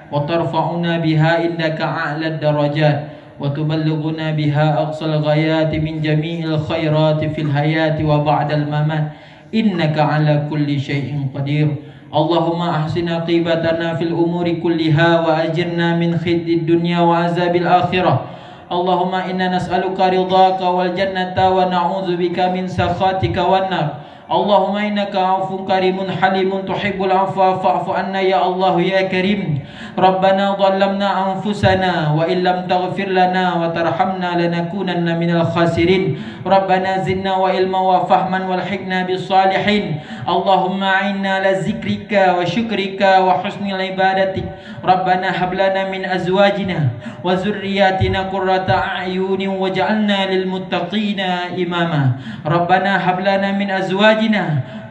wa tarfa'una biha indaka a'lad darajat, wa tuballighuna biha aqsal ghayati min jami'il khairati fil hayati wa ba'dal mamat. Innaka ala kulli syai'in qadir. Allahumma ahsin aqibatana fil umuri kulliha wa ajirna min khizyid dunya wa azabil akhirah. Allahumma inna nas'aluka ridhaka wal jannata wa na'udzubika min sakhatika wan nar. Allahumma innaka 'afuwun karimun halimun tuhibbul 'afwa fa'fu 'anna ya Allah ya Karim. Rabbana zalamna anfusana wa illam taghfir lana wa tarhamna lanakunanna minal khasirin. Rabbana zidna wa ilma wa fahman walhiqna bis salihin. Allahumma a'inna ala zikrika wa syukrika wa husnil ibadatik. Rabbana hab lana min azwajina wa zurriyatina qurrata a'yunin waj'alna lil muttaqina imama. Rabbana hab lana min azwajina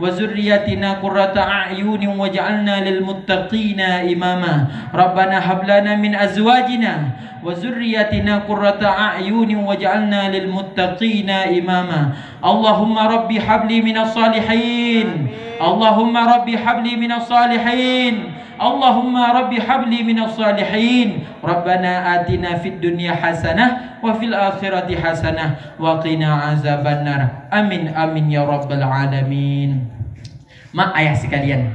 wa zurriyatina qurrata a'yunin waj'alna lil muttaqina imama. Rabbana hab lana min azwajina wa zurriyatina qurrata a'yunin waj'alna lil muttaqina imama. Allahumma rabbi habli minas salihin. Allahumma rabbi habli minas salihin. Allahumma rabbi habli minas salihin. Rabbana atina fid dunya hasanah wa fil akhirati hasanah wa qina azabannar. Amin, amin ya rabbal alamin. Mak ayah sekalian,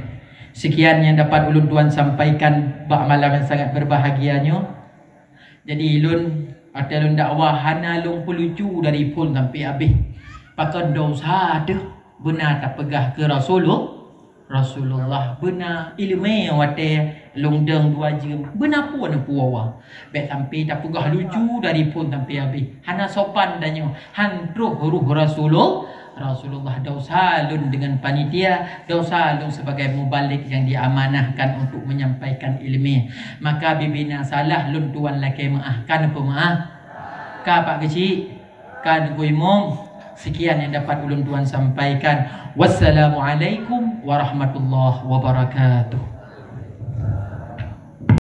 sekian yang dapat ulôn tuan sampaikan bak malam yang sangat berbahagia nyoe. Jadi lôn, watée lôn dakwah hana lôn peulucu dari phon sampai habéh. Pakon dosa teuh beuna tapeugah keu Rasulul-, Rasulullah. Beuna iéleumé watée lôn dong dua jeuem. Beuna phon peue wa. Bék sampai tapeugah lucu dari phon sampai habéh. Hana sopan tanyoe. Han troh ruh Rasulul-, Rasulullah, dosa lôn deungon panitia, dosa lôn sebagai mubalig yang diamanahkan untuk menyampaikan ilmu. Maka bibina salah lôn tuan lakée meuáh, kan peumeuáh? Ka Pak Geuchik, kan Teungku Imum. Sekian yang dapat ulôn tuan sampaikan. Wassalamualaikum warahmatullahi wabarakatuh.